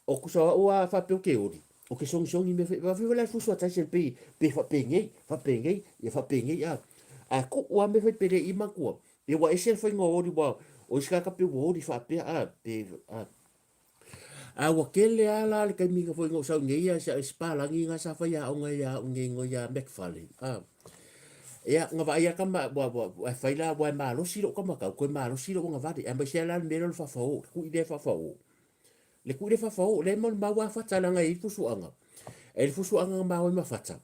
o tusa o au a faapea ou te oli, ou te sogisogi i mea fai, fai foi la le fusu a Tyson pei, pe faapenei, faapenei, ia faapenei, a. Ae tuu lava mea fai pele i matua. Ia ua ese le faiga o oli, ua, o isi tagata pei ua oli faapea, a, pe, a. A ua tele lava la le taimi na foi na ou sau nei ia se palagi na sa fai aoga ia au nei no ia McFarlane. A ia na vaai a kama ua ua ua fai la ua e malosi lou kamakau koe malosi lou agavale aemaise la le mea lea o le faafao le kui lea faafao. Le kui lea faafao lea e maumau lava fata leaga e i ai le fusuaga. E i ai le fusuaga na maua ai ma fata.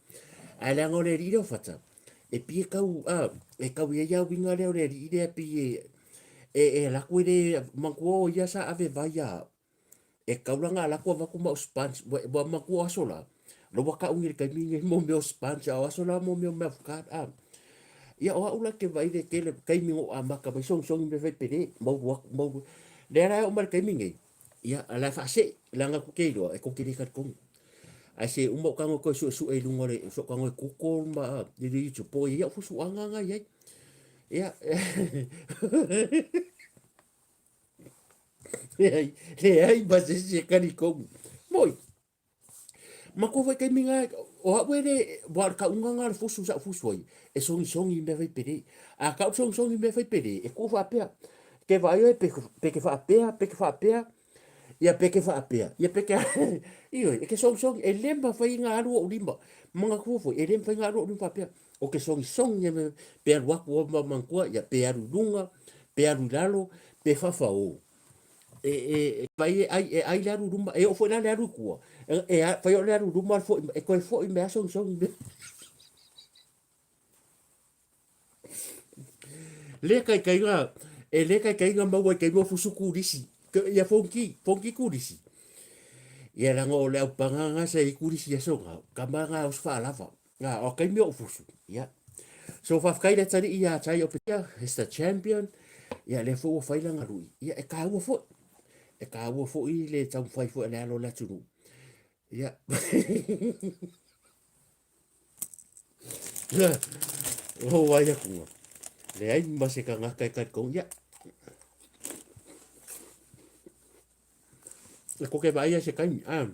Ae leaga o le alii lea o fata e pei e tau a e tau i ai a uiga lea o le alii lea pei e E, e alu atu e le, manatua o ia sa ave vai a, e taulaga alu atu avatu ma o sponge, ua, ua manatua o aso la, la ua tau nei i le taimi lenei mo mea o sponge, a o aso la mo mea o mouth guard, a. Ia o au la ke vaai le tele taimi na ou amata mai sogisogi mea fai pele, maulu atu, maulu. Lea la e oo mai le taimi nei, ia la e faasee, leaga tou te iloa e tou te le talitonu. Ae se uma ou tago e toe suesue i luga o le, se ou tago e Google ma i le YouTube, po o i ai au fusuaga na i ai. Ia, leai, leai ma se isi e talitonu. Moi, matua foi taimi na, o au e le, ua o le kauga na o le fusu sa ou fusu ai, e sogisogi i mea fai pele. A kau sogisogi i mea fai pele, e tuu faapea, ke vaai oe pe, pe ke faapea, pe ke faapea. Ia pe ke faapea, ia pe ke ioe, e ke sogisogi, e le mafai ona alu ou lima. Manatua foi, e le mafai ona alu ou lima faapea. O ke sogisogi e pe alu atu ma manatua, ia pe alu i luga, pe alu i lalo, pe faafao. E, e, e, fai e ai, e ai le alu i luma, e oo foi la le alu i tua. E, e fai o le alu i luma, foi, e toe foi mai lava sogisogi mea. Le kaikaiga, e le kaikaiga maua i taimi o fusu kulisi. Ia fonki, fonki kulisi. Ia langa o le aupanga nga sa i kulisi aso nga, kama nga os faalava. Nga, o kaimi o fusu. Ia. So whawhakai le tari i a tai o Petia, he's the champion. Ia le fo ua whai langa lui. Ia e kāua foi. E kāua foi le taumawhai foi a le alo le atunu. Ia. O wai aku nga. Leai ma se kangaka e kari ia. E koke vai ia se kaimi. Ah.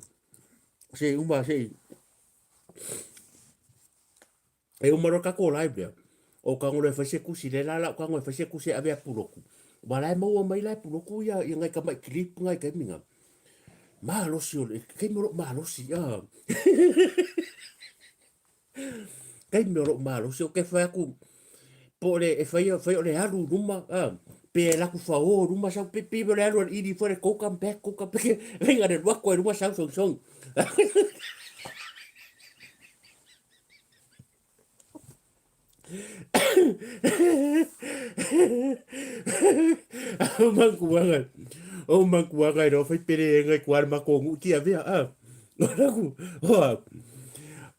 Se uma se E uma loa le tatou live lea, o tago loa e fai se tusi, lea la lau tago e fai se tusi e ave ia Puloku. Ua la e maua mai la e Puloku ia, ia nai tamai clip nai taimi na. Malosi o le, taimi o lou malosi, ah. Taimi o lou malosi, ou te fai atu, po o le, e fai, fai o le alu i luma, ah, pe alu atu fao i luma sau, pe, pe o le alu i ili foi le go come back, go come back, leaga le alu atu ai i luma sau sogisogi. O makuaga, o makuaga e roa whai pere e ngai kua mako ngu ki avea a. O raku, o a,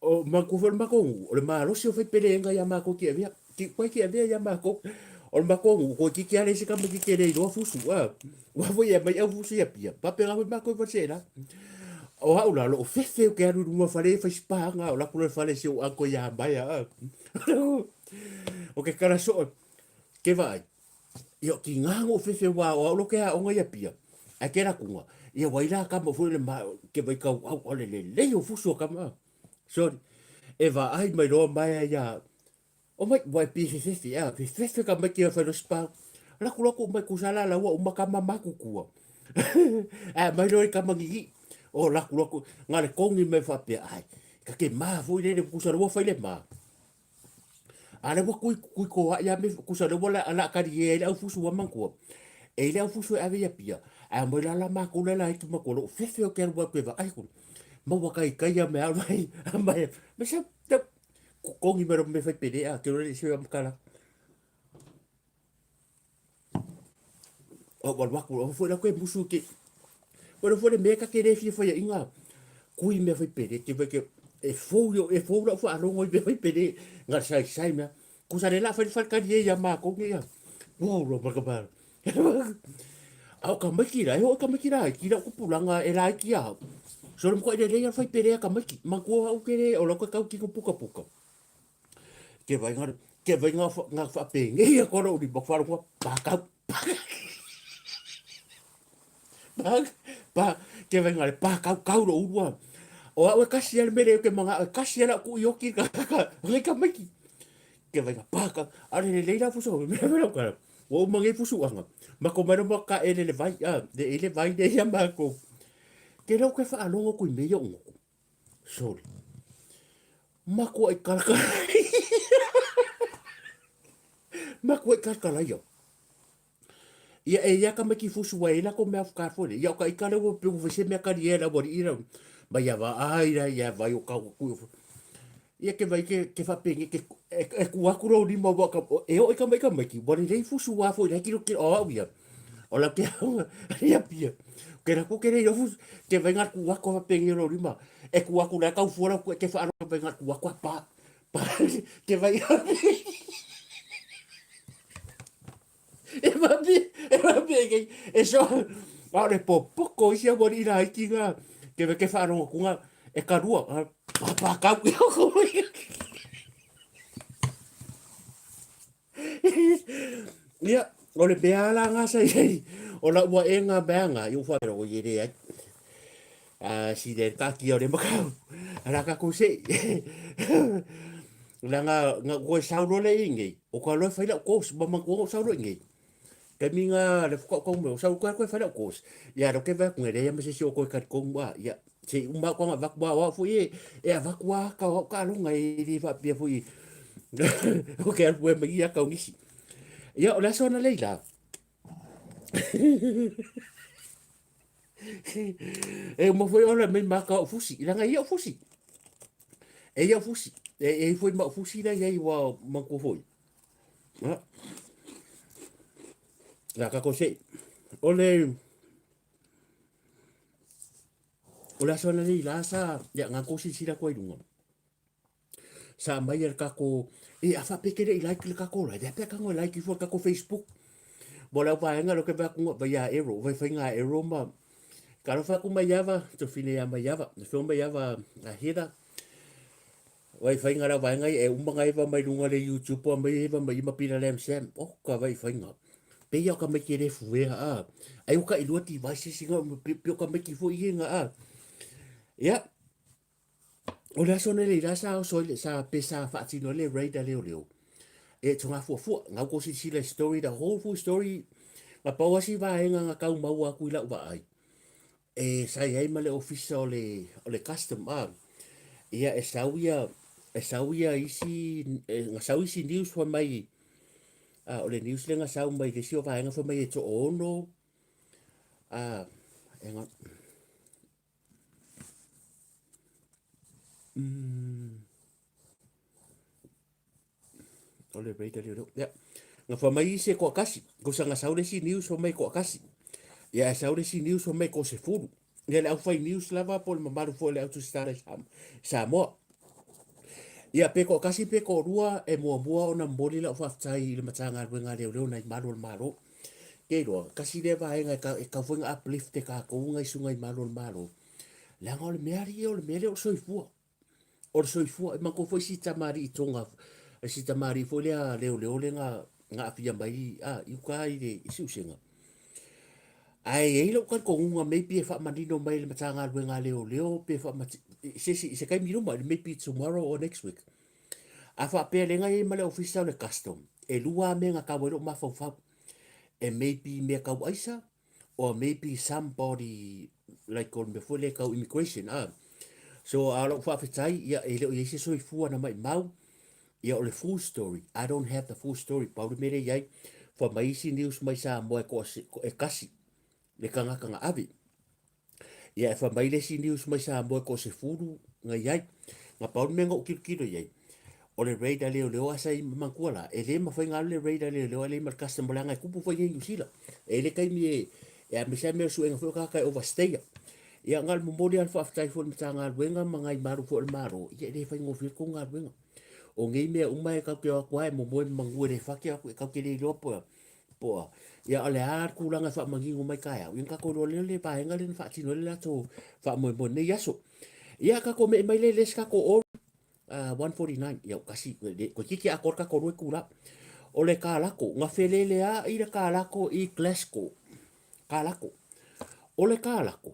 o maku whai mako ngu, o le malosi o whai pere e ngai a mako ki avea, ki koe ki avea ia mako, o le mako ngu, koe ki ki ale se kama ki ke rei roa fusu, a. Ua foi e mai au fusu ia pia, pape nga foi mako i whare la. O au la, loo fefe o ke alu i runga whare e whai spanga, o laku loa whare si o anko ia maia. O ke kara soo, ke vaai, ia ki ngā ngō fefe wā o au lo ke a onga ia pia, ai ke rakunga, ia wai la kama foi le ma, ke vai kau au, o le le lei o fusu o kama. Sorry, e vaai mai loa maia ia, O mai, wai pi fefefe, a fefefe ka mai ki whai spa. Raku raku mai kusala la ua uma ka mama kukua. A mai roi ka mangi. O raku raku nga le kongi mai whapea ai. Ka ke ma foi le kusala ua whai le ma. A le ua kui kui ko a ia me kusala ua la la kari e le au fusu wa mangkua. E le au fusu e ave ia pia. A mai la la ma kula la itu ma kolo fefe o ke aru wa va ai ku. Ma wa kai kai ia me aru ai. Mai me sa Kongi mero me whai pere a, ke rore se makala. O walu aku, o foi la koe musu ke. Wala foi le mea ka ke re fia whai inga. Kui mea whai pere, ke whai ke e fou yo, e fou la wha alongo i mea whai pere, ngā sai sai mea. Kusa le la whai whai kari e ia mā kongi ia. Wow, lo maka mā. A o ka maiki la, e ho ka maiki la, ki la kupulanga e la ki a. So le mkoa le le whai pere ka maiki, ma ko au ke le o la ka kau ki ko puka puka. Ke vai ngā ke vai ngā ngā wha pe nge ia ko ro ni ba wha ro pa ka pa pa pa ke vai ngā pa kau kau ro urua. O au e kasi ale mere ke manga e kasi ala ku ioki ka ka ngai ka maiki. Ke vai ngā pa ka ale le leila fuso me me ka. Ua uma nei fusuaga, ma ko mai lava ka ele le vai, a, le ele vai nei ia mākou. Ke leo ke whaalogo kui me ia ungoku. Sorry. Makua i karakara. Makua i karakara ia. Ia e ia ka meki fusu wa ila ko mea whakaafore. Ia o ka ikale ua pe ua se mea kari e la wari ira. Ma ia va ai ra ia vai o ka ku. Ia ke vai ke ke whapenge ke e, e ku aku rau lima wa ka e o e ka mai ka mai ki wari rei fusu wa fo ila kiro kiro o au ia. O la ke au ia pia. Ke ra ku ke rei fusu ke vai ngar ku aku whapenge rau lima. E ku aku la kau fuara ku ke whaaro vai ngar ku aku pa. Pa ke vai E mapi, e mapi e kei, e so, a le popoko isi a wari ira iki ngā, ke ve ke whaaronga ku ngā, e ka rua, a, pa pa kau ki oko. Ia, o le mea ala ngā sa i, o la ua e ngā mea ngā, i uwha o i re ai. A, si le tā ki o le makau, ara ka ko se. La ngā, ngā koe saulo le i ngei, o ka loe whai lau kos, ma ma kua saulo i ngei. Taimi nga le faatoa ou tau mai, o sau koe alu koe e fai lau course. Ia lea ou te vaai atu nei, e leai lava ma se isi o toe talitonu a, ia, se i uma atu lava ona avatu aua o au foi e, e avatu lava ata o au taaloga e le faapea foi ou te alu ai ma ia ata o nisi. Ia, o le aso analeila, e uma foi ona aumai ma ata o au fusi, leaga e i ai au fusi. E i ai au fusi, e i ai foi ma au fusi la e i ai ua manatua foi. Ia, la tatou sei. O le o le aso ananei la sa ia na tou silasila atu ai i luga. Sa aumai e le tatou e a faapea e te le i like i le tatou live, e a pe a tago e like ifo i le tatou Facebook. Mo le au vaega lea ou te vaai atu vai a arrow, vai faiga a arrow ma talofa atu Maiava, tofine ia Maiava, le afioga Maiava a Heather. Vai faiga lau vaega ia e uma na eva mai luga le YouTube a mai eva mai ima pila lam sam. Oh ka vai faiga. Pe ia o ka maiki le fuea a. Ai o ka ilua devices inga pe o ka maiki foi ia inga a. Ia. O le aso nei la sa oso ai le sa pe sa faatino ai le raid a leoleo. E tō ngā fuafua, ngā uko silasila story, the whole full story. Nga pau asi vaega nga kau maua aku i lau vaai. E sa i ai ma le ofisa o le, o le custom a, ia e sau ia, e sau ia isi, e, nga sau isi news fai mai, a, o le news le nga sau mai le isi o vaega fai mai e to'ono, a, e nga, mm, O le rate leo leo. Ia. Nga fa mai isi e toatasi. Kosa nga sau le isi news fa mai toatasi. Ia e sau le isi news fa mai toasefulu. Ia le aufai news lava po o le mamalu foi o le au tusitala i Samoa. Ia pe toatasi pe toalua e muamua ona momoli lau faafetai i le Matagaluega a Leoleo nai malu o le Malo. Ke iloa, tasi lea vaega e tatau foi ona uplift e tatou nai susuga i malu o le Malo. Leaga o le mea alii ia o le mea lea o le soifua. O le soifua, e manatua foi si tamalii Tonga, si tamalii foi lea leoleo lea na, na aafia mai a, i uta i le i Siusega. Ae i ai lou talitonuga maybe e faamanino mai e le Matagaluega a Leoleo pe faamati, i se isi, i se taimi i luma, maybe tomorrow or next week. A faapea lea na i ai ma le Ofisa o le Custom, e lua lava mea na tau ai lou mafaufau. E maybe mea tau aisa, or maybe somebody like o le mea foi lea tau immigration a. So a lou faafetai ia e le o i ai se soifua na maimau ia o le full story. I don't have the full story. Pau le mea lea i ai, fai mai isi news mai Samoa e toa e tasi le tagata na ave. Ia e fai mai le isi news mai Samoa e toasefulu na i ai. Na pau le mea na ou tilotilo i ai, o le raid a leoleo a sa i manatua la, e le mafai ona alu le raid a leoleo ae leai ma le customer leaga e tupu foi i Niu Sila. E i ai le taimi e, e aemaise lava mea o suega foi o tagata e overstay. Ia na o le momoli lava o le faafetai foi i le Matagaluega ma nai malu foi o le Malo, ia e le faigofie le tou galuega. O nei mea uma e tatou te o atu lava e momoe ma manu e le fati atu, e tatou te le iloa po o po o a. Ia o le a le tulaga e faamanino mai taeao, ia ona tatou iloa lea o le vaega lea na faatino ai le latou faamoemoe i lenei aso. Ia tatou me'i mai lea i le isi tatou ori, 149, ia kasi, toeitiiti atoa le tatou 2 itula. O le kalako, na felelea'i le kalako i Glasgow. Kalako. O le kalako,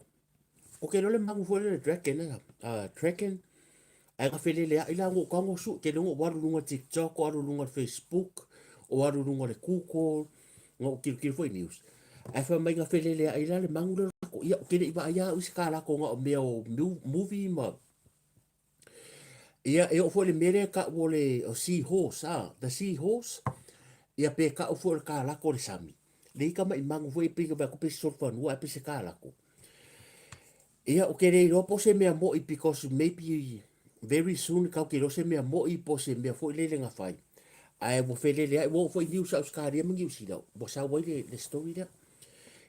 Ou te iloa le manu foi lele dragon dragon ae na felelea'i la ua ou tago sue tele ona ou alu i luga o le tiktok o alu i luga o le facebook o alu i luga o le google na ou tilotilo foi i news ae fai mai na felelea'i la le manu lea o le lako ia ou te le i vaai lava au i se kalako na o mea o movie ma ia e oo foi i le mea lea e tau o le sea horse a the sea horse ia pe tau foi o le kalako o le sami le ika maʻi manu foi e pei ona vaai atu pei se solofanua ae pei se kalako Ia, ou te le iloa po o se mea moʻi because maybe very soon tatou te iloa se mea moʻi po o se mea foi lele na fai. Ae ua feleleaʻi, ua oo foi i news a Ausetalia ma Niu Sila, ua sau ai le, le story lea.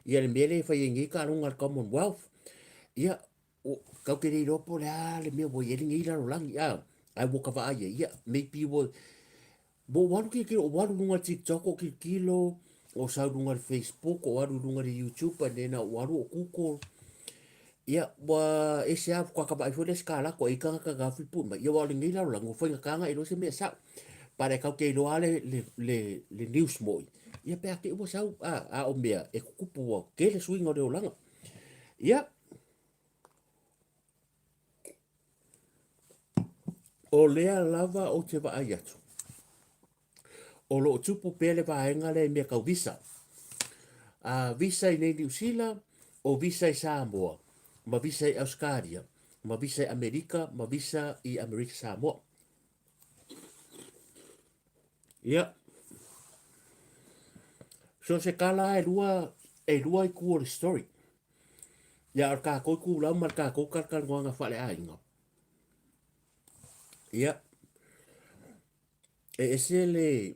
Ia le mea lea e fai ai nei taaloga a le Commonwealth, ia, tatou te le iloa po o le a le mea ua i ai lenei lalolagi, a, ae ua ta vaai ai, ia, maybe ua, Ua ou alu tilotilo, ou alu i luga o le TikTok o tilotilo, o sau i luga o le Facebook, o alu i luga o le YouTube and then ou alu o Google. Ia, ua ese lava, faatoa ka vaai foi lea i se kalako, e i ai tagata na fuipui mai. Ia aua o lenei lalolagi ua faigata ona e iloa se mea sao. But e tatou te iloa lava le, le, le, le news moi, ia pe a te i ua sau, a, a o mea e tutupu ua tele suiga o le olaga. Ia, O lea lava ou te vaai atu, o lo o tupu pea le vaega lea i mea tau visa. visa i nei Niu Sila, o visa i Samoa, ma visa i Ausekaria, ma visa i Amerika, ma visa i Amerika Samoa. Ia. So se kala e lua itu o le story. Ia o le kākou itulau ma le kākou talatalanoaga faaleaiga. Ia. E ese le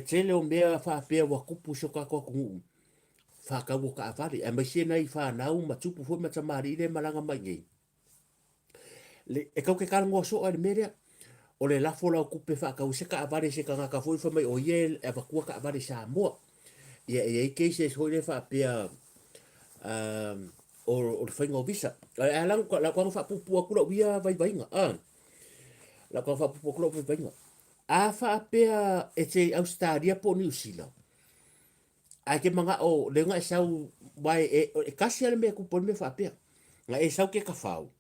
tele o mea faapea ua tupu i si o tatou atunuu faatau o taavale, aemaise nai fanau ma tupu foi ma tamalii lea e malaga mai nei. E tatou te talanoa soo lava i le mea lea, o le lafo o lau tupe e faatau ai se taavale i se tagata foi fai mai o ia e avatua taavale i Samoa. Ia e i ai cases foi lea faapea o le faiga o visa. Ae a la ua tago faapuupuu atu lau ia vaivaiga, la ua tago faapuupuu atu lau vaivaiga. A faapea e te i Ausetalia po o Niu Sila, ae e te manao lea na e sau, aua e tasi lava le mea e tupu ai le mea faapea, na e sau ke tafao,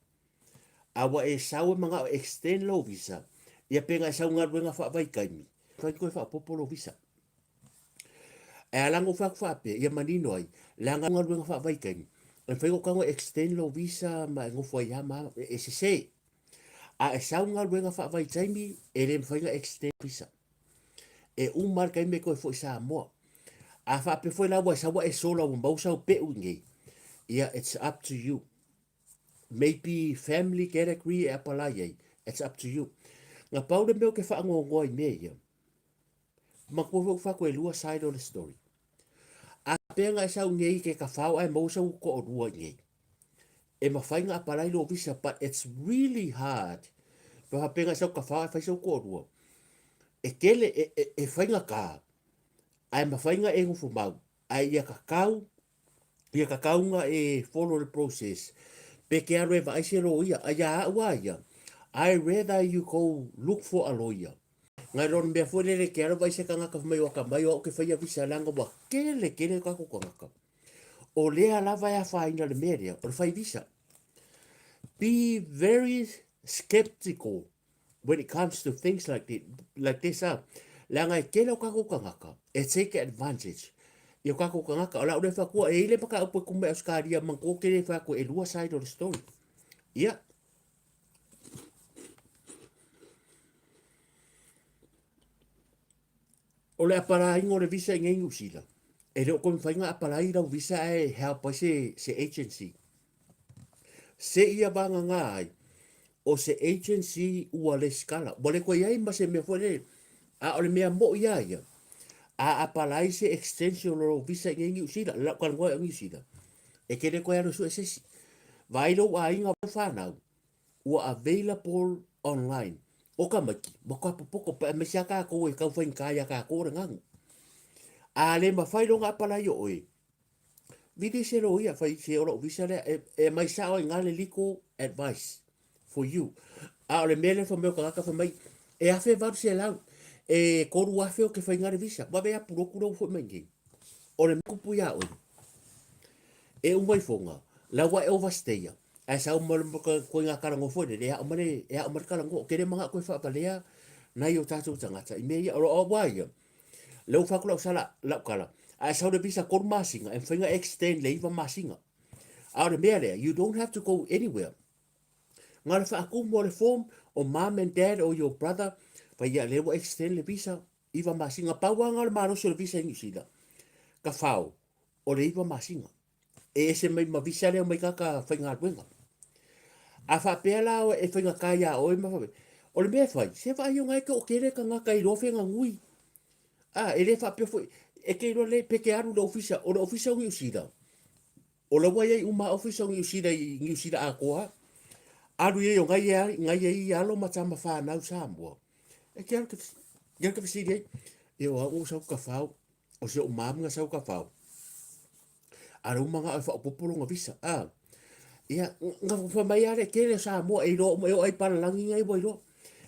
a ua e sau e manao e extend lou visa, ia pe na e sau i galuega faavaitaimi, mafai ona toe faaopoopo lou visa. Ae ala ona ou fai atu faapea, ia manino ai, leaga galuega faavaitaimi, e mafai ona ou tago e extend lou visa ma e nofo ai lava ma a, e sese. A e sau galuega faavaitaimi, e le mafai ona extend visa. E uma lava le taimi e toe foi i Samoa. A faapea foi la ua e sau ua e sola ua maua sau peu i inei, ia it's up to you. Maybe family category e apalai ai, it's up to you. Na pau le mea ou te faanoanoa i mea ia, Matua foi ou fai atu e lua side o le story. A pea na e sau nei ke tafao ae maua sau toalua i nei. E mafai na apalai lou visa but it's really hard. Pe faapea na e sau tafao ae fai sau toalua. E tele, e, e, e faigata ae mafai na e nofo mau ae ia tatau ia tatau na e follow le process pe ke alu e vaai se loia. A ia au a ia, I rather you go look for a lawyer. Ngai lo le mea foi lele ke alu vaai se tagata fai mai o akamai o au ke faia visa leaga ua tele tele o tatou tagata. O lea lava e afaina le mea lea o le fai visa. Be very skeptical when it comes to things like this, like this ah. Leaga e tele o tatou tagata e take advantage i o tatou tagata. O le a ou le fai atua, e i ai le mataupu e tumu mai Ausetalia manatua ou te le fai atu e lua side o le story. Ia. O le apalaiga o le visa i nei Niu Sila, e le o toe mafai ona apalai lau visa ae help ai se agency. Se ia vagana ai, o se agency ua lesitala, ua le toe i ai ma se mea foi lele, a o le mea moi lava ia, a apalai se extension o lou visa i nei Niu Sila, lau talanoa i au Niu Sila, e te le toe alu e sue se isi. Vaai lou aiga ma fanau, ua available online. O tamaiti, matua popoto pe aemaise lava tatou e tau faigata ia tatou o le ganu. A le mafai loa ona apalai o oe, vili se loia, fai se o lou visa lea, e aumai sao ai i ina le legal advice for you. A o le mea lea fai mai o tagata fai mai, e $1800, e $3000 ou te faiga le visa. Vave lava pulotu lea ua foi mai nei. O le mea tupu ia oe, e uma ifoga, la ua e overstay-a, Ae sau ma le ituaiga talanoa foi lele, e ao mai le, e ao mai le talanoa. Ou te le manao toe faavalea nai o tatou tagata i mea ia. O lou aua ia, lea ua fai atu lau sala, lau tala, a e sau le visa 3 masina, e mafai ona extend le 9 masina. A o le mea lea, you don't have to go anywhere. Na o le faatumu o le form, o mom and dad or your brother, fai ia, lea ua extend le visa, 9 masina. Pau lava na o le malosi o le visa i Niu Sila, ka fao, o le 9 masina. E ese mai ma visa lea mai tagata faigaluega. A faapea la e faigata iā oe ma faapea, o le mea e fai, se vaai ona e toatele tagata iloa feganui. A, e le faapea foi, e te iloa lelei pe te alu i le ofisa, o le ofisa o Niu Sila, o la ua i ai uma ofisa o Niu Sila i Niu Sila atoa. Alu i ai o nai e i alo ma tama fanau Samoa. E te alu te, te fesili ai, e o au o sau tafao, O si ou mama na sau ka fao. A lea ua manao e faaopoopo lona visa, a. Ia, na fai mai lava le tele o Samoa e iloa uma, e oo lava i palalagi nei ua iloa.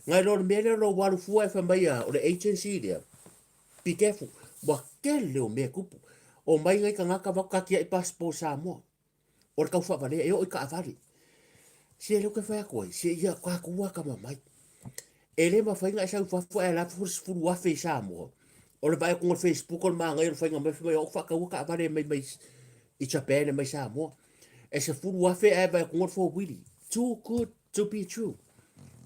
Na iloa o le mea lea o lou alu fua e fai mai o le agency lea, be careful, ua tele o mea e tupu. Omai nai tagata avatu ta tiai passport Samoa. O le tau faavalea, e oo i taavale. Se lea ou te fai atu ai, se ia tatou atamamai. E le mafai ona e sau i fafo ae lafo le $10,000 i Samoa. O le vaai atu i le Facebook o le manaia o le faiga mai fai mai o au faataua taavale mai mai i Japan e mai Samoa. E 10,000 ae vaai atu le four wheelie. Too good to be true.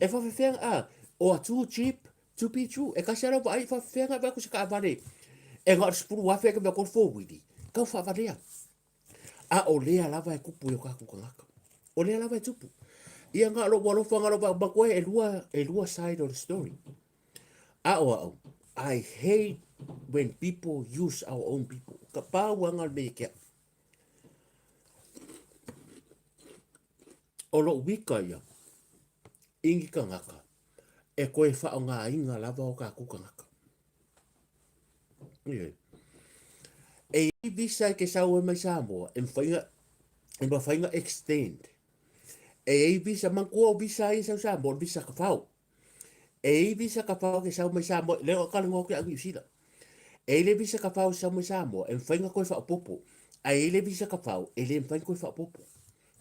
E faafefea a or too cheap to be true. E kasi lava lau vaai e faafefea na vaai atu se taavale e na o le 10,000 ae vaai atu le four wheelie. Tau faavalea. A o lea lava e tupu i o tatou tagata. O lea lava e tupu. Ia na o lou alofa na o lou vaai e lua, e lua side of the story. A o au, I hate when people use our own people. Ka pau anga le mea kia. O lou wika ia, ingi kangaka, e koe whaonga inga lava o kākou kangaka. Ioe. E i visa e ke sau e mai Samoa, e mawhainga, e mawhainga extend. E i visa, manatua o visa ai e sau Samoa, o visa ka whao. E i visa ka whao ke sau mai Samoa, leo a kale ngō ke au New Zealand. E i le visa ka whao sau mai Samoa, e mawhainga koe whaopopo. A e i le visa ka whao, e le mawhainga koe whaopopo.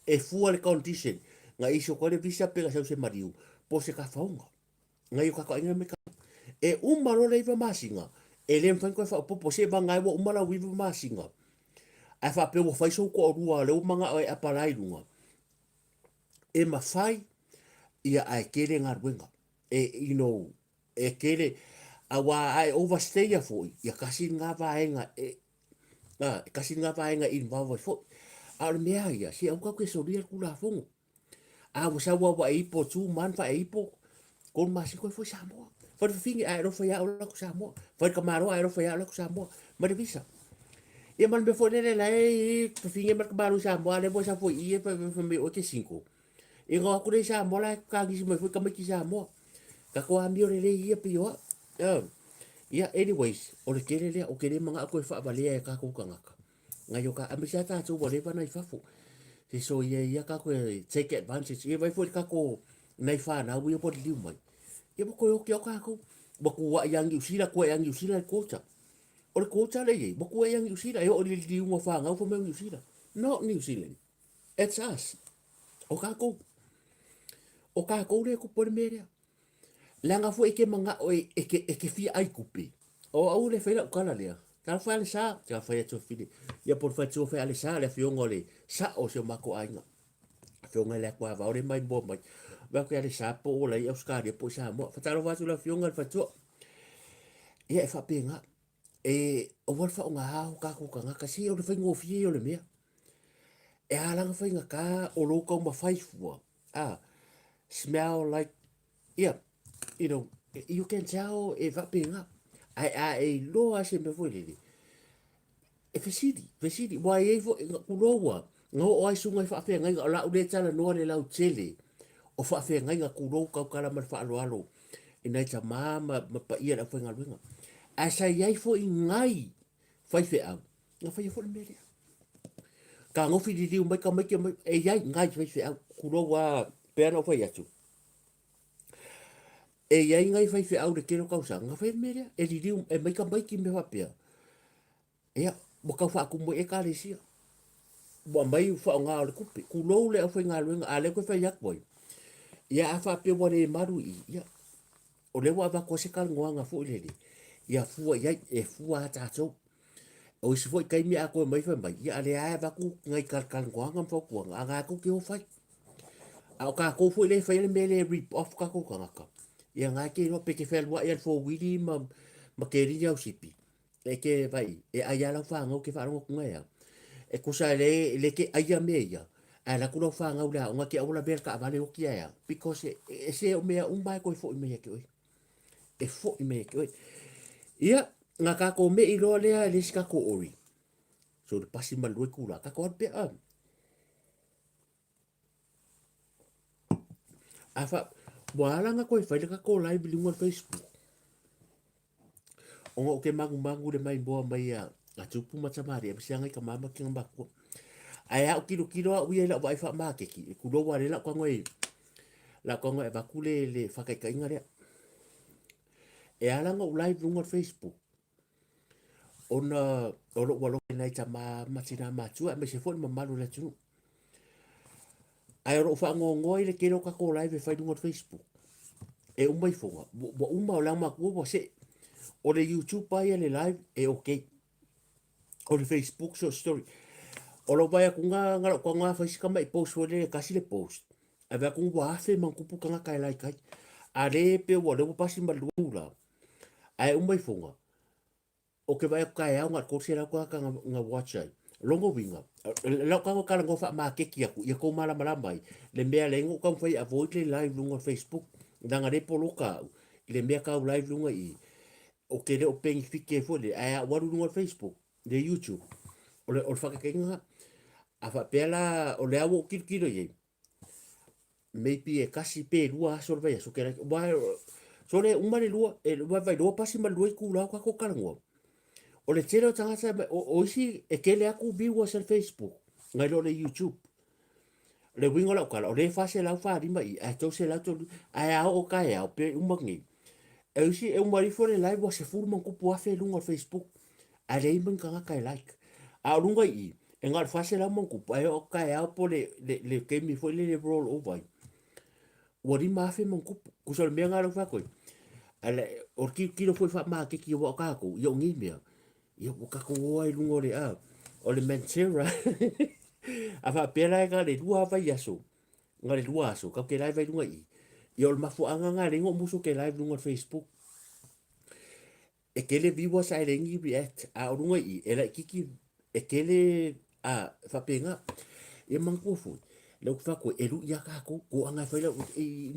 E fua le condition, nga iso koe le visa pe nga sau se mariu, po se ka whaonga. Ngai o kako aiga me ka. E uma loa le iva masina, e le mafai ona toe faaopoopo, se vagana ai ua uma lau iva masina, ae faapea ua fai sou toalua lea ua manao e apalai i luga, e mafai ia ae tele galuega. E, you know, e tele, aua a e overstay-a foi, ia tasi lena vaega e, a, e tasi lena vaega e involve ai foi. A o le mea ia, se aua tatou te solia le Tulafono. A ua sau ua e ipo tu man fa e ipo kolu masina koe foi Samoa. Fai le fafine a e alofa ia au la ku Samoa. Fai le tamaloa a e alofa ia au la ku Samoa. Ma le visa. Ia ma le mea foi lele la e fafine ma le tamaloa i Samoa a le ua sau foi i e fai mai oe ke single. Ia na o atu lea i Samoa la e kagisi mai foi tamaiti i Samoa. Tatou amio lelei ia pei o au. Ia anyways, o le tele lea, ou te le manao toe faavalea e tatou tagata. Ngai o ka, aemaise lava tatou ua leva ona i fafo. Se so ia ia tatou e take advantage. Ia vaai foi i le tatou nai fanau ia ua liliu mai. Ia ua toe oti lava tatou. Ua tuuai ia Niu Sila, tuuai ia Niu Sila le quota. O le quota lea e i ai, ua tuuai ia Niu Sila e oo i le liliuga o fanau fai mai o Niu Sila. Not New Zealand. It's us. O tatou. O tatou lea e tupu ai le mea lea. Leaga foi e te manao e, e, te, e te fia ai tupe. O au le fai lau tala lea. Tala fai ale sa, tala fai atu fili. Ia po fai atu fai ale sa le afioga o le sao o si o matou aiga. Afioga le atua vao le mai moa mai. Vai ke ale sa po o lai Australia po i Samoa. Fatalofa atu le afioga le fatua. Ia e faapena. E aua le faaaoga o tatou tagata, se o le faigofie ia o le mea. E ala ona faigata o lou taumafai fua, a, smell like, ia, you know, you can tell e faapena. Ae a e iloa lava se mea foi lele, e fesili, fesili, aua e i ai foi, tulou lava, na oo lava i susuga i faafeagaiga, o le a ou le talanoa i le lautele o faafeagaiga, tulou, tautala ma le faaaloalo i nai tama ma, ma paia i le aufaigaluega. Ae sa i ai foi nai faifeau, na faia foi le mea lea. Fetagofi liliu mai tamaiti mai, e i ai nai faifeau, tulou lava, pei ona ou fai atu, e i ai nai faifeau i le tele o tausaga, na faia le mea lea, e liliu, e mai tamaiti mea faapea, Ia, ua tau faatumu ai Ekalesia. Ua aumai ua faaaoga o le tupe. Tulou le aufaigaluega, a lea toe fai atu ai, ia a faapea ua le malu i i, ia, o lea ua avatu ai se talanoaga foi lele, ia fua i ai, e fua lava tatou. O isi foi taimi a toe mai fai mai, ia a lea lava e avatu nai talatalanoaga ma fautuaga, a na tou te o fai. A o tatou foi lea e faia le mea lea e rip off tatou tagata, ia na e te iloa pe te fealuai lava i le four wheelie ma, ma kelini au sipi, E ke vai, e ai a lau whanau ke wharongo kunga ea. E kusa e le, le ke aia me ia. Ae la ku lau whanau le aonga ke aula bel ka vale oki aia. Because e, e se o mea uma e koe foi mai e ke oi. E foi mai e ke oi. Ia, nga kako me i loa lea e le si kako ori. So le pasi ma lue kula. Kako alu pea. A fa, ua ala nga koe fai le kako live i lunga o le Facebook. Ona ou te magumagu le maimoa mai a, a Tupu ma Tamaria, ma siaga i ka mama ki nga makua. Ae a o kilokilo au ia i lau vaai faamakeki, e kulou a le lau tago e, lau tago e avatu le, le faataitaiga lea. E ala ona ou live i luga o le Facebook, ona o lou alofa i nai tama ma tina matua aemaise foi le mamalu o le atunuu. Ae o lou faanoanoa i le tele o tatou live e fai i luga o le Facebook. E uma ifoga, ua uma o le matua ua see. O le YouTube lava ia le live e okay. O le Facebook so story. O lau vaai atu nga nga lau tago fai si tamai post foi lele tasi le post. Ae vaai atu ua afe ma tupu tagata e like ai. A le pe ua lea ua pasi ma le lua la. Ae uma ifoga, o ke vaai atu taeao na o le 300 tagata na watch ai. Lona uiga, lau tago talanoa faamaketi atu ia tou malamalama ai le mea lea na ou taumafai e avoid le live luga o le Facebook leaga lea e poloka au i le mea tau live luga i i. Ou te le o penefite foi lele, ae a ou alu i luga o le Facebook, le YouTube, o le, o le faataitaiga, a faapea la, o lea ua ou tilotilo i ai, maybe e tasi pe lua aso o le vaiaso, ke like, wa, so le uma le lua, e vaivailoa pasi ma le lua itula o tatou talanoa. O le tele o tagata, o, o isi e tele atu viewers o le Facebook, nai lo le YouTube. Le uiga o lau tala, o lea e 445 i, ae 303, ae a oo taeao, pe uma nei. E isi e uma ifo le live ua sefulu ma tupu afe i luga o le Facebook, ae leai ma ni tagata e like. A o luga i i, e na o le 400 ma tupu, ae oo taeao po le, le, le taimi foi lele roll over ai, ua 5,000 ma tupu. Tusa o le mea lena lau fai atu ai. Ae o le tilotilo foi faamaketi aua o tatou, ia o nei mea, Ia ua tatou o ai i luga o le a, o le Mantera. A faapea la e na o le lua lava vaiaso, na o le lua aso, tatou te live ai i luga i i. Ia o le mafuaaga lena lea na ou musu ou te live i luga o le Facebook. E tele viewers ae leai ni react, a o luga i i, e laitiiti, e tele, a, e faapena. Ia manatua foi, lea ou te fai atu ai, e lui lava tatou, toaga e fai lau,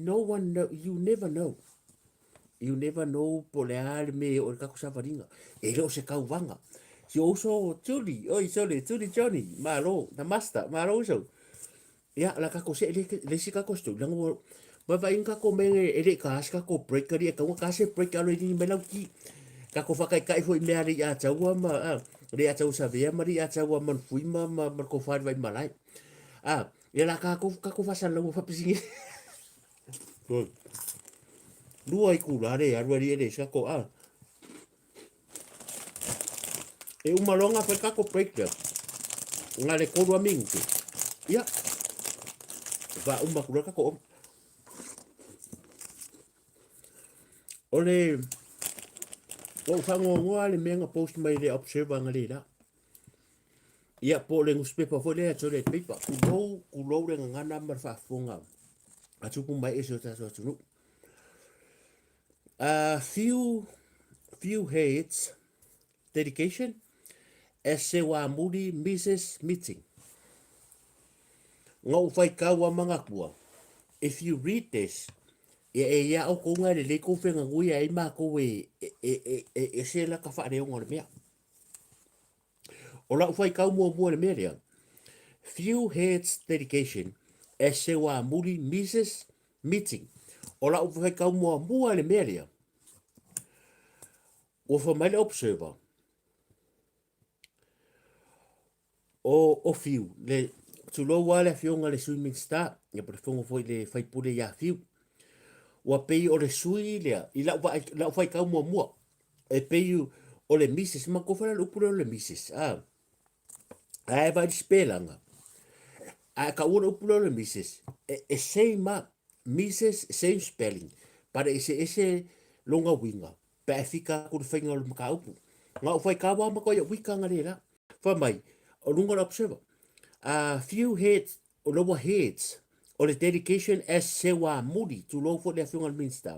no one know, you never know. You never know po o le a le mea e oo i le tatou savaliga. E le o se tauvaga. Si ou uso Julie, oi sole, Julie Johnny, malo, namaste, malo uso. Ia, la tatou see le, le isi tatou story, leaga ua vaivai ni tatou mea e le i taea se tatou break alii e tatau ona taea se break alo e lili mai lau ti. Tatou faataitai foi i mea a le Ataua ma, a, le Ataua Savea ma le Ataua Manufui ma, ma, ma le tofa i le Vaimalae. A, ia la tatou, tatou faasalalauga faapisinisi. Lua itula le alu alii e leai se tatou a. E uma loa ona fai le tatou break lea, na o le tolu lava minute, ia, faauma atu loa le tatou ono. O le, ua ou faanoanoa lava i le mea na post mai e le Observer analeila. Ia, po o le nusipepa foi lea, toilet paper, tulou, tulou le gagana ma le faafofoga a tupu ma ee o si o tatou atunuu. Few, few heads dedication as Sewamuli Mrs. Meeting. Nga ou faitau a manatua, if you read this, ia e ia outou nga e lelei kou feganuia ai matou e, e, e, e, e ese la ka faaleoga o le mea. O lau faitau muamua i le mea lea, Few Heads Dedication as Sewamuli Mrs. Meeting. O lau faitau muamua i le mea lea, ua fai mai le Observer, o, o Fiu, le, tulou lava le afioga i le Sui Minisita, ia po o le afioga foi i le sui usufono ia Fiu, ua pei o le sui lea, i lau, vaai, lau faitau muamua, e pei o le Mrs. Matou foi la le upu lea o le Mrs. A, ae vaai i le sipelaga, a e taua le upu lea o le Mrs. E, e same a, Mrs. same spelling, but e eseese lona uiga pe a e fika atu i le faiga o le mataupu. Na ou faitau lava matou ia uika ana lē la. Fai mai, o luga o le observer, a few heads, o lower heads, o le dedication as Sewamuli, tulou foi le afioga i le Minista.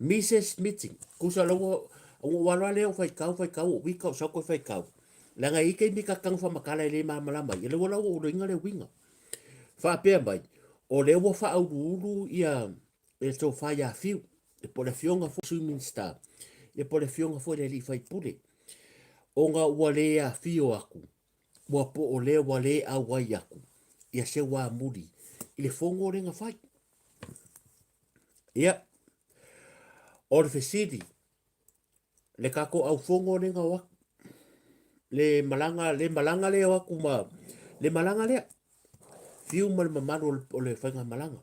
Mrs. Meeting, kusa loua, ua ua aloa lea o faitau, faitau, o wika, o sau koe faitau. Leaga e i taimi ka tago faamatala e le malamalama ai, e leua la ua uloiga le uiga. Faapea mai, o lea ua faauluulu ia le tofa ia Fiu, e po o le afioga foi Sui Minista, ia po o le afioga foi le alii faipule, ona ua le afio atu ua po o lea ua le auai atu ia Seuamuli i le fono lea na fai. Ia, o le fesili, le tatou aufono lea na o atu, le malaga, le malaga lea o atu ma, le malaga lea, fiu ma le mamalu o le faigamalaga.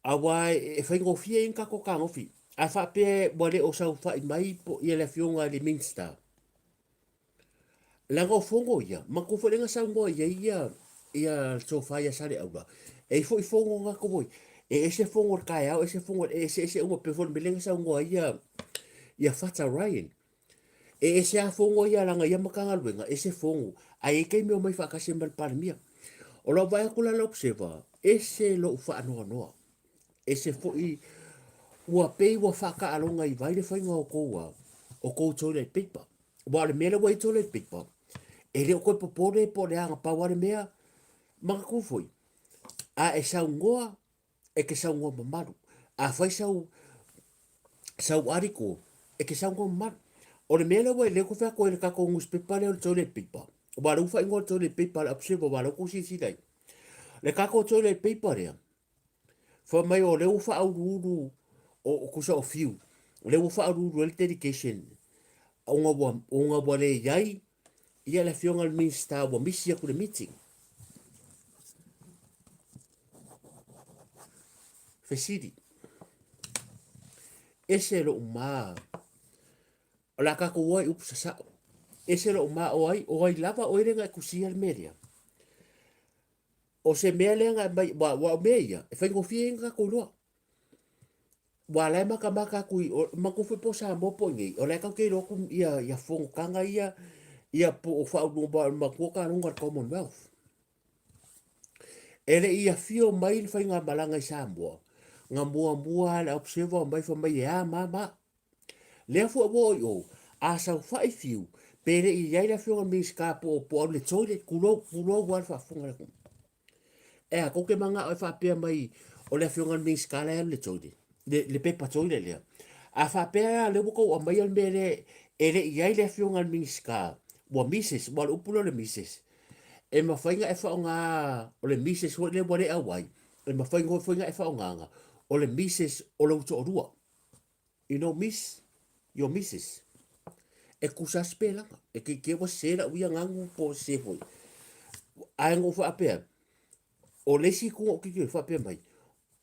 Aua e faigofie ai ona tatou fetagofi. A faapea ua le o saofai mai ia le Afioga i le Minista, leaga o fono ia, manatua foi lea na saunoa i ai ia le Tofa ia Saleaula, e i ai foi fono na tatou o ai. E ese fono o le taeao, ese fono, e eseese uma, pei foi o le mea lea na saunoa ai ia, ia Fata Ryan. E ese a fono ia leaga ia Matagaluega, ese fono, ae i ai taimi e omai faatasi ai ma le Palemia. O lau vaai atu la le Observer, ese lou faanoanoa, ese foi ua pei ua faataaloga i vai le faiga o tou a, o tou toilet paper. Aua o le mea lea ua i ai toilet paper, e le o toe popole po o le a, na pau lava le mea, manatua foi, a e saunoa, e te saunoa mamalu. A fai sau, sau article, e te saunoa mamalu. O le mea lea ua lea ou te fai atu ai i le tatou nusipepa lea o le toilet paper, aua o lea ua faaigoa le toilet paper a le Observer, aua o lea ua outou silasila i ai. Le tatou toilet paper lea, fai mai o lea ua faauluulu, o tusa o Fiu, o lea ua faauluulu ai le delegation, ona ua, ona ua leai ia le afioga i le Minisita ua misi atu i le meeting. Fesili. Ese lou ma, o le a tatou o ai upu sasao. Ese lou ma o ai, o ai lava oe lea na e tusia le mea lea. O se mea lea na aumai, aua, aua o mea ia, e faigofie ai ona tatou iloa. Aua o la e matamata atu i, o, manatua foi po o Samoa po o i inei, o la e tatou te iloa atu ia, ia fonotaga ia, ia po o faauluuluga, manatua o taaloga a le Commonwealth. E le i afio mai le faigamalaga i Samoa, na muamua lava le Observer omai fai mai e a ma ma. Lea foi ua oo i o, a saofai Fiu, pe le i i ai le afioga i le Minisita po o po o alu i le toilet, tulou, tulou lava le faafofoga a le atunuu. E a, tou te manao e faapea mai o le afioga i le Minisita la e alu i le toilet, le, le pepa toilet lea. A faapea la lea ua tou aumaia le mea lea e le i i ai le afioga i le Minisita, ua misses, aua o le upu lea o le misses, e mafai ona e faaaoga o le missus foi lea ua le auai, e mafai foi ona e faaaogaina o le missus o lou toalua. You know miss, your missus. E tusa lava sipelaga. E te ike ua sese lau ia ganu po o sese foi. Ae na ou faapea, o le isi itu na ou tilotilo ai, faapea mai,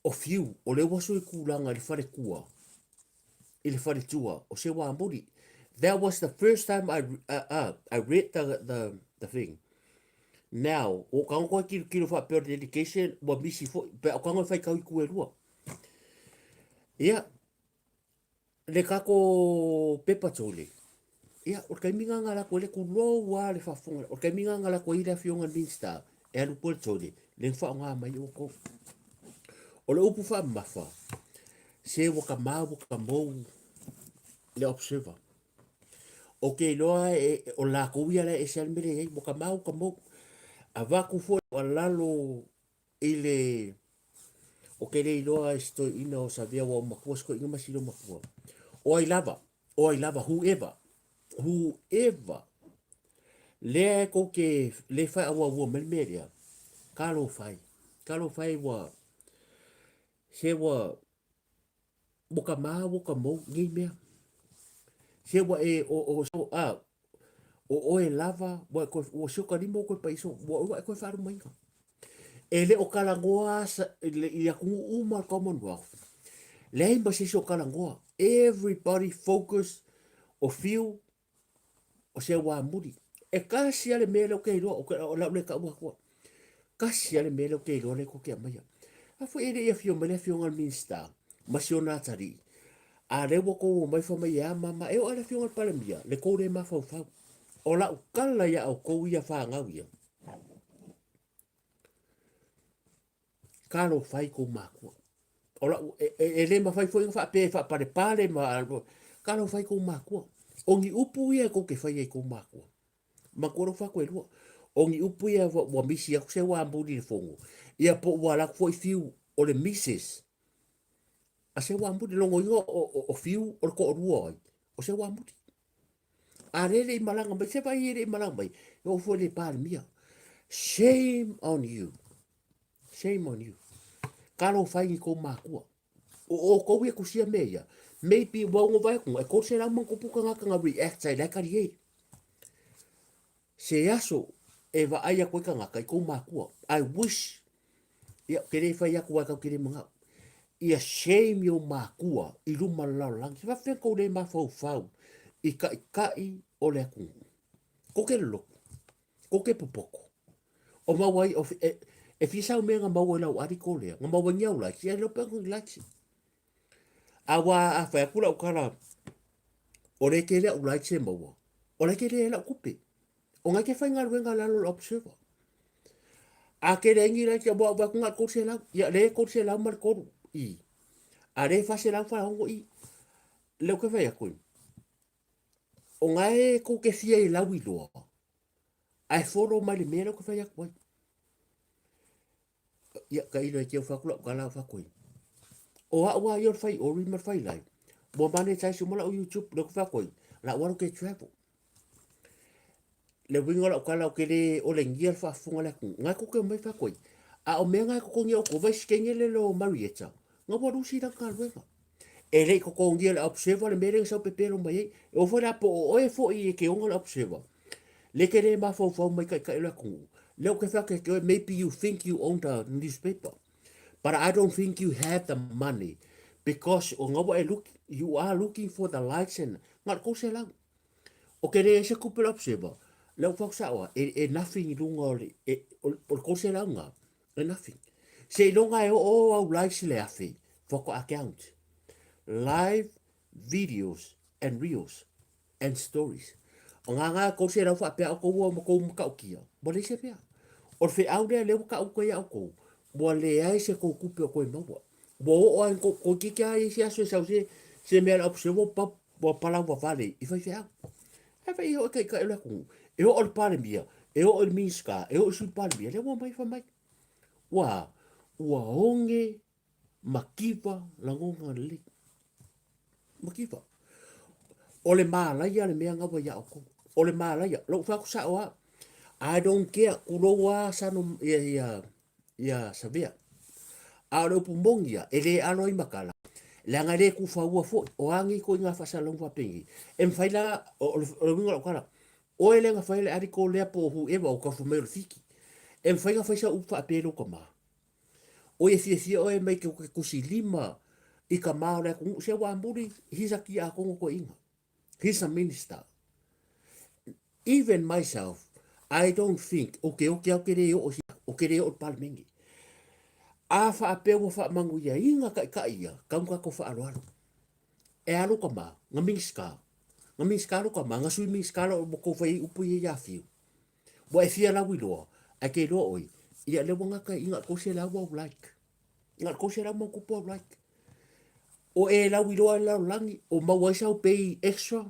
o Fiu, o lea ua sui tulaga i le faletua, i le faletua o Seuamuli. That was the first time I, I read the, the, the thing. Now, ua ou tago koe tilotilo faapea o le dedication, ua misi foi, pe a ou tago e faitau itu e lua. Ia, le tatou pepa toilet, ia, o le taimi lena na alu atu ai le tulou lava le faafofoga, o le taimi lena na alu atu ai le afioga i le Minisita e alu atu ai le toilet, lea na faaaoga mai ai outou. O le upu faamamafa, se ua ka mau ua ka mou le observer. Ou te iloa e, o latou ia la e ese lava le mea lea e i ai, ua ka mau ua ka mou. Avatu foi lalo i le O ke le iloa e se toeaina o Savea ua ou matua se toeaina ma silo matua. O ai lava, o ai lava, whoever, whoever, lea e kou ke le whai aua ua mai le mea lea, ka lo whai, ka lo whai ua, se ua, ua ka mā, ua ka mou, nei mea. Se ua e, o, o, o, a, o oe lava, ua e koe, ua sio ka lima ua koe paiso, ua ua e koe whaarumaina. E le o talanoa i atunuu uma o le Commonwealth. Leai ma se isi o talanoa. Everybody focus o Fiu o Seuamuli. E kasi lava le mea lea ou te iloa, o le a ou le taua atua. Kasi lava le mea lea ou te iloa lea tou te aumaia. A foi e le i afio mai le afioga i le Minisita ma si ona atalii, a lea ua tou omai fai mai e a mama, e oo lava i le afioga i le Palemia, le tou le mafaufau. O lau tala ia outou ia fanau ia, Talofa i kou makua. O lau, e, e, e le mafai foi ona faapea e faapalepale ma, talofa i kou makua. O ni upu ia e kou te faia i kou makua. Matua lau whako e lua. O ni upu ia ua, ua misi aku se wā muri le fongo. Ia po ua laku foi fiu o le misses. A se wā muri, longo inga o, o, o fiu o le to'olua ai. O se wā muri. A lea e le i malaga mai, se vai e le i malaga mai, e oo foi le Palemia. Shame on you. Shame on you. Talofa ai i kou makua. O outou ia kusia mea ia. Maybe ua ongo vai atu, e 300 ma tupu tagata na react ai la e kali ai. Se aso e vaai atu ai tagata i kou makua. I wish, ia, ke le fai atu ai kau ke le manao. Ia shame i ou makua i luma o le lalolagi. Se faafefea kou le mafaufau i kaʻikaʻi o le atunuu. Kou ke loloku, kou ke popoto. O mau ai, o, e, E fia sau mea nga maua i lau article lea, nga maua ni au likes, ia le pe ni likes. A wa a fai aku lau kala, o le tele au likes e maua, o le tele e lau kupe. O ngai te whaingaluenga lalo le observer. A tele ai ni likes, ua ua ku nga 300, ia le 300 ma le kolu, i. A le 400 whaongo i. Leo ke whai aku. O ngai kou ke fia i lau i loa, Ae follow mai le mea lea ou te fai atu ai. Ia, ka ilo e te au whakula, ka lau whakoi. O au a ia o le whai ori ma le whai lai. Ua monetize uma lau YouTube, lea ou te whakoi. La ua ke travel. Le winga lau kala o ke le o le ngia le whaafunga le atu. Ngai koke o mai whakoi. A o mea ngai kokongi o ko vai sikenge le lo Marietta. Nga ua lusi la kaluenga. E le i kokongia le observer le mea lea sau pepelo mai ai. E o foi la po o oe foi e ke onga le observer. Le ke le mafaufau mai taitai o le atunuu. Lea ou te fai atu ia te oe, maybe you think you own the newspaper, but I don't think you have the money because o nga ua e look, you are looking for the likes and na o le 300. O ke leai se kupe le observer, lea ou fai atu saoa, e, e nothing i luga o le, e, o, o le 300 nga, e nothing. Seiloga e oo au likes i le 1000, faatoa count. Live videos and reels. and stories. O ngā ngā kou se rau whaapea o kou ma kou matautia. Ua leai se mea. O le feau lea lea ua taʻu atu ai ia outou, ua leai se kou tupe o toe maua. Ua oo lava i kou, toeitiiti lava i isi aso e sau se, se mea le observer ua pau, ua palau vavale i faifeau. Ae fai e oo i taitai o le atunuu, e oo i le Palemia, e oo i le Minisita, e oo i le Sui Palemia, lea ua omai fai mai. Ua, ua oge makiva lagona lelei. Makiva. O le mālaia le mea gawa ia outou. O le mālaia. Lou fai atu sao a. I don't care. Kulou a sano ia, ia, ia Savea. A o le upu moni ia, e le alo ai makala. Leaga e le tufaua foi. O a nei ituaiga faasalalauga faapenei. E mafai la, o le, o le uiga o lau tala, oe lea na faia le article lea po o whoever o tau fai mai o le Fiti. E mafai ona fai sau upu faapea i lou tama. Oi e fiafia oe mai ke ke kusi lima i ka ma o le atunuu se ua amuli he's a kiakono toeaina. He's a minister. Even myself, I don't think o ke oki au ke le oo o ke le oo i le palemene. A faapea ua faamanuiaina taitai ia, kau na tatou faaaloalo. E alu ka ma, nga Minista, nga Minista lo ka ma, nga Sui Minista lo ua tou fai ai upu ia ia Fiu. Ua e fia lauiloa, ae ke iloa ʻoe, ia lea ua gata i na 300 au like. Na 300 mau kupu au like. O e lauiloa i le lalolagi, o maua ai sau pay extra?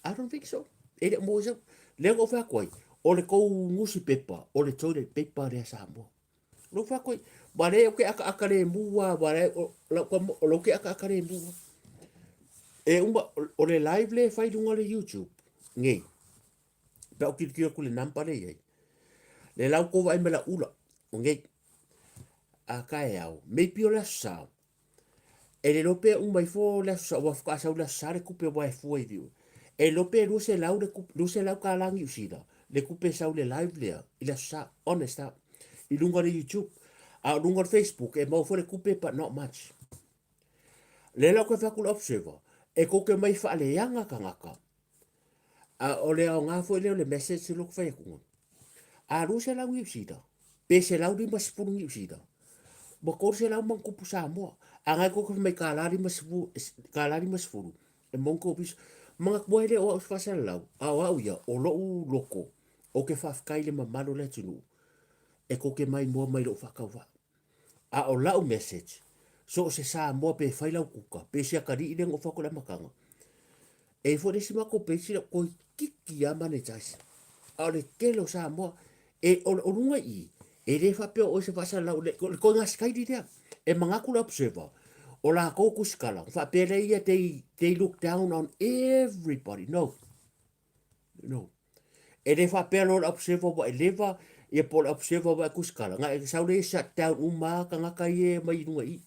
I don't think so. E le o maua ai sau. Lea na ou fai atu ai, o le tou nusipepa, o le toilet paper lea Samoa. Lou fai atu ai, ua le o ke akaaka lemu lava, ua le, o lau tama, o lou ke akaaka lemu lava. E uma, o le live lea e fai i luga o le YouTube nei, Pe a ou tilotilo atu i le number lea e i ai, le la outou vaai mai la ula, o nei, a taeao, maybe o le Aso Sa, e le iloa pe uma ifo le Aso Sa, aua faatoa sau le Aso Sa le tupe aua e fua i le, e le iloa pe 200 le tupe, 200 tala Niu Sila le tupe e sau i le live lea i le Aso Sa, honest lava, i luga o le YouTube. A o luga o le Facebook e maua foi le tupe but not much. Lea la ou te fai atu i le observer, e tou te omai faaleaga tagata, A o le aoga foi lea o le message lea ou te fai atu, a 200 Niu Sila, pe 150 Niu Sila, ua 300 ma ona tupu Samoa. A nai tou te fai mai $50, $50, e maua ni tou visa. Manatua ai lea o au se faasalalau, a o au ia, o lou loto, ou te faafetai i le mamalu o le atunuu, e tou te maimoa mai i lou faatauvaa. A o lau message, so o se Samoa pe fai lau kuka, pe se atalii lea na ou fai atu i le amataga, e i ai foi le isi matou page lea toeitiiti lava monetize. A o le tele o Samoa, e, o, o luga i i, e le faapea o oe se faasalalau, le, o le ituaiga style lea. E manatu le observer, o latou tusitala, ona faapea lea ia they, they look down on everybody. No. No. E le faapea loa le observer ua e leva, ia po o le observer ua e tusitala, na e sau lea shut down uma lava tagata ia e omai i luga i i.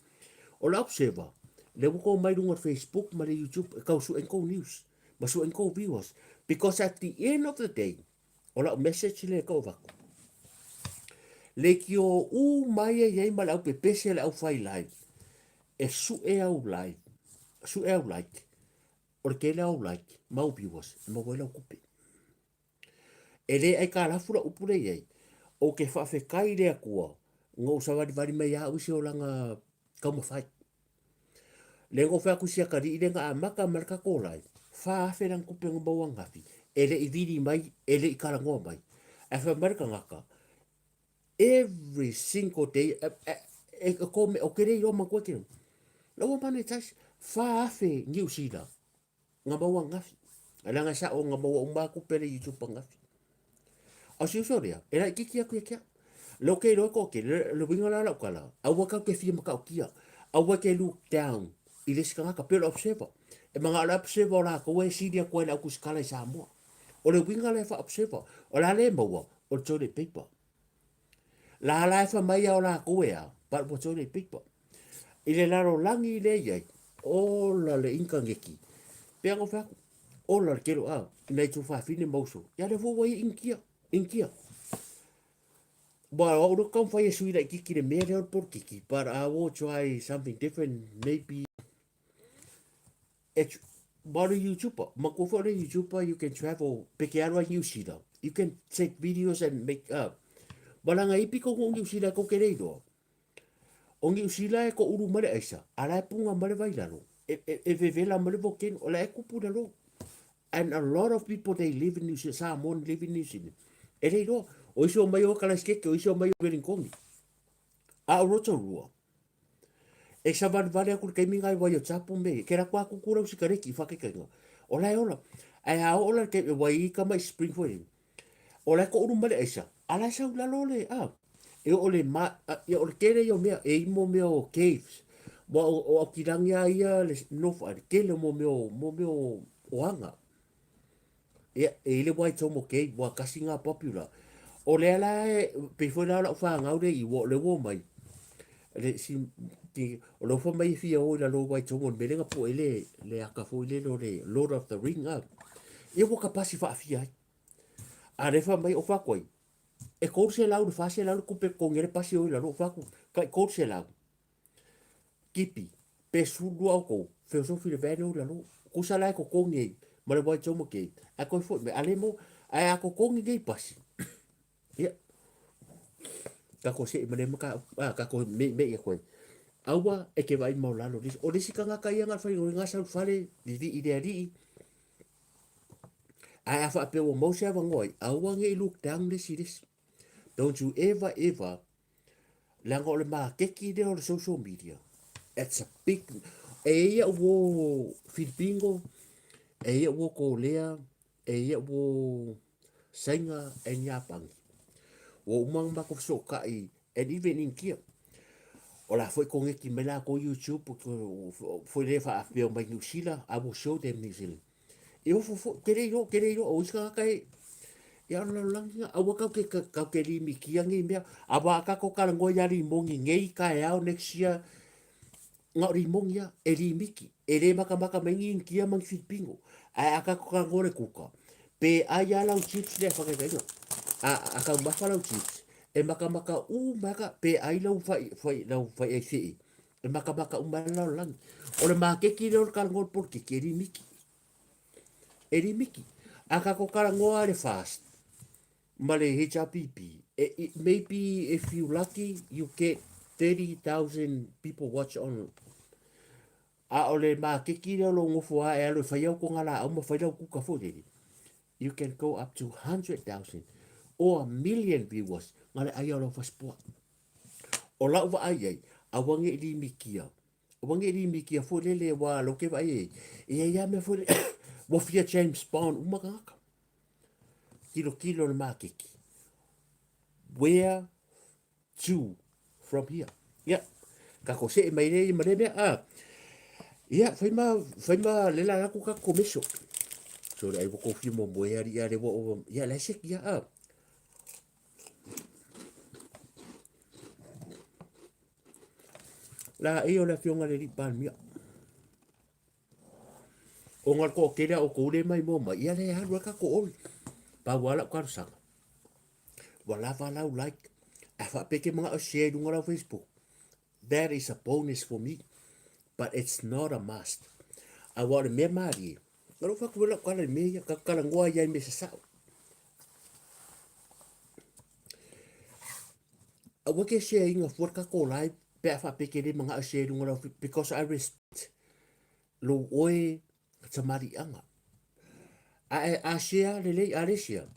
O le observer, lea ua tou omai i luga o le Facebook ma le YouTube e tau sue ni tou news ma sue ni tou viewers because at the end of the day, o lau message lea e tau avatu, leitio uma ia i ai ma le au pepese le au fai live, e sue au live, sue au like, O le tele au like ma au viewers e maua ai lau tupe. E le aikalafu lau upu lea i ai, ou te faafetai i le Atua. Na ou savalivali mai lava au i se olaga taumafai. Lea na ou fai atu i si atalii lea na amata mai le tatou live, 4,000 lana tupe na maua ananafi, e le i vili mai, e le i talanoa mai. Ae fai mai le tagata, every single day, e ou te le iloa manatua e te La ua monetize, 4,000 Niu Sila na maua ananafi. Leaga e sao na maua uma lava tupe a le YouTube ananafi. A o si uso lea, e laitiiti atu ia te au. Lea ou te iloa e toatele, le uiga la o lau tala, aua tatou te fia matautia, aua e te look down i le isi tagata, pei o le observer. E manao le observer o latou e sili atu ai le autusikala i Samoa. O le uiga lea faa-observer, o le a le maua, o le toilet paper. La la e fai mai a o latou e a, but ua toilet paper. I le lalolagi lea e i ai, ola le initaneti, pei ona ou fai atu, ola le tele o a, i nai tuafafine ma uso, ia lea foi ua i ai Initia, Initia. Ua o au lea ou te taumafai e sui laitiiti i le mea lea o le polokiki, but I will try something different, maybe e ma o le YouTuber, matua foi o le YouTuber, you can travel, pe te alu ai New Zealand, you can take videos and make up. Malaga i piko o New Zealand kou te le iloa. O Niu Sila e koʻulu mai le aisa, a la e puga mai le vai lalo, e, e, e vevela mai le volcano, o la e kupu lalo. And a lot of people, they live in New Zealand, Samoan live in New Zealand. E le iloa, o isi o mai o Kalasikeke, o isi o mai o Wellington. A o Rotorua, e savalivali atu i le taimi na i Waiotapu me, ke la kua kuku lau sikareti i whakekaiga. O la e ola. Ae a oo la le taimi, wai i kama i spring foi. O la e koʻulu mai le aisa, a la e sau i lalo le, a, e oo le ma, a, ia o le tele ia o mea, e i mo mea o caves. Wa o, o Aukilani a ia le North Island, tele mo mea o, mo mea o, o aga. Ia, e i le Waitomo Cave, wa kasi ngā popular. O lea la e, pei foi la o lau whāngau le i, o le ua mai. Le, si, ti, o le ofa mai e fia o i lalo o Waitomo, le mele nga po e le, le aka foi le lo le Lord of the Ring, a. Ia ua ka pasi whaafia ai. A le fai mai o whakoai, e 300 le 400 le kupe kongi le pasi o i lalo o whaku, kai 300. Kipi, pe 12 o kou, feosofi le van o i lalo. Kusa la e kokongi ei, ma le Waitomo kei. A koe foi mai, a le mo, ae a kokongi nei pasi. Ia, kako se ma le maka, a kako me me ia koe. Aua e ke vai mau lalo. O le isi kangaka ia ngā whai, o ngā sau whare, vivi i le alii, Ae a faapea ua mau se avanoa ai, aua ne i look down le isi i le isi. Don't you ever, ever, leaga o le makeki lea o le social media, it's a big, e ia ua Filipino, e ia ua Kolea, e ia ua Saina and Iapani. Ua uma ona matou fesootai and even Initia. O la foi koneti mai latou YouTube foi lea faapea mai Niu Sila, I will show them New Zealand. E ofo foi, te le iloa, te le iloa, o isi tagata e, ia o le lalolagi lena, aua kau te, kau te limitia nei mea, a wa a tatou talanoa ia limoni nei, taeao, next year, na o limoni lava, e limiti, e le matamata mai ni Initia ma ni Filipino, ae a tatou talanoa le kuka, pe ai lava lau chips lea e whakatainga, a, a taumafa lau chips, e matamata uma ka, pe ai lau whai, whai, lau whai ai whee, e matamata uma ai lalolagi. O le makeki lea o le talanoa le polokiki, e limiti. E limiti. A tatou talanoa le fast, ma le HRPP, e, maybe if you lucky, you get 30,000 people watch on A o le makeki lea o lou nofo lava e alu e fai au kogalaau ma fai lau kuka foi lele, you can go up to 100,000 or a million viewers na le ai o lau fasipoa. O lau vaai ai, aua ne i limitia, aua ne i limitia foi lele ua lou ke vaai ai, e i ai lava mea foi lele, ua fia James Bond uma tagata. Tilotilo le makeki. Where to from here. Ia, kako see mai le ma le mea, ah. Ia, fai ma, fai ma le la aku kako meso. So le ai wako fia mo moe ari ia le wa o, ia le sek ia, ah. La e o le afioga le li palmia. O ngā ko kere o koure mai mo mai, ia le alu ka ko oi. Pa wala ka sanga. Ua lava lau like, a faapea ke mana'o share i luga o lau Facebook. That is a bonus for me, but it's not a must. Aua o le mea malie, o lou fai atu lau kala i mea ia, ka talanoa ai i mea sasao. Aua ke share inga fua le tatou live pe a faapea e te le manao e share i luga o lau because I respect lou oe tamaliiaga. Ae a share lelei, a le share,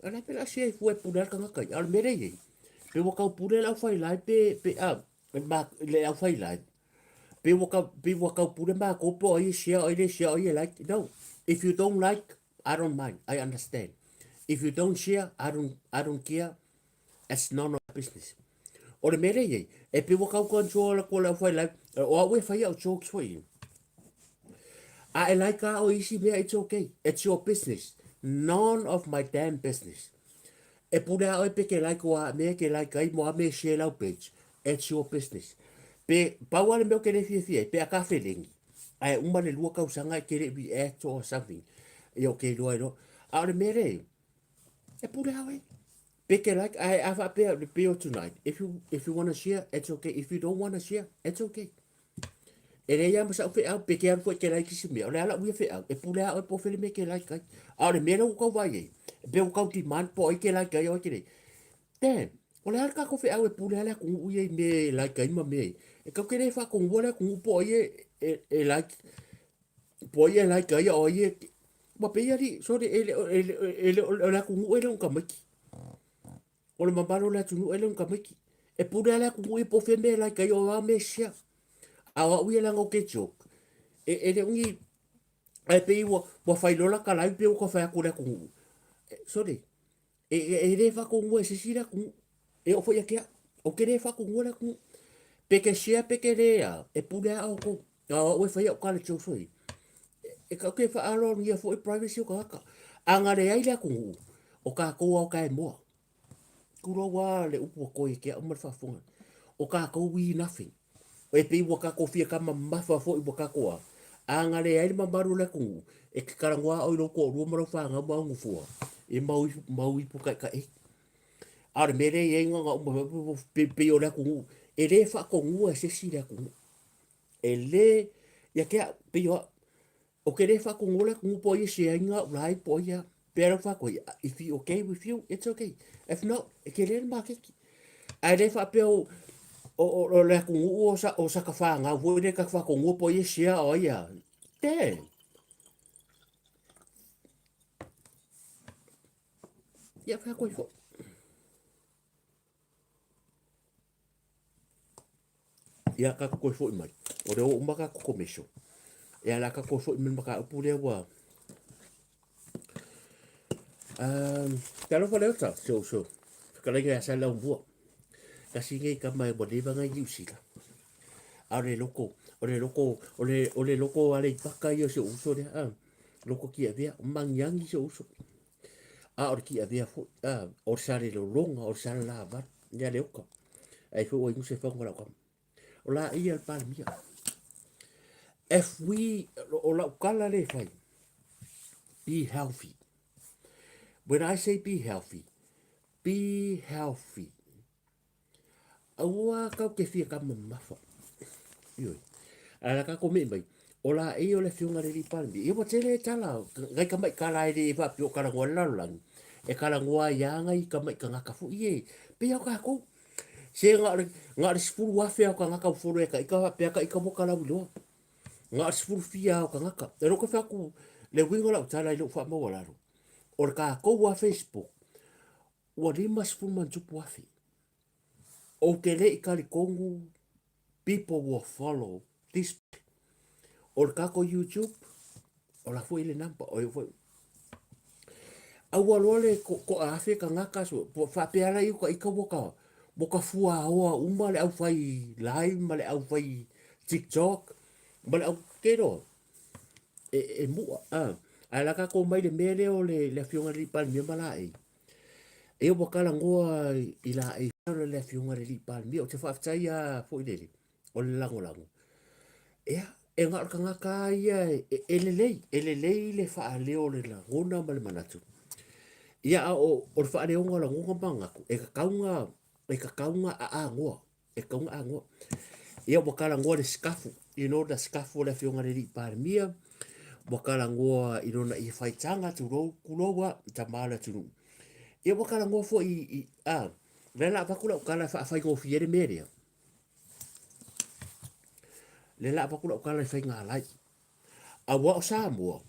o le a pe la share ai fua e pule ai le tagata ia. A o le mea lea e i ai, pe ua tau pule le aufai live pe, pe a, le aufai live, pe ua tau, pe ua tau pule matou po o ai e share o ai e le share o ai e like. No, if you don't like, I don't mind, I understand. If you don't share, I don't care, it's none of my business. O le mea lea i ai, e pei ua tau control atu e le aufai live, o au e fai au jokes foi ia. A e like a o isi mea, it's okay. It's your business. None of my damn business. E pule a oe pe ke like o a mea ke like ai mo a mea share lau page. It's your business. Pe pau a le mea o ke le fiafia ai, pe a ka felengi. Ae uma le lua tausaga e ke le react or something. Ia o ke iloa iloa. A o le mea lea, e pule a oe. Pe ke like, ae a faapea le peo tonight. If you wanna share, it's okay. If you don't wanna share, it's okay. E leai lava ma sa'u feau, pe ke alu foi e te like i se mea, o le a la'u ia feau, e pule a oe po o fea le mea e te like ai. A o le mea lea ua tau vaai ai, e pei ua tau demand po o ai e te like ai a o ai e te le. Damn! O le a le tatou feau e pule ai le atunuu ia i mea e like ai ma mea ia? E tatou te le faatonua le atunuu po o ai e, e like, po o ai e like ai a o ai e... Ua pei alii, sorry, e le o, e le o, e le o, o le atunuu e le o ni tamaiti. O le mamalu o le atunuu e le o ni tamaiti. E pule lava le atunuu ia po o fea mea e like ai, o a mea e share. A o au ia leaga ou te joke, e, e le o ni, ae pei ua, ua fai loa lata live pei ua tau fai atu i le atunuu. Sorry, e, e, e le faatonua e se isi le atunuu. E oo foi ia te au, ou te le faatonua le atunuu. Pe te share pe te le a, e pule lava outou. A o au e fai au tala jokes foi. E tatou te faaaloalogia foi privacy o tagata. A na leai le atunuu, o tatou lava o tae moa. Tulou lava le upu a koe te au ma le faafofoga. O tatou we nothing. E pei ua tatou fia tama mamafa foi ua tatou a. A na leai le mamalu o le atunuu, e te talanoa lava oe i lou toalua ma lau fanau ma au nofoa, e mau ipu, mau ipu taetae. A o le mea lea e i ai na ona uma foi, pei o le atunuu, e le faatonua e se isi le atunuu. E le, ia te au, pei o au, ou te le faatonuina le atunuu po o ai e share ina au live po o ai a, pe a lau faatoai, if he okay with you, it's okay. If not, e tele le maketi. Ae le faapea o, o, o, o le atunuu o, sa, o saka whāngau foi le ka whakatonua po o ai e share o ai a. Damn. Ia whakoi fo. Ia ka koe foi mai. O lea ua uma ka kokomeso. Ia la ka koe foi mai mataupu lea ua Um, talofa lea ta, so so. Whakalaiga ia sa lau mua. Kasi nei ka mai ua leva ngai New Zealand. A o le loko, o le loko, o le, o le loko a le ipaka ia o se uso lea. Ah, loko ki avea, mangiangi se uso. A o le ki avea foi, ah, o le sa le lolonga, o le sa le lavalu. Ia le oka. Ai foi ua inu se fagu lau kama. O la ia le Palemia. If we, o lau kala le fai, be healthy. When I say be healthy, be healthy. Aua kau te fia ka mamafa. Ioi. Ala ka ko me mai. O la e o le fionga le li Palemia. Ia ua tele e tala, ngai ka mai kala e le e whapio kala ngoa le lalolagi. E kala ngoa ia ngai ka mai kangaka fo ie. Pe au kākou. Se nga le, nga le 10,000 au kangaka u folo e ka ika pea ka ika mo kala uiloa. Nga le 10,000 au kangaka. E loko whaku le wingo lau tala i lou wha maua lalo. O le kākou a Facebook, ua 50,000. Ou te le i talitonu people will follow this o le tatou YouTube o la foi le number o foi aua loa le toa afe tagata so faapea la i ka ika ua ka ua ka fuaoa uma le aufai live ma le aufai TikTok ma le au ke loa e, e mua a ae la tatou mai le mea lea o le, le afioga i le alii Palemia ma laei E ua talanoa i laei o le afioga i le alii Palemia, ou te faafetai lava foi lele, o le lagolago. Ia, e na o le tagata lava ia e, e lelei, e lelei le faaleo o le lagona ma le manatu. Ia, a o, o le faaleoga o lagona ma manatu, e tatau ona, e tatau ona aanoa, e tatau ona aanoa. Ia, ua talanoa i le sikafu, you know, le sikafu o le afioga i le alii Palemia, ua talanoa i lona ia faitaga, tulou, tulou lava, tama o le atunuu. Ia, ua talanoa foi i, i a, Lea la avatu lau tala e faafaigofie le mea lea. Lea la avatu lau tala e faiga live. Aua o Samoa,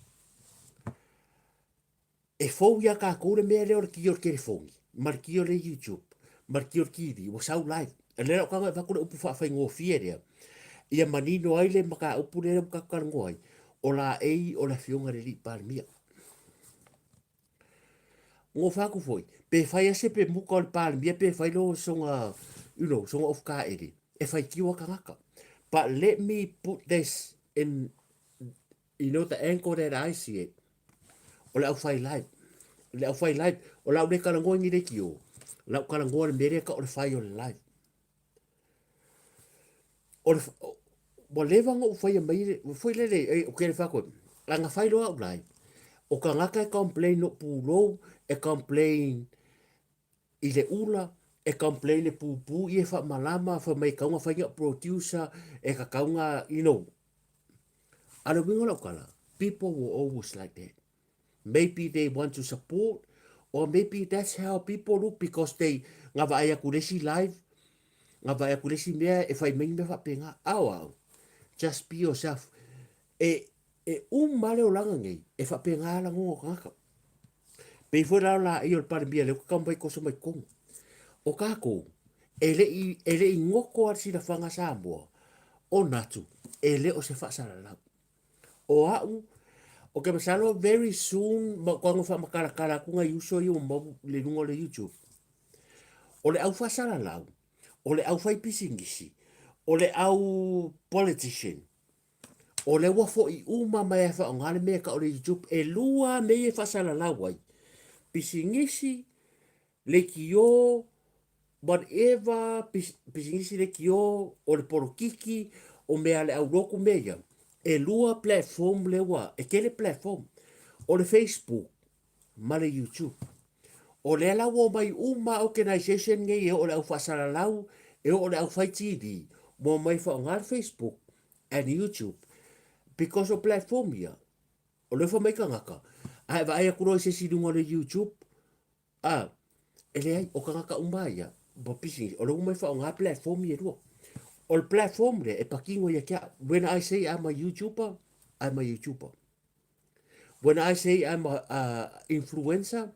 e fou ia tatou le mea lea o le ki o le telefoni, ma le ki o le YouTube, ma le ki o le TV, ua sau live. Lea la tago e avatu le upu faafaigofie lea, ia manino ai le mataupu lea ua tatou talanoa ai, o laei o le afioga i le alii Palemia. Gofa atu foi, pe fai lava se pemuta o le Palemia pe fai loa sona, you know, sona ofukaele, e faitio lava tagata. But let me put this in, you know, the angle that I see it. O le aufai live. Le aufai live, o lau le talanoa i ni leitio, lau talanoa le mea lea tau o le fai o le live. O le, ua leva ona ou faia mai, foi lele, e, o ke le whakoi, a nga whai loa au lai, o ka ngaka e complain no pūlou, e complain i le ula, e complain e pūpū i e whaamalama, wha mai kaunga whainga producer, e ka kaunga, you know. A le winga lau kala, people were always like that. Maybe they want to support or maybe that's how people look because they nga vaai aku le isi live, nga vaai aku le isi mea e fai mai ni mea faapena. Ao au, just be yourself. E, e uma le olaga nei, e faapena lagona o tagata. Pei foi la o laei o le Palemia lea ua taumafai toso mai totonu. O tatou, e le i, e le i goto lava le silafaga Samoa, ona atu, e le o se faasalalau. O au, o ke masalo very soon ma ua tago faamatalatala atu nai uso ia ua mau i le luga o le YouTube. O le au faasalalau, o le au faipisinisi, o le au politician, o lea ua foi uma mai e faaaoga le mea e tau o le YouTube, e lua lava mea ia e faasalalau ai, pisinisi, leitio, whatever, pisinisi leitio, o le polokiki, o mea a le aulotu mea ia, e lua platform lea ua, e tele platform, o le Facebook ma le YouTube. O lea la ua omai uma organization nei e oo i le au faasalalau, e oo i le au fai TV, ua omai e faaaoga le Facebook and YouTube because o platform ia, o lea ua fai mai tagata, a e vaai atu loa i se isi i luga o le YouTube, A, e leai, o tagata uma ia, ua pisinisi, o lea ua omai faaaoga platform ia e lua. O le platform lea e patino ia te au. When I say I'm a YouTuber, I'm a YouTuber. When I say I'm a influencer,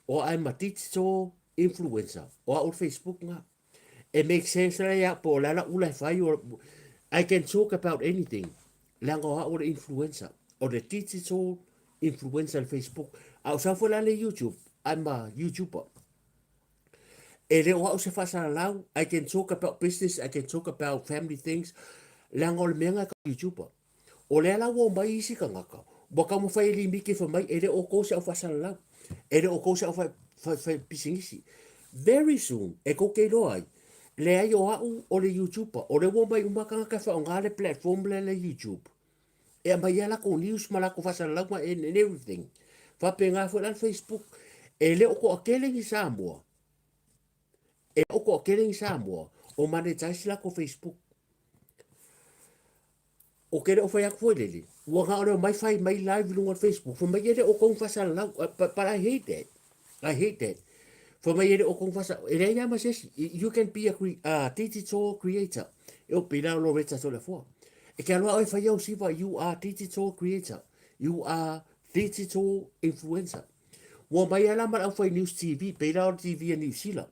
or I'm a digital influencer, o au le Facebook nga. E make sense la ia po o le a la ula e fai, o, I can talk about anything. Leaga o au o le influencer, o le digital influencer le Facebook. A o sau foi la le YouTube, I'm a YouTuber. E le o au se faasalalau, I can talk about business, I can talk about family things, leaga o le mea nga e ka YouTuber. O lea la ua omai isi tagata, ua taumafai e limiti fai mai, e le o outou se au faasalalau, e le o outou se au fai pisinisi. Very soon, e tou te iloa ai, leai o au o le YouTuber, o lea ua omai uma tagata e faaaoga le platform lea le YouTube, e aumai ai latou news ma latou faasalalauga and everything. Faapena foi la le Facebook. E le o toatele ni Samoa, e le o toatele ni Samoa o monetize latou Facebook. O ke le o fai atu foi lele, ua na o le omai fai mai live i luga o le Facebook, fai mai e le o kou faasalalau, but I hate that, I hate that. Fai mai e le o kou faasalalau, e leai lava ma se isi, you can be a digital creator. E o pei la o Loretta Toleafoa. E ke aloha oe fai au siva, you are digital creator, you are digital influencer. Ua mai ala ma le au fai news TV, pei la o le TV a New Zealand.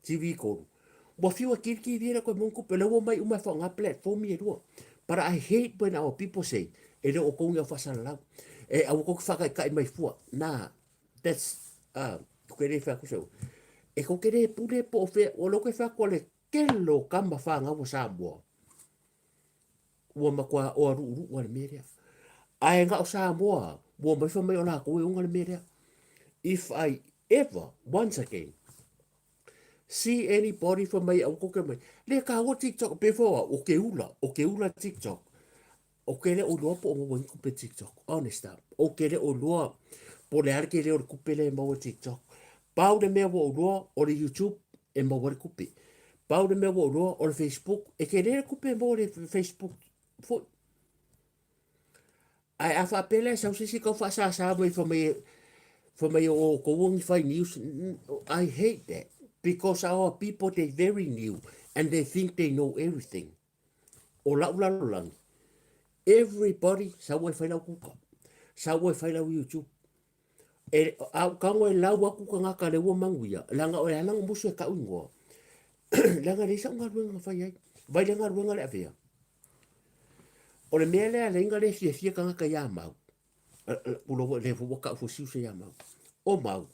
TV kolu. Ua fiu e kilikili e le koe mong kupe, le ua mai uma e whaonga platform i e lua. But I hate when our people say, e le o kou ni au whaasalalau. E aua kou ki whakaikai mai fua. Nah, that's, ke le whaku sau. E kou ke le pule po o whea, o lo ke whaku le kelo kama whangaua Samoa. Ua matua oa ruʻuruʻu a le mea lea. Ae na o Samoa, ua mai wha mai o lākou e unga le mea lea. If I ever, once again, see anybody fai mai aua kou ke mai, le kāua TikTok, pe fai au, o ke ula, o ke ula TikTok. O ke le o loa po o maua ni kupe TikTok, honest up. O ke le o loa, po le a le ke leo le kupe le maua TikTok. Pau le mea ua o loa, o le YouTube, e maua le kupe. Pau le mea ua o loa, o le Facebook, e ke le kupe e maua le Facebook foi. Ae a faapea la e sau se isi tau faasasa mai fai mai, fai mai o outou ni fai news, I hate that. Because our people they very new and they think they know everything. O lau lalolagi, everybody sau e fai lau kuka, sau e fai lau YouTube. E, a u kago e lau aku kangaka le ua manuia, leaga o e ala na musu e kau ingoa. Leaga e leai sa'u galuega na fai ai. Vai le galuega le avea. O le mea lea leai na le fiafia tagata ia Mau. Pulou le foi ua kau foi si uso ia Mau. O Mau,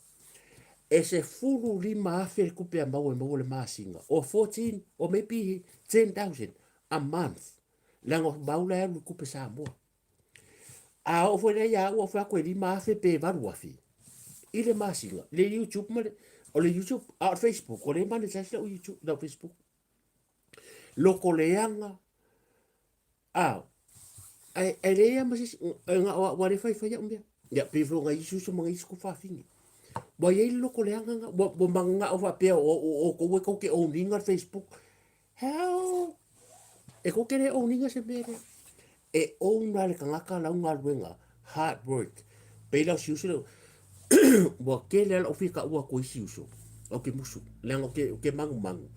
e 15,000 le tupe a Mau e maua le masina, or 14 or maybe 10,000 a month. Leaga o Mau la e alu i tupe Samoa. A oo foi lea ia au, au fai atu e 5,000 pe 8,000 i le masina, le YouTube ma le, o le YouTube, a o le Facebook, o lea e monetize lau YouTube, lau Facebook. Loko leaga, a, ae, ae leai lava ma se isi, e na o au lava lea e faifai au mea. Ia, pei foi o nai isi uso ma nai isi tuafafine. Ua i ai le loko leaga na, ua, ua mananao faapea o, o, o outou e tou te own ina le Facebook. Hell! E tou te le own ina se mea lea. E own lava le tagata lau galuega, hard work. Pei la o si uso lea, ua tele lava lou fia taua atu ai isi uso, ou te musu, leaga ou te, ou te manumanu,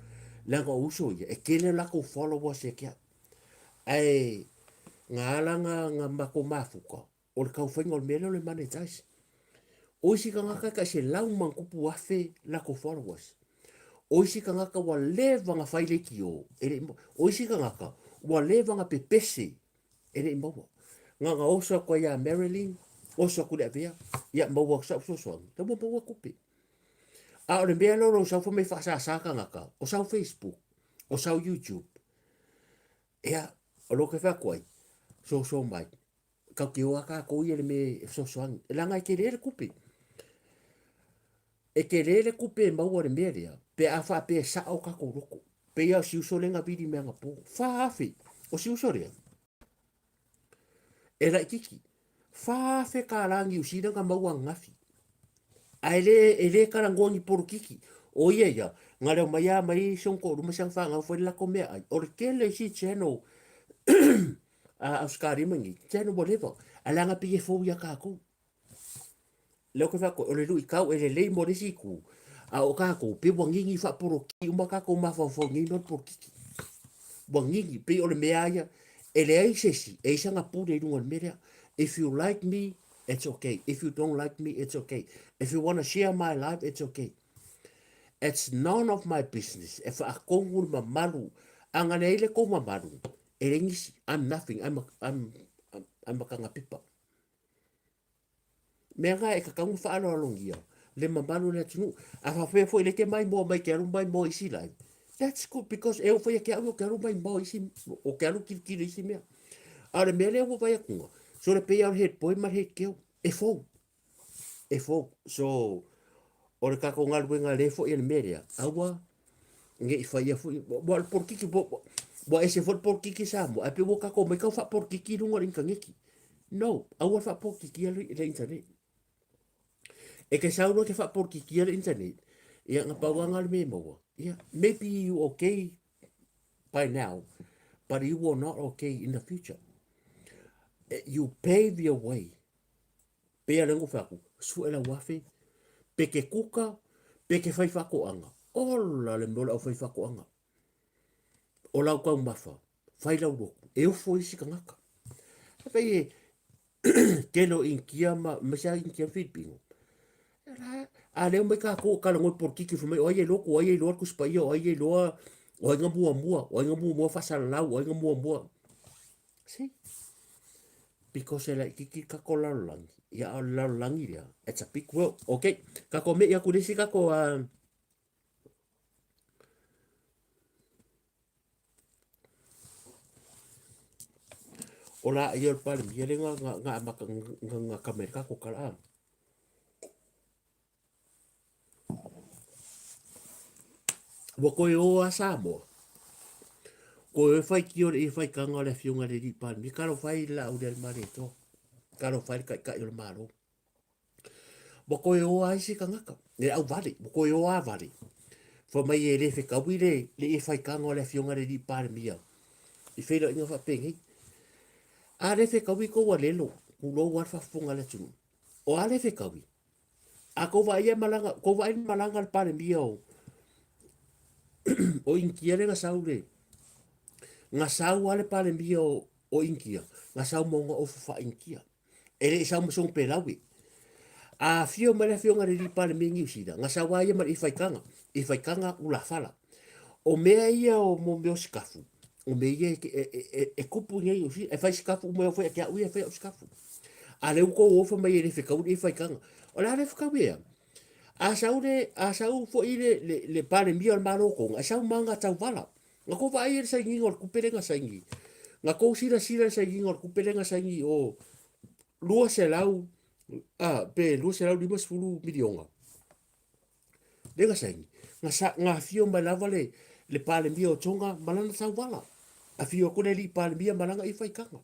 leaga o uso ia, e tele o latou followers ia te au. Ae na ala na, na matou mafuta, o le tau faiga o le mea lea o le monetize. O isi tagata e tai 100,000 latou followers. O isi tagata ua leva na fai leitio, e le i maua. O isi tagata ua leva na pepese, e le i maua. Na ona oso atu ai ia Marilyn, oso atu i le Avea, ia maua atu sau fesoasoani, la ua maua tupe. A o le mea lea o lou sau fai mai faasasa tagata, o sau Facebook, o sau YouTube, ia, o lea ou te fai atu ai, soso mai, Tatou te o lava tatou ia i le mea e fesoasoani. Leaga e tele le tupe. E tele le tupe e maua i le mea lea pe a faapea e sao o tatou loto. Pei lava o si uso lea na vili mai anapo. 4,000. O si uso lea, e laitiiti. $4,000 Niu Sila na maua ananafi. Ae le, e le talanoa ni polokiki. O ia ia, na leo mai lava mai si ona toalua ma si ana fanau fai le latou meaai. O le tele o isi channel a Ausetalia mai nei, channel ua leva, ae leaga pei e fou ia tatou. Lea ou te fai atu ai, o le luitau e lelei mo le isi itu, a o tatou, pei ua gigi faapolokiki uma tatou mafaufau i nei mea o le polokiki. Ua gigi, pei o le mea lava ia, e leai se isi e i ai sana pule i luga o le mea lea. If you like me, it's okay. If you don't like me, it's okay. If you wanna share my life, it's okay. It's none of my business. E faatonu le mamalu. A na leai le tou mamalu, e leai nisi. I'm nothing. I'm a, I'm, I'm a kagapipa. Mea na e tatau ona faaaloalogia le mamalu o le atunuu. A faapea foi lea e te maimoa mai te alu maimoa i isi live, that's good because e oo foi ia te au ou te alu maimoa i isi, ou te alu tilotilo i isi mea. A o le mea lea ua vaai atu, so le pei lava o le head boy ma le head girl, e fou. E fou. So, o le tatou galuega lea foi e le mea lea, aua ne i faia foi, ua o le polokiki, ua ese foi le polokiki Samoa, ae pei ua tatou omai tau faapolokiki i luga o le initaneti. No, aua le faapolokikia le internet. E te sau loa e te faapolokikia le internet, ia na pau lava lena o le mea e maua. Ia, maybe you okay by now, but you will not okay in the future. You pave your way. Pei a le fai atu, sue lau afe, pe ke kuka, pe ke whai whakoanga. Ola le mea o le au whai whakoanga. O lau taumafa, whai lau lotu, e ofo isi kangaka. E pei e tele o Initia ma, ma se a Initia ma Filipino. A leo mai kākou o talanoa i polokiki fai mai o ai e lotu, o ai e iloa le Tusi Paia, o ai e iloa, o ai na muamua, o ai na muamua faasalalau, o ai na muamua. See? Because e laitiiti le tatou lalolagi, ia a o le lalolagi lea, it's a big world. Okay, tatou me'i atu i le isi tatou o la ia o le Palemia lea na, na, na amata, na, na kame le tatou tala. Ua toe o a Samoa. Koe o e faitio le ia faitaga o le afioga i le alii Palemia. Talofa e i le laau lea le Malietoa. Talofa e le taitai o le Malo. Ua toe o a isi tagata, le au vale, ua toe o a vale. Fai mai e le fetaui le, le ia faitaga o le afioga i le alii Palemia i feiloaiga faapenei. A le fetaui tou alelo, tulou lava le faafofoga a le atunuu. O a le fetaui? A tou vaai e malaga, tou vaai le malaga a le Palemia o. O Initia lea na sau le, na sau lava le Palemia o Initia, na sau ma ona ofu faa-Initia. E le i sau ma sona pelaue. A afio mai le afioga i le alii Palemia i Niu Sila, na sau lava ia ma le ifaikaga, ifaikaga ulafala. O mea ia o mo mea o sikafu, o mea ia e tupu i inei i Niu Sila. E fai sikafu uma e oo foi ia te au ia e fai au sikafu. A lea ua tou o fai mai e le fetaui le ifaikaga. O le a le fetaui ea? A sau le, a sau foi le Palemia o le Malo o Toga, e sau ma ana tauvala. Na tou vaai i le sainiga o le tupe lea na saini. Na tou silasila i le sainiga o le tupe lea na saini o 200 a, pe 250 miliona lea na saini. Na, sa, na afio mai lava le, le Palemia o Tonga ma lana tauvala. Afio atu le alii Palemia ma lana ifaitaga.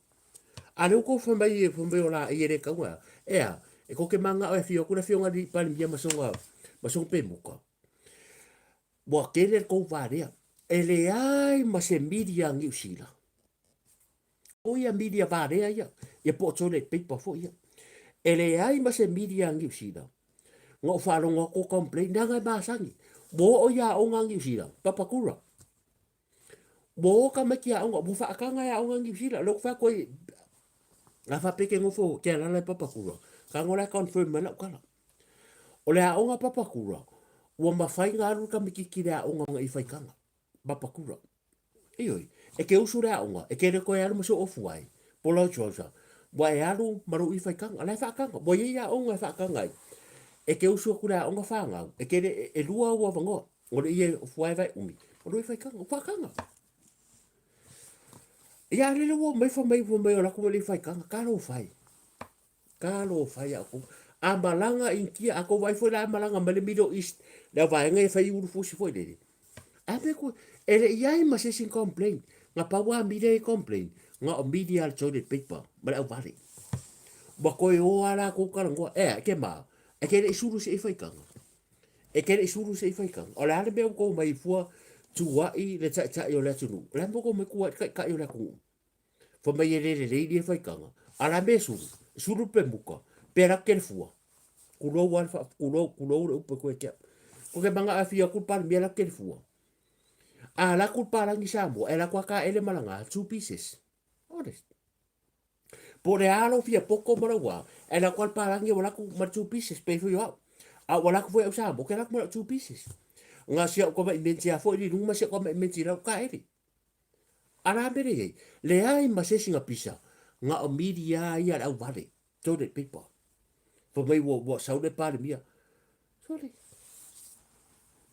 A lea ua tou fai mai, fai mai o laei e le taua e a? E tou te mananao e afio atu le afioga i le alii Palemia ma sona, ma sona pemuta. Ua tele le tou valea. E leai ma se media a Niu Sila. O ia media valea ia, ia po o toilet paper foi ia. E leai ma se media a Niu Sila. Na ou faalogo atu o complain, leaga e masani. Ua oo i aoga a Niu Sila, Papakura. Ua o tamaiti aoga, ua faataga e aoga a Niu Sila. Lea ou te fai atu ai, a faapea e te nofo, te alala i Papakura, tago la e confirm mai lau tala. O le aoga Papakura, ua mafai ona alu le tamaitiiti i le aoga i faitaga, Papakura. Ioe, e te usu i le aoga, e te le toe alu ma sou ofu ai, po o lau trouser, ua e alu ma lou ifaitaga, o la e faataga, ua i ai aoga e faataga ai. E te usu atu i le aoga fanau, e te le, e lua ou avanoa, o le ia ofu ai vae umi, ma lou ifaitaga, ua faataga. Ia, a o lele ua omai fai mai, fai mai o latou e le ifaitaga, talofa e. Talofa ia outou. A malaga Initia, a tou vaai foi la a malaga mai le Middle East, le au vaega ia fai ulu fusi foi lele. A mea koe, e le i ai ma se isi complain. Na pau lava media ia complain, na o media a le toilet paper ma le auvale. Ua toe o lava latou talanoa, ea, e te ma, e te le i sulu se i faitaga. E te le i sulu se i faitaga. O le a le mea ua tou omai ai fua tuuai le taitai o le atunuu? O le a le mea ua tou omai tuuai le taitai o le atunuu? Fai mai e le lelei ia faitaga. A la mea e sulu, e sulu le pemuta, pe alu atu telefua. Tulou a le fa, tulou, tulou le upu e koe te au. Ko ke manga afio atu le Palemia alu atu telefua. A alu atu le palagi Samoa, e alu atu a taele ma lana two pieces. Honest. Po o le a lou fia poto ma lou a, e alu atu a le palagi ua alu atu ma le two pieces pei foi o au. A ua alu atu foi au Samoa, ou te alu atu ma lau two pieces. Na si au tamai menti a foi i luga ma si au tamai menti i lalo taele. Arā mere i ai, leai ma se isi na pisa, na o miri a ia le auvale, toilet paper. Fai mai ua, ua sau le Palemia. Sorry.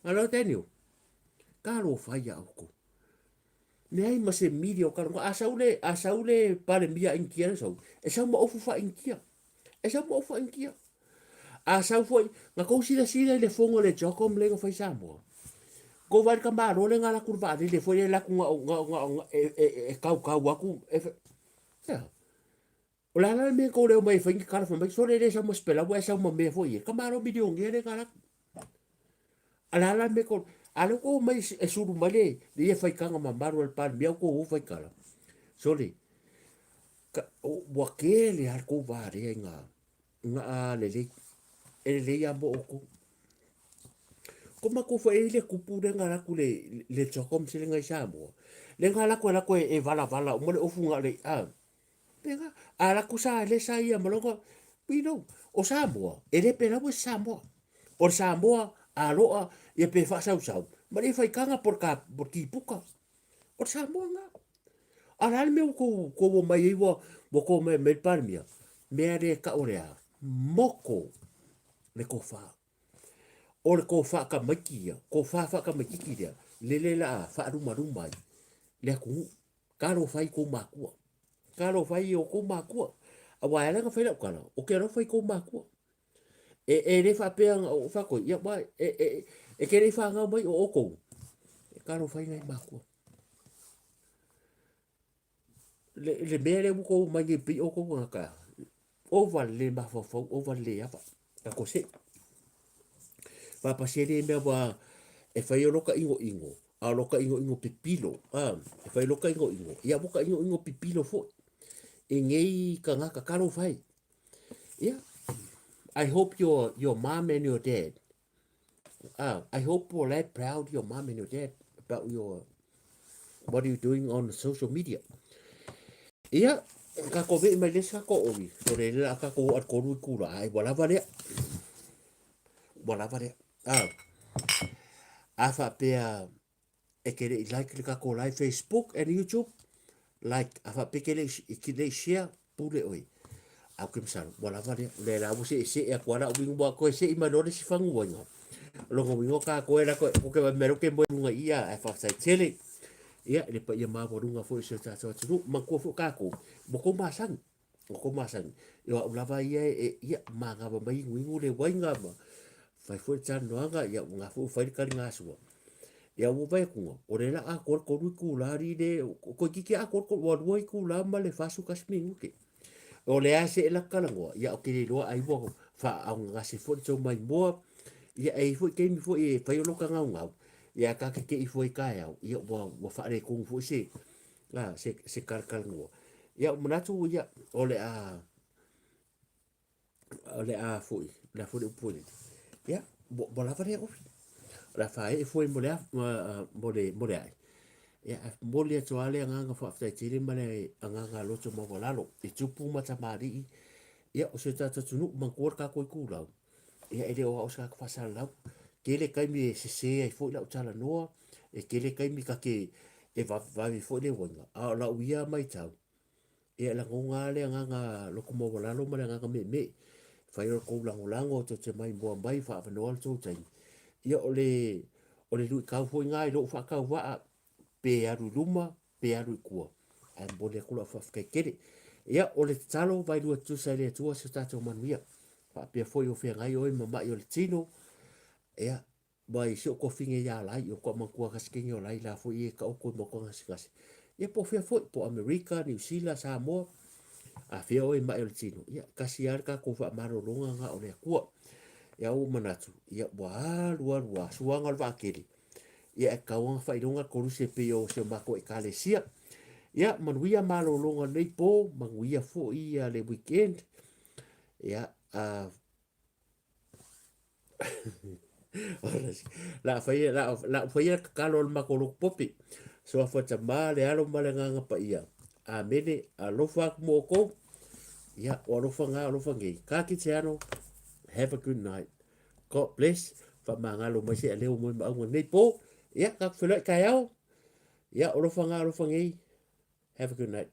Alo Daniel, talofa ia outou. Leai ma se miri o kalonga. A sau le, a sau le Palemia Initia le sau, e sau ma ofu faa-Initia. E sau ma ofu faa-Initia. A sau foi, na tou silasila i le fono a le Jocom lea na fai i Samoa. Tou vaai i le tamaloa lea na alu atu i le vaalele foi lea e alu atu na o, na o, na o, e, e, e tautau atu. E, ea. O le a la le mea tou le omai e fai ni tala fai mai, sole e le sau ma se pelaua ae sau ma mea foi ia. Tamaloa milionea lea na alu atu. A le a la le mea tou, a lea ua tou omai e sulu mai le, le ia faitaga mamalu a le Palemia ua tou o fai tala. Sole, ka, ua tele lava le tou valea i ngā, Na a lelei. E lelei lava mo outou. Ko matou foi e i ai le kupu lea na alu atu le le Jocom se le i Samoa. Lea na alu atu alu atu e valavala uma le ofu na o le a. Pega a alu atu sa le sa ia ma lona we know. O Samoa e le pelau e se Samoa. O le Samoa aloa ia pe faasausau ma le faitaga po o le ka po o le kipuka. O le Samoa lena. A o le a le mea ua tou, tou omai ai ua, ua tou omai mai le Palemia? Mea lea e tau o le a? Moko le tofa. O le tofa tamaiti ia, tofa faatamaititi lea, lele la a faalumaluma ai le atunuu. Talofa ai i tou matua. Talofa ai i o tou matua. Aua e ala ona fai lau tala, ou te alofa i tou matua. E, e le faapea na ou fai atu ai, ia, aua e, e, e te le i fanau mai o outou, e talofa ai nai matua. Le, le mea lea ua tou omai nei pei outou tagata, ova le le mafaufau, ova le le ava, tatou seʻi. Faapasi e le mea ua e fai o lota ʻinoʻino, a o lota ʻinoʻino pipilo, a, e fai lota ʻinoʻino, ia ua ka ʻinoʻino pipilo foi i nei kanaka, talofa e. Yeah. I hope your your mom and your dad. I hope ua la e proud your mom and your dad. about your what are you doing on social media. Ia, ka ko vei mai le isi ka ko ovi, o le le ka ko ar koru i kura, ai ua lava lea. Ua lava lea. Ah, a faapea e ke le i like le kako live Facebook and YouTube, like a faapea ke le i ke le share pule oi. Au ke masalo, ua lava lea. Le la ua se se e akua la uingu wa koe se i mai lore si fangu wa inga. Longa uingo ka koe la koe, koke wa mero ke moe lunga ia, e whawhai tele. Ia, le pa ia mawa runga fo i se tātou atunu, ma kua fo kākou, mo kou masangi. O kou masangi. Ia au lava ia e, ia, māngava mai ingu ingu le wainga ma, whai fo i tānoanga, ia, ngā fo whai kari ngā sua. Ia ua vai akunga, o le la a koe koru i kūlā ri le, koe kiki a koe koru, ua lua i kūlā ma le fasu kasi mi nguke. O le a se e laka langoa, ia o ke loa ai ua wha au ngase fo tau mai moa, ia e fo ke mi fo e whai o loka ngau ngau, ia ka ke ke i fo i ka au, ia ua, ua wha re kongu fo se, a, se, se kalakalagoa. Ia o manatu ia, o le a, o le a foi, o le a foi le upu lele. Ia, ua lava lea ofi. O le a whae foi mo le, mo le, mo le ai. Ia, a momoli atu lava le agaga faafetai tele ma le agaga loto maualalo i tupu ma tamalii. Ia, o si o tatou atunuu, manatua le tatou itulau. Ia, e le o au se tagata faasalalau. Tele taimi e sese ai foi lau talanoa, e tele taimi ta te e vavevave foi le uaina. A o lau ia matau, Ia e lagona lava le agaga loto maualalo ma le agaga meemee. Fai o le tou lagolago tou te maimoa mai faaavanoa le tou taimi. Ia o le o le luitau foi lena i lou faatauvaa pe alu i luma pe alu i tua. Ae momoli atu lau faafetai tele. Ia o le tatalo vailua tutusa e le Atua si o tatou manuia. Faapea foi o feagai oe ma mai o le tino. Ia Mai si o kofine ia lai, o koa matua kasikenge o lai la foi e ka oko i matua gasigasi. Ia po fea foi, po Amerika, Niu Sila, Samoa, a fea oe mai o le tino. Ia, kasi a le kakou faamalologa nga o le Atua. Ia ua manatu, ia ua alu alu a suaga o le vaatele. Ia e tatau ona faailoga le koluse e pei o si o matou ekalesia. Ia, manuia malologa lenei po, manuia foi ia le weekend. Ia, a La whaia, la, la whaia tatalo o le matou lotu popi. Suafa Tama, le Alo ma le Agaga Paia. Amene, alofa atu mo outou. Ia, o alofa ngā, alofa ngei. Ka kite ano, have a good night. God bless. Whamangalo mai se aleo mo ma aunga nei po. Ia, ka whenua i kai ao. Ia, alofa ngā, alofa ngei. Have a good night.